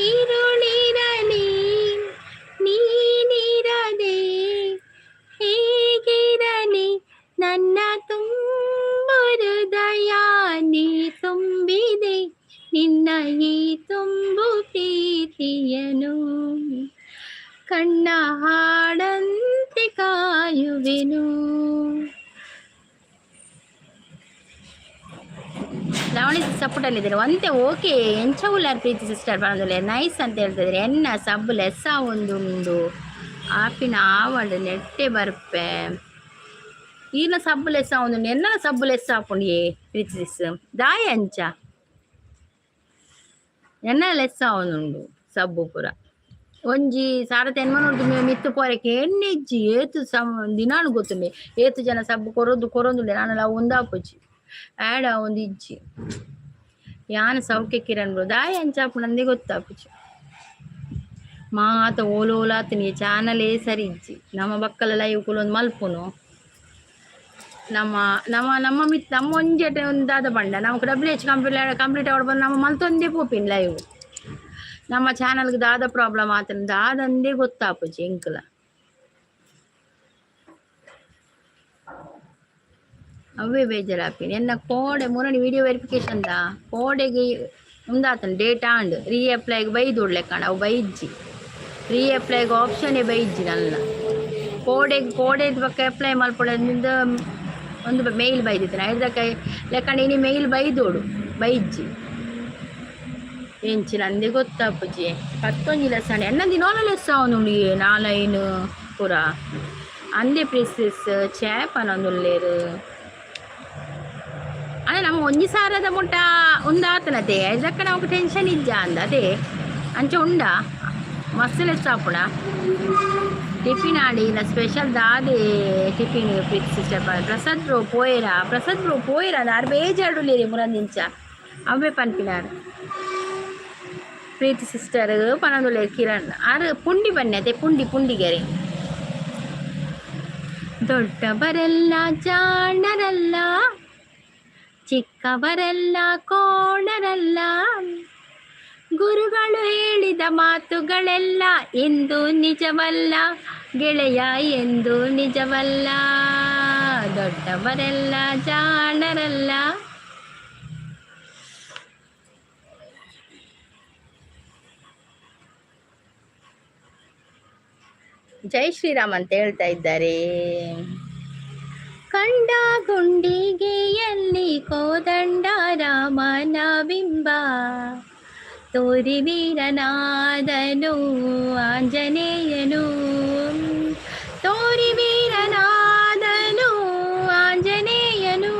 ಇರುಳಿರಲಿ, ನೀನಿರದೆ ಹೇಗಿರಲಿ? ನನ್ನ ತುಂಬು ಹೃದಯ ನೀ ತುಂಬಿದೆ, ನಿನ್ನ ಈ ತುಂಬು ಪ್ರೀತಿಯನು ಕಣ್ಣ ಹಾಡಂತೆ ಕಾಯುವೆನು. ಲಾವಣಿ ಸಪೋರ್ಟಲ್ಲಿದ್ದಾರೆ ಒಂತೆ. ಓಕೆ, ಎಂಚ ಉಲ್ಲಾರ್ ಪ್ರೀತಿ ಸಿಸ್ಟರ್ ಪನೊಂದುಲ್ಲೆ. ನೈಸ್ ಅಂತ ಹೇಳ್ತಿದ್ದಾರೆ. ಎನ್ನ ಸಬ್ ಲೆಸ್ಸ ಒಂದುಂಡು ಆಪಿನ ಆವಡ್ ನೆಟ್ಟೆ ಬರ್ಪೆ. ಈನ ಸಬ್ಬು ಲೆಸ್ಸ ಒಂದು ಎನ್ನಲ ಸಬ್ಬು ಲೆಸ್ಸ ಆಪುಂಡು. ಏ ಪ್ರೀತಿ ಸಿಸ್, ದಾಯ ಅಂಚ? ಎನ್ನ ಲೆಸ್ಸ ಒಂದುಂಡು ಸಬ್ಬು ಪೂರ. ಒಂಜಿ ಸಾರತ ಎನ್ಮನೂರ್ದು ಮಿತ್ತು ಪೋರೆಕೆ ಎಣ್ಣೆಜ್ಜಿ. ಏತು ಸಮ ದಿನಾನು ಗೊತ್ತುಂಡೆ ಏತು ಜನ ಸಬ್ಬು ಕೊರೊಂದು ಕೊರೊಂದುಲ್ಲೆ. ನಾನಲ ಒಂದಾಪುಜಿ ಆ್ಯಡ್ ಒಂದು ಇಜ್ಜಿ. ಯಾನ್ ಸೌಖ್ಯ ಕಿರಣ್ ಬ್ರೋ. ದಾಯ ಅಂಚ ಆಪುಂಡು ಗೊತ್ತಾಪುಜಿ. ಮಾತ ಓಲೋಲಾತಿನಿ ಚಾನಲೇ ಸರಿ ಇಜ್ಜಿ. ನಮ್ಮ ಬಕ್ಕಲ ಲೈವ್ ಕುಲೊಂದು ಮಲ್ಪುನು. ನಮ್ಮ ನಮ್ಮ ನಮ್ಮ ಮಿತ್ ನಮ್ಮ ಒಂಜೆಟ್ ಒಂದು ದಾದ ಪಂಡ ನಮಕ್ ಡಬ್ಲ್ಯೂ ಎಚ್ ಕಂಪ್ಲೀಟ್ ಕಂಪ್ಲೀಟ್ ಆವಡ್ ಬಂದು ನಮ್ಮ ಮಲ್ತೊಂದೇ ಪೋಪಿನ್ ಲೈವ್. ನಮ್ಮ ಚಾನಲ್ಗೆ ದಾದ ಪ್ರಾಬ್ಲಮ್ ಆತನ ದಾದಂದೇ ಗೊತ್ತಾಪುಜಿ ಎಂಕುಲ. ಅವೇ ಬೇಜಾರಾಪಿನಿ. ಎನ್ನ ಕೋಡೆ ಮುರಣಿ ವಿಡಿಯೋ ವೆರಿಫಿಕೇಶನ್ ದಾ ಕೋಡೆಗೆ ಉಂದಾತನ ಡೇಟಾ ಆಂಡ್ ರೀಅಪ್ಲೈಗ್ ಬೈದು ಲೆಕ್ಕಂಡ. ಅವು ಬೈಜ್ಜಿ, ರೀಅಪ್ಲೈಗ್ ಆಪ್ಷನ್ ಬೈಜ್ಜಿ. ನನ್ನ ಕೋಡೆಗ್ ಕೋಡೆದ ಬೊಕ್ಕ ಅಪ್ಲೈ ಮಲ್ಪೊಡಂದು ಒಂದು ಮೇಲ್ ಬೈದಿತ್ತು. ಐದಕ್ಕ ಲೆಕ್ಕಂಡ ಇನಿ ಮೇಲ್ ಬೈದೋಡು, ಬೈಜ್ಜಿ. ಎಂಚಿನ ಅಂದೆ ಗೊತ್ತಾಪುಜಿ. ಪತ್ತೊಂಜಿ ಲೆಸ್ಸಾಂಡ್ ಎನ್ನ ದಿನೋಲ ಲೆಸ್ಸ ಉಂಡು ನಾಲೈನ್ ಪೂರ ಅಂದೆ. ಪ್ರೀಸಿಸ್ ಚೇ ಪನೊಂದುಲ್ಲೇರು. ಅದೇ ನಮ್ಮ ಒಂಜಿ ಸಾರದ ಮುಟ್ಟ ಉಂದಾತನತೆ. ಐದಕ್ಕ ನಮಕ್ ಟೆನ್ಷನ್ ಇಜ್ಜ ಅಂದ. ಅದೇ ಅಂಚ ಉಂಡ ಮಸ್ತ್ ಲೆಸ್ಸ ಆಪುಣ. ಟಿಫಿನ್ ಆಡಿ ಸ್ಪೆಷಲ್ ದಾದೆ tiffin Preethi sister? Prasad bro ಪೋಯೆರಾ? ಪ್ರಸಾದ್ ಬ್ರೋ ಪೋಯೆರಾ? ಆರ್ ಬೇಜಾರುಲ್ಲೇರಿ ಮುರಂದಿಂಚ ಅವ್ವೆ ಪನ್ಪಿನಾರ್. ಪ್ರೀತಿ ಸಿಸ್ಟರ್ ಪನೊಂದುಲ್ಲೆರ್. ಕಿರಣ್ ಆರ್ ಪುಂಡಿ ಬನ್ನಿ ಅದೇ ಪುಂಡಿ ಪುಂಡಿಗೆರೆ. ದೊಡ್ಡವರೆಲ್ಲ ಜಾಣರಲ್ಲ, ಚಿಕ್ಕವರೆಲ್ಲ ಕೋಣರಲ್ಲ. ಗುರುಗಳು ಹೇಳಿದ ಮಾತುಗಳೆಲ್ಲ ಎಂದು ನಿಜವಲ್ಲ ಗೆಳೆಯ, ಎಂದು ನಿಜವಲ್ಲ. ದೊಡ್ಡವರೆಲ್ಲ ಜಾಣರಲ್ಲ. ಜೈ ಶ್ರೀರಾಮ್ ಅಂತ ಹೇಳ್ತಾ ಇದ್ದಾರೆ. ಕಂಡ ಗುಂಡಿಗೆಯಲ್ಲಿ ಕೋದಂಡ ರಾಮನ ಬಿಂಬ, ತೋರಿ ವೀರನಾದನು ಆಂಜನೇಯನು, ತೋರಿ ವೀರನಾದನು ಆಂಜನೇಯನು.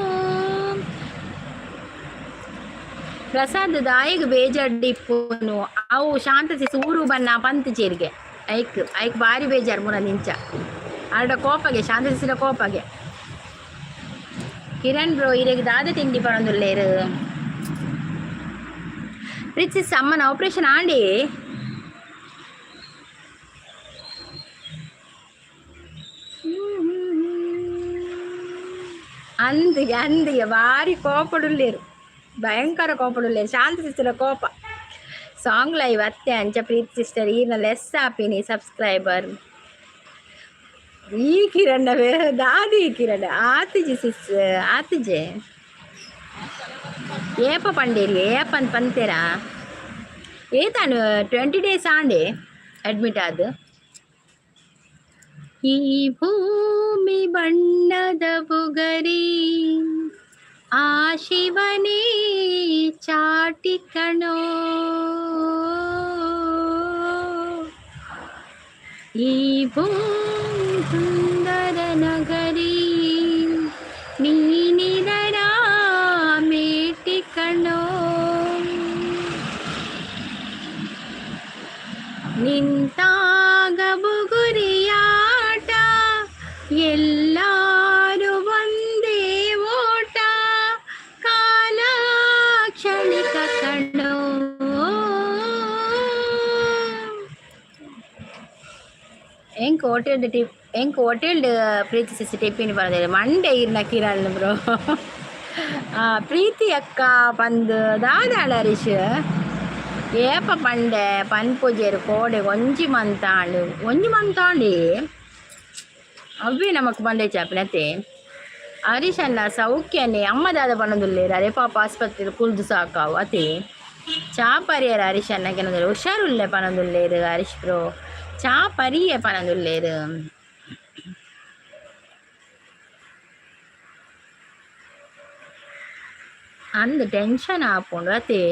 ಪ್ರಸಾದ್ ದಾಯಿಗ್ ಬೇಜಾರ್ಡಿಪ್ಪುನು ಅವು ಶಾಂತ ಊರು ಬನ್ನ ಪಂತ್ ಚೀರಿಗೆ ಐಕ್ ಐಕ್ ಬಾರಿ ಬೇಜಾರು ಮುರ ನಿಂಚ ಆಡ ಕೋಪಗೆ ಶಾಂತ ಕೋಪಗೆ. ಕಿರಣ್ ಬ್ರೋ ಇರೆಗ್ ದಾದ ತಿಂಡಿ ಪಣೊಂದುಲ್ಲೇರು. ಪ್ರಿನ್ಸಸ್ ಅಮ್ಮನ ಆಪರೇಷನ್ ಆಂಡಿ. ಅಂದಿಗೆ ಅಂದಿಗೆ ಭಾರಿ ಕೋಪಡುಲ್ಲೇರು, ಭಯಂಕರ ಕೋಪಡುಲ್ಲೇರು ಶಾಂತ ಸಿಸ್ಟರ್ ಕೋಪ. ಸಾಂಗ್ ಲೈವ್ ಅತ್ತೆ ಅಂಚ ಪ್ರೀತಿ ಸಿಸ್ಟರ್ ಈರ್ನ ಲೆಸ್ ಆಪಿನಿ ಸಬ್ಸ್ಕ್ರೈಬರ್. ಈ ಕಿರಣ ದಾದಿ ಕಿರಣ ಆತಿಜಿ ಸಿಸ್ ಆತಿಜೆ ಏಪ ಪಂಡೇರಿ ಏಪನ್ ಪಂತೇರಾ ಏತಾನು 20 ಡೇಸ್ ಆಂಡೆ ಅಡ್ಮಿಟ್ ಆದ್. ಈ ಭೂಮಿ ಬಣ್ಣದ ಬುಗರಿ ಆ ಶಿವನೇ ಚಾಟಿ ಕಣೋ, ಈ ಭೂಮಿ ಸುಂದರ ನಗರಿ ನೀನಿದರ ಮೇಟಿ ಕಣೋ. ನಿಂತಾಗ ಬುಗುರಿಯಾಟ ಎಲ್ಲಾರು ಒಂದೇ ಓಟ, ಕಾಲ ಕ್ಷಣಿಕ ಕಣೋ. ಎಂಕ್ ಹೋಟೆಲ್ ಟಿಪ್ ಎಂಕ್ ಹೋಟೆಲ್ ಪ್ರೀತಿ ಸಿಸಿ ಟಿಪ್ಪಿನ ಬರೋದಿಲ್ಲ ಮಂಡೆ ಇರ್ನ ಕಿರಣ್ ಬ್ರೋ. ಪ್ರೀತಿ ಅಕ್ಕ ಪಂದ್ ದಾದಾಳ ಹರೀಶ್ ಏಪ ಪಂಡೆ ಪನ್ಪುಜೇರು ಕೋಡೆ ಒಂಜಿ ಮಂತಾಂಡು ಒಂಜಿ ಮಂತಾಂಡಿ ಅವ್ವೇ ನಮಕ್ ಬಂಡೆ ಚಾಪಿನತೆ. ಹರೀಶ್ ಅಣ್ಣ ಸೌಖ್ಯನೆ ಅಮ್ಮ ದಾದ ಪನೊಂದುಲ್ಲೇರು ಅರೆ ಪಾಪ ಆಸ್ಪತ್ರೆ ಕುಲ್ದು ಸಾಕಾವು ಅತೆ ಚಾ ಪರಿಯರ ಹರೀಶ್ ಅಣ್ಣ ಕೆನೊಂದುಲ್ಲೇರು ಹುಷಾರುಲ್ಲೆ ಪನೊಂದುಲ್ಲೇರು ಹರೀಶ್ ಬ್ರೋ ಚಾ ಪರಿಯೆ ಪನೊಂದುಲ್ಲೇರು. ಅಂದ್ ಟೆನ್ಷನ್ ಆಪುಂಡು ಅತೆ.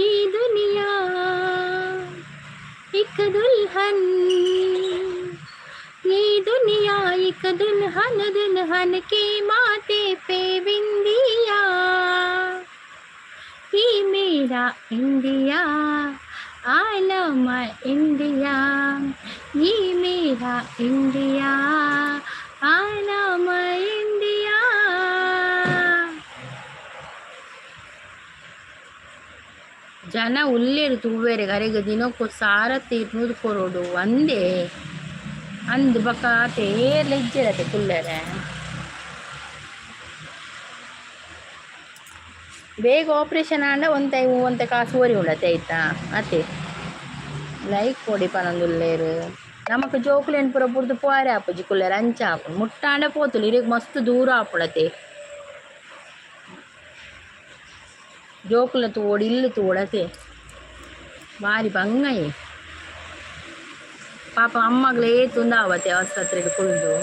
ಈ ದುನಿಯಾ एक दुल्हन, ये दुनिया एक दुल्हन, दुल्हन के माथे पे बिंदिया। ये मेरा India, I love my India. ये मेरा India, I love my India. ಜನ ಉಲ್ಲೇರು ತೂವೆರೆ ಅರೆಗ್ ದಿನೊಕ್ಕು ಸಾರತ್ತೆ ನೂದು ಕೊರೊಡು ಒಂದೇ ಅಂದ್ ಬೊಕ ಆತೆ ಏರ್ಲ ಇಜ್ಜೆರತೆ ಕುಲ್ಲೆರೆ. ಬೇಗ ಆಪರೇಷನ್ ಆಂಡ ಒಂತೆ ಒಂತೆ ಕಾಸು ಒರಿ ಉಂಡತೆ ಆಯ್ತಾ ಅತೆ. ಲೈಕ್ ಕೊಡಿ ಪನೊಂದುಲ್ಲೇರು ನಮಕ್ ಜೋಕುಲೆನ್ ಪೂರ ಬುಡ್ದು ಪೋಯೆರೆ ಆಪುಜಿ ಕುಲ್ಲೆರೆ ಅಂಚ ಆಪುಂಡು ಮುಟ್ಟಾಂಡ ಪೋತುಲು ಇರೆಗ್ ಮಸ್ತ್ ದೂರ ಆಪುಂಡತೆ. ಜೋಕುಲ್ನ ತೂವೊಡು ಇಲ್ಲ್ ತೂವೊಡತೆ ಬಾರಿ ಬಂಗಯೆ ಪಾಪ ಅಮ್ಮಗ್ಲ ಏತ್ ಉಂದಾವತೆ ಆಸ್ಪತ್ರೆಡ್ ಕುಲ್ದು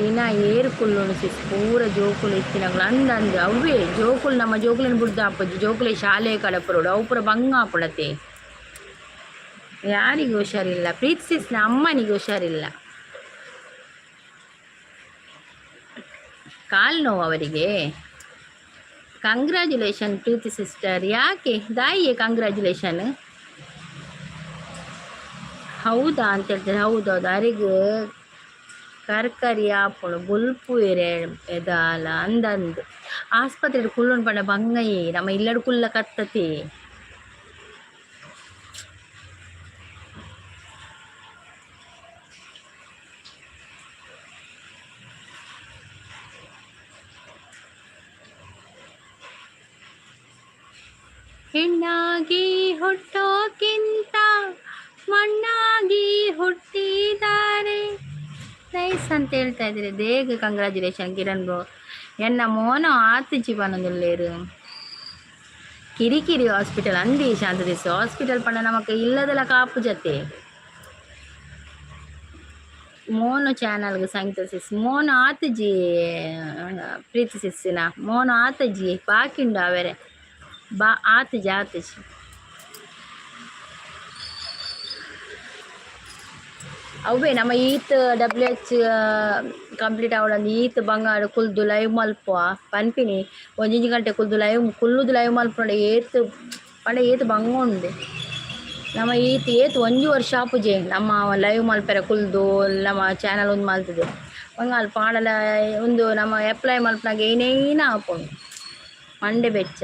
ದಿನ ಏರ್ ಕುಲ್ಲುನು ಸಿಸ್ ಪೂರ ಜೋಕುಲು ಇತ್ತಿನಕುಲು ಅಂದ್ ಅಂದ್ ಅವ್ವೇ ಜೋಕುಲು ನಮ್ಮ ಜೋಕುಲೆನ್ ಬುಡ್ದು ಆಪುಜಿ ಜೋಕುಲೆ ಶಾಲೆ ಕಡಪುರೊಡು ಅವು ಪೂರ ಬಂಗ ಆಪುಂಡತೆ. ಯಾರಿಗೆ ಹುಷಾರಿಲ್ಲ? ಪ್ರೀತಿ ಸಿಸ್ನ ಅಮ್ಮನಿಗೆ ಹುಷಾರಿಲ್ಲ, ಕಾಲು ನೋವು ಅವರಿಗೆ. ಕಂಗ್ರ್ಯಾಚುಲೇಷನ್ ಪ್ರೀತಿ ಸಿಸ್ಟರ್. ಯಾಕೆ ದಾಯಿಯೇ ಕಂಗ್ರ್ಯಾಚುಲೇಷನ್? ಹೌದಾ ಅಂತ ಹೇಳ್ತಾರೆ. ಹೌದೌದು, ಅರಿಗು ಕರ್ಕರಿ ಆಪುಂಡು ಬುಲ್ಪುವೆರೆ ಎದಾಲ ಅಂದಂದು ಆಸ್ಪತ್ರೆ ಕುಲ್ಲುಂಡು ಪಂಡ ಬಂಗಯಿ ನಮ್ಮ ಇಲ್ಲಡ್ ಕುಲ್ಲ ಕತ್ತತಿ. ಹೆಣ್ಣಾಗಿ ಹುಟ್ಟೋಕ್ಕಿಂತ ಮಣ್ಣಾಗಿ ಹುಟ್ಟಿದ್ದಾರೆ. ನೈಸ್ ಅಂತ ಹೇಳ್ತಾ ಇದ್ದೀರಿ. ದೇಗ ಕಂಗ್ರ್ಯಾಚುಲೇಷನ್ ಕಿರಣ್ ಬ್ರೋ. ಎನ್ನ ಮೋನ ಆತಿಜಿ ಪನೊಂದುಲ್ಲೇರು ಕಿರಿಕಿರಿ ಹಾಸ್ಪಿಟಲ್ ಅಂದಿ ಶಾಂತ ದಿವಸ ಹಾಸ್ಪಿಟಲ್ ಪಂಡ ನಮಕ್ ಇಲ್ಲದೆಲ್ಲ ಕಾಪು ಜತೆ. ಮೋನು ಚಾನಲ್ಗೆ ಸಂಗೀತ ಸಿಸ್ ಮೋನು ಆತಜಿ ಪ್ರೀತಿ ಸಿಸ್ಸಿನ ಮೋನು ಆತಜಿ ಬಾಕಿ ಉಂಡು ಅವರೆ ಬಾ ಆತಜಿ ಆತಜಿ. ಅವೇ ನಮ್ಮ ಈತ್ ಡಬ್ಲ್ಯೂ ಎಚ್ ಕಂಪ್ಲೀಟ್ ಆವೊಡಂದು ಈತ್ ಬಂಗಾರ ಕುಲ್ದು ಲೈವ್ ಮಲ್ಪುವ ಪನ್ಪಿನಿ. ಒಂಜಿಂಜಿ ಗಂಟೆ ಕುಲ್ದು ಲೈವ್ ಕುಲ್ಲುದು ಲೈವ್ ಮಲ್ಪುಂಡ ಏತ್ ಪಂಡ ಏತ್ ಬಂಗ ಉಂಡು. ನಮ್ಮ ಈತ್ ಏತ್ ಒಂಜಿ ವರ್ಷ ಆಪುಜೆ ನಮ್ಮ ಲೈವ್ ಮಲ್ಪೆರೆ ಕುಲ್ದು ನಮ್ಮ ಚಾನಲ್ ಒಂದು ಮಲ್ತದೆ ಬಂಗಾಲ್ ಪಾಡಲ ಒಂದು ನಮ್ಮ ಅಪ್ಲೈ ಮಲ್ಪುನಾಗ ಏನೇನ ಆಪುಂಡು ಮಂಡೆ ಬೆಚ್ಚ.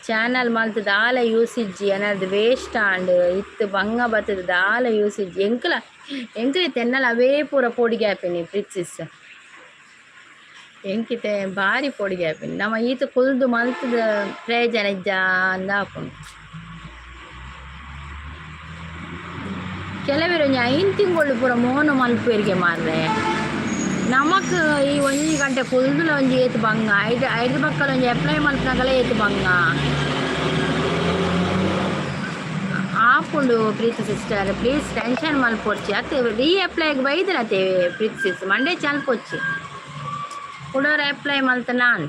ಚಾನಲ್ ಮಲ್ತ್ ದಾಲ ಯೂಸ್ ಇಜ್ಜಿ ಎನರ್ದು ವೇಸ್ಟ್ ಆಂಡ್ ಇತ್ತು ಬಂಗ ಬತ್ತದ ದಾಲ ಯೂಸ್ ಇಜ್ಜಿ. ಎಂಕಲ ಎಂಕಲ ತೆನ್ನಲ ಅವೇ ಪೂರ ಪೋಡಿಗೆ ಆಪಿನಿ ಪ್ರಿನ್ಸಿಸ್ ಎಂಕಿತೆ ಭಾರಿ ಪೋಡಿಗೆ ಆಪಿನಿ. ನಮ್ಮ ಈತ ಕುಲ್ದು ಮಲ್ತದ ಪ್ರಯೋಜನ ಇಜ್ಜ ಅಂದ ಆಪುಂಡು. ಕೆಲವೆರ್ ಒಂಜಿ ಐನ್ ತಿಂಗಳು ಪೂರ ಮೋನು ಮಲ್ಪುವೆರ್ಗೆ ಮಾರ್ರೆ. ನಮಕ್ ಈ ಒಂಜಿ ಗಂಟೆ ಕುಲ್ದುಲ ಒಂಜಿ ಏತ್ ಬಂಗ ಐದು ಐದು ಬಕ್ಕಲ ಒಂಜಿ ಅಪ್ಲೈ ಮಲ್ಪುನಗಲ ಏತ್ ಬಂಗ ಆಪುಂಡು. ಪ್ರೀತಿ ಸಿಸ್ಟರ್ ಪ್ಲೀಸ್ ಟೆನ್ಷನ್ ಮಲ್ಪೊಡ್ಚಿ ಅತ್ತೆ ರೀ ಅಪ್ಲೈಗ್ ಬೈದಿರತ್ತೆ ಪ್ರೀತಿ ಸಿಸ್ ಮಂಡೆ ಚಲ್ಪೊಚ್ಚಿ ಕುಡೋರ ಅಪ್ಲೈ ಮಲ್ತ ನಾನು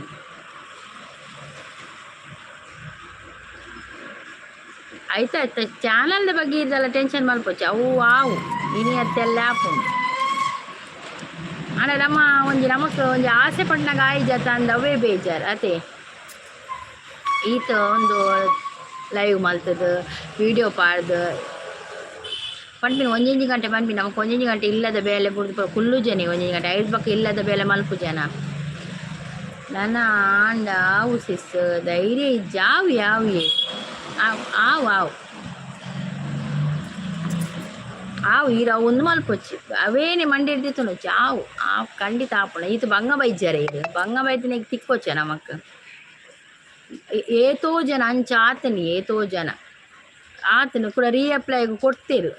ಆಯ್ತಾಯ್ತು. ಚಾನಲ್ದ ಬಗ್ಗೆ ಇದೆಲ್ಲ ಟೆನ್ಷನ್ ಮಲ್ಪೊಚ್ಚಿ ಅವು ಆವು ಇನಿ ಅತ್ತೆಲ್ಲ ಆಪುಂಡು. ಆಂಡ ನಮ್ಮ ಒಂಜಿ ನಮಕ್ ಒಂಜಿ ಆಸೆ ಪಟ್ನಾಗ ಆಯ್ಜತ ಅಂದ್ ಅವೇ ಬೇಜಾರ್ ಅತೆ. ಈತ ಒಂದು ಲೈವ್ ಮಲ್ತದ ವೀಡಿಯೋ ಪಾಡ್ದು ಪನ್ಪಿನಿ ಒಂಜೊಂಜಿ ಗಂಟೆ ಪನ್ಪಿನಿ ನಮಕ್ ಒಂಜೊಂಜಿ ಗಂಟೆ ಇಲ್ಲದ ಬೇಲೆ ಬುಡ್ದು ಕುಲ್ಲು ಜನ ಒಂಜೊಂಜಿ ಗಂಟೆ ಐದು ಬೊಕ್ಕ ಇಲ್ಲದ ಬೇಲೆ ಮಲ್ಪು ಜನ. ನನ ಆಂಡ ಆವು ಸಿಸ್ ಧೈರ್ಯ ಇಜ್ಜಿ ಆವು ಯಾವು ಆವು ಆವು ಆವು ಆವು ಈರ್ ಅವು ಒಂದು ಮಲ್ಪೊಚ್ಚಿ ಅವೇನೆ ಮಂಡೆ ದೆತ್ತೊನೊಚ್ಚಿ ಆವು ಆವು ಖಂಡಿತ ಆಪುಂಡು. ಈತ್ ಬಂಗ ಬೈಜಾರೆ ಈರ್ ಬಂಗ ಬೈತಿನೆಗ್ ತಿಕ್ಕೊಚ್ಚ ನಮಕ್. ಏತೋ ಜನ ಅಂಚ ಆತನಿ ಏತೋ ಜನ ಆತನು ಕೂಡ ರೀಅಪ್ಲೈಗ್ ಕೊಡ್ತೇರು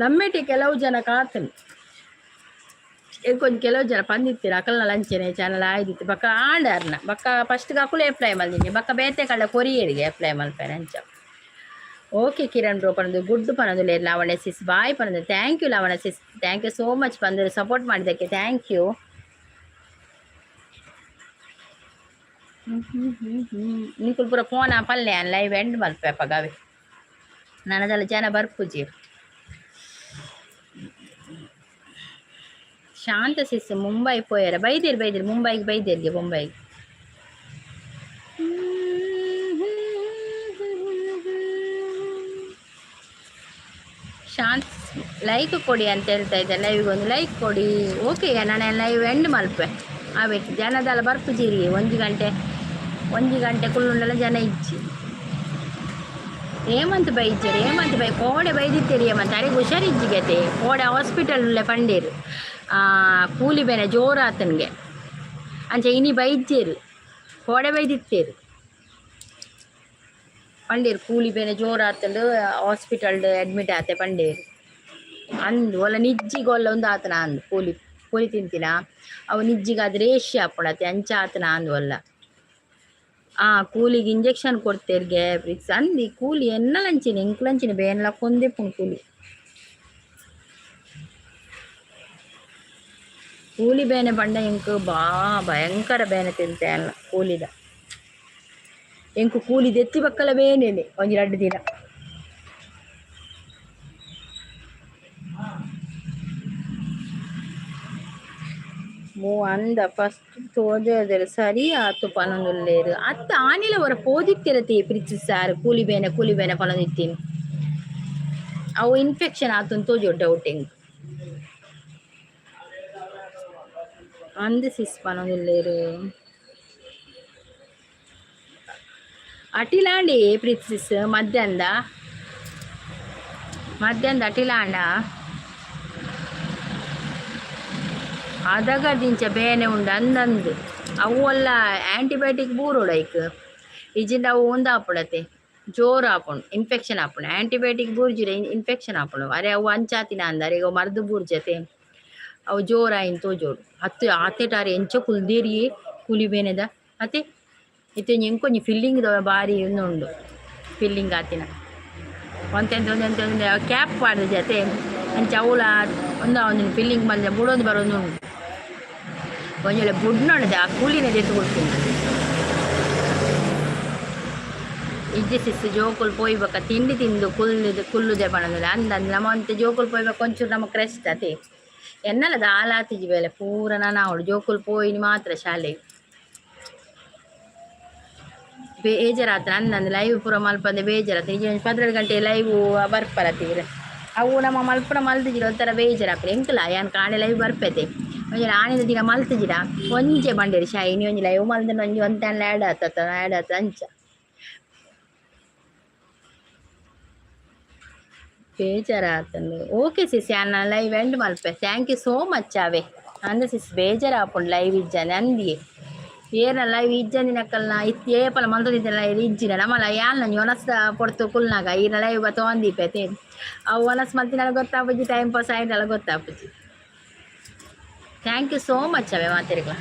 ನಮ್ಮೆಟಿ ಕೆಲವು ಜನಕ್ಕೆ ಆತನು ಎಂಕೊಂಜಿ ಕೆಲವು ಜನ ಪಂದಿತ್ತೆರ್ ಅಕಲ್ನ ಅಂಚನೆ ಚಾನಲ್ ಆಯ್ದಿತ್ತು ಬೊಕ್ಕ ಆಂಡರ್ನ ಬೊಕ್ಕ ಫಸ್ಟ್ ಅಕುಲು ಅಪ್ಲೈ ಮಲ್ದಿನಿ ಬೊಕ್ಕ ಬೇತೆ ಕಳ್ಳ ಕೊರಿಯರಿಗೆ ಅಪ್ಲೈ ಮಲ್ಪೆರೆ ಅಂಚ. ಓಕೆ ಕಿರಣ್ ಬ್ರೋ ಪನೊಂದು ಗುಡ್ ಪನೊಂದುಲ್ಲೆರ್ ಲಾವಣ್ಯ ಸಿಸ್ ಬಾಯ್ ಪನೊಂದು. Thank you Lavanya sis, thank you so much ಪಂದ್ ಸಪೋರ್ಟ್ ಮಾಡಿದ್ದಕ್ಕೆ thank you. ನಿಕುಲು ಪೂರ ಫೋನ್ ಪಲ್ಲೆ ಲೈವ್ ಎಂಡ್ ಮಲ್ಪೆ ಅಪಗ ಅವೆ ನನದಲ್ಲ ಜನ ಬರ್ಪುಜಿ. ಶಾಂತ ಸಿಸ್ ಮುಂಬೈ ಪೋಯೆರ ಬೈದೇರ್ ಬೈದೇರ್ ಮುಂಬೈಗೆ ಬೈದೇರ್ಗೆ ಬೊಂಬೈಗೆ. ಶಾಂತ್ ಲೈಕ್ ಕೊಡಿ ಅಂತ ಹೇಳ್ತಾ ಇದ್ದೆ ಲೈವ್ಗೆ ಒಂದು ಲೈಕ್ ಕೊಡಿ. ಓಕೆ ನಾನು ಲೈವ್ ಎಂಡ್ ಮಲ್ಪೆ ಅವೇ ಜನದಲ್ಲ ಬರ್ಪುಜಿರಿ ಒಂಜಿ ಗಂಟೆ ಒಂಜಿ ಗಂಟೆ ಕುಲ್ಲುಂಡಲ ಜನ ಇಜ್ಜಿ. ಹೇಮಂತ್ ಬೈಜರ್ ಹೇಮಂತ್ ಬೈ ಕೋಡೆ ಬೈದಿತ್ತೆರ್ ಹೇಮಂತ್ ಅರೆಗ್ ಹುಷಾರಿಜ್ಜಿಗತೆ ಕೋಡೆ ಹಾಸ್ಪಿಟಲ್ ಉಲ್ಲೆ ಪಂಡೇರು ಕೂಲಿ ಬೇನೆ ಜೋರಾತನ್ಗೆ ಅಂಚ ಇನಿ ಬೈಜ್ಜೇರು ಕೋಡೆ ಬೈದಿತ್ತೇರು ಪಂಡೇರು ಕೂಲಿ ಬೇನೆ ಜೋರಾತಂಡು ಹಾಸ್ಪಿಟಲ್ ಅಡ್ಮಿಟ್ ಆತೆ ಪಂಡೇರು ಅಂದು ಒಲ್ಲ ನಿಜ್ಜಿಗ್ ಒಲ್ಲ ಒಂದು ಆತನ ಅಂದು ಕೂಲಿ ಕೂಲಿ ತಿಂತಿನ ಅವು ನಿಜ್ಜಿಗೆ ಅದು ರೇಷ್ಯ ಆಪುಂಡತೆ ಅಂಚ ಆತನ ಅಂದು ಒಲ್ಲ ಆ ಕೂಲಿಗೆ ಇಂಜೆಕ್ಷನ್ ಕೊಡ್ತೇರ್ಗೆ ಬ್ರಿಕ್ಸ್ ಅಂದಿ ಕೂಲಿ ಎನ್ನಲಂಚಿನ ಎಂಕ್ಲಂಚಿನ ಬೇನ್ಲ ಕೊಂದೆಪುಂಡು ಕೂಲಿ. ಕೂಲಿ ಬೇನೆ ಪಂಡ ಎಂಕ್ ಬಾ ಭಯಂಕರ ಬೇನೆ ತಿಂತೆ ಅಲ್ಲ ಕೂಲಿದ. ಎಂಕ್ ಕೂಲಿ ದೆತ್ತಿ ಬಕ್ಕಲ ಬೇನೆನೆ ಒಂಜಿ ರಡ್ಡ್ ದಿನ. ಮೂ ಅಂದ ಫಸ್ಟ್ ತೋಜೋದೆರ್ ಸರಿ ಆತು ಪನೊಂದುಲ್ಲೆರ್. ಅತ್ತ ಆನಿಲ ಒರ ಪೋದಿತ್ತೆರತೆ ಪ್ರೀತಿ ಸಾರ್ ಕೂಲಿ ಬೇನೆ ಕೂಲಿ ಬೇನೆ ಪನೊಂದಿತ್ತೀನಿ. ಅವು ಇನ್ಫೆಕ್ಷನ್ ಆತುಂದು ತೋಜೋಡು ಡೌಟ್ ಎಂಕ್. ಅಂದ್ ಸಿಸ್ ಪನೊಂದುಲ್ಲೆರ್. ಅಟಿಲಾಂಡಿ ಪ್ರೀತಿ ಸಿಸ್ ಮಧ್ಯಾಹ್ನದ ಮಧ್ಯಾಹ್ನದ ಅಟಿಲಾಂಡ. ಅದಗ ದಿಂಚ ಬೇನೆ ಉಂಡು ಅಂದಂದು ಅವು ಅಲ್ಲ ಆ್ಯಂಟಿಬಯೋಟಿಕ್ ಬೂರೋಡು ಐಕ್ ಇಜ್ಜಿಂಡ ಅವು ಉಂದಾಪುಂಡತೆ ಜೋರು ಆಪುಂಡು ಇನ್ಫೆಕ್ಷನ್ ಆಪುಂಡು. ಆ್ಯಂಟಿಬಯೋಟಿಕ್ ಬೂರ್ಜಿಡ ಇನ್ಫೆಕ್ಷನ್ ಆಪುಂಡು. ಅರೆ ಅವು ಅಂಚಾತಿನ ಅಂದ ಅರೆಗ್ ಮರ್ದ್ ಬೂರ್ಜತೆ ಅವು ಜೋರಾಯಿನ ತೋಜೋಡು. ಅತ್ತು ಆತೆಟ್ ಆರ್ ಎಂಚ ಕುಲ್ದೇರಿಯೇ ಕೂಲಿ ಬೇನೆದ ಅತೆ ಇತ್ತೆ ಒಂಜಿ ಎಂಕೊಂಜಿ ಫಿಲ್ಲಿಂಗ್ ದ ಬಾರಿ ಉಂದು ಉಂಡು ಫಿಲ್ಲಿಂಗ್ ಆತಿನ ಒಂತೆ ಒಂತೆ ಒಂತೆ ಕ್ಯಾಪ್ ಪಾಡ್ದಿಜತೆ ಅಂಚ ಅವುಲ ಒಂದ ಒಂಜಿ ಫಿಲ್ಲಿಂಗ್ ಮಲ್ದೆ ಬುಡೊಂದು ಬರೊಂದು ಉಂಡು. ಒಂಜಿ ವೇಳೆ ಬುಡ್ನೊಂಡ ಆ ಕೂಲಿನ ದೆತ್ತ್ ಕೊಡ್ತೀನಿ. ಇಜ್ಜಿ ಸಿಸ್ ಜೋಕುಲು ಪೋಯಿ ಬೊಕ ತಿಂಡಿ ತಿಂದು ಕುಲ್ಲುದು ಕುಲ್ಲುದೆ ಪನೊಂದುಲ್ಲೆ ಅಂದ್ ಅಂದ್ ನಮ ಒಂತೆ ಜೋಕುಲು ಪೋಯಿ ಬೊಕ ಒಂಚೂರು ನಮಕ್ ರೆಸ್ಟ್ ಅತೆ. ಎನ್ನಲ ದಾಲ ಆತಿಜಿ ಬೇಲೆ ಪೂರ ನನ ಆವೊಡು ಜೋಕುಲು ಪೋಯಿನಿ ಮಾತ್ರ ಶಾಲೆಗ್. ಬೇಜಾರಾತ್ಂಡ್ ಅಂದ್ ಅಂದ್ ಲೈವ್ ಪೂರ ಮಲ್ಪಂದೆ ಬೇಜಾರಾತ್ಂಡ್. ಇಜ್ಜಿ ಒಂಜಿ 12 ಗಂಟೆ ಲೈವ್ ಬರ್ಪರತ್ತೀರ್ ಅವು ನಮ ಮಲ್ಪುನ ಮಲ್ತಿಜಿಡ ಒಂಥರ ಬೇಜಾರಾಪುಂಡು. ಎಂಕುಲ ಯಾನ್ ಕಾಂಡೆ ಲೈವ್ ಬರ್ಪೆತೆ ಒಂಜಿ ಆನಿದ ದಿನ ಮಲ್ತಿಜಿಡ ಒಂಜೆ ಬಂಡೇರಿ ಶೈ ಇನಿ ಒಂಜಿ ಲೈವ್ ಮಲ್ತ್ಂಡ ಒಂಜಿ ಒಂತೆ ಆ್ಯಡ್ ಆತತ ಆ್ಯಡ್ ಆತ ಅಂಚ. ಬೇಜಾರಾತಂಡ್. ಓಕೆ ಸಿಸ್ ಯಾನ್ live and Malpe. Thank you so much ಆವೆ. ಅಂದ್ ಸಿಸ್ ಬೇಜಾರಾಪುಂಡು ಲೈವ್ ಇಜ್ಜಂದೆ ಅಂದಿಯೇ. ಏರ್ನ ಲೈವ್ ಇಜ್ಜಂದಿನಕಲ್ನ ಇತ್ತ್ ಏಪಲ ಮಲ್ತೊಂದಿತ್ತಿನ ಲೈವ್ ಇಜ್ಜಿಡ ನಮಲ ಯಾನ್ಲ ಒಂಜಿ ವನಸ್ ಪೊರ್ತು ಕುಲ್ನಾಗ ಈರ್ನ ಲೈವ್ ಬತ್ತೊಂದಿಪ್ಪೆ. ಅವು ವನಸ್ ಮಲ್ತಿನಲ ಗೊತ್ತಾಪುಜಿ ಟೈಮ್ ಪಾಸ್ ಆಯಿಂಡಲ ಗೊತ್ತಾಪುಜಿ. Thank you so much ಅವೆ ಮಾತೆರೆಗ್ಲ.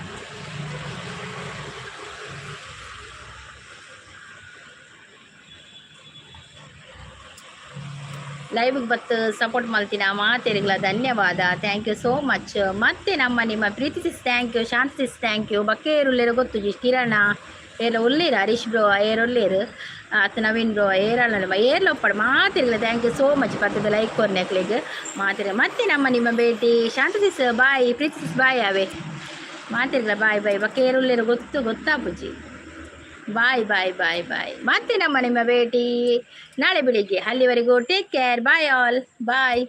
ಲೈವ್ಗೆ ಬತ್ತು ಸಪೋರ್ಟ್ ಮಲ್ತಿನ ಮಾತೆರೆಗ್ಲ ಧನ್ಯವಾದ. Thank you so much. ಮತ್ತೆ ನಮ್ಮ ನಿಮ್ಮ Preethi sis thank you, Shanti sis thank you. ಬೊಕ್ಕ ಏರುಲ್ಲೆರ್ ಗೊತ್ತುಜಿ ಕಿರಣ ಏರ್ಲ ಉಲ್ಲೇರು ಹರೀಶ್ ಬ್ರೋ ಏರ್ ಉಲ್ಲೇರು ಅತ್ತ ನವೀನ್ ಬ್ರೋ ಏರಲ್ಲ ಏರ್ಲ ಉಪ್ಪಡ್ ಮಾತೆರೆಗ್ಲ thank you so much. ಪತ್ತದ ಲೈಕ್ ಕೊರ್ನಕ್ಲೆಗ್ ಮಾತೆರೆ. ಮತ್ತೆ ನಮ್ಮ ನಿಮ್ಮ ಭೇಟಿ. Shanti sis bye, Preethi sis bye ಆವೆ ಮಾತೆರೆಗ್ಲ ಬಾಯ್ ಬಾಯ್. ಬೊಕ್ಕ ಏರುಲ್ಲೆರ್ ಗೊತ್ತು ಗೊತ್ತಾಪುಜಿ. Bye bye bye bye. ಮತ್ತೆ ನಮ್ಮ ನಿಮ್ಮ ಭೇಟಿ ನಾಳೆ ಬೆಳಿಗ್ಗೆ. ಅಲ್ಲಿವರೆಗೂ take care, bye all, bye.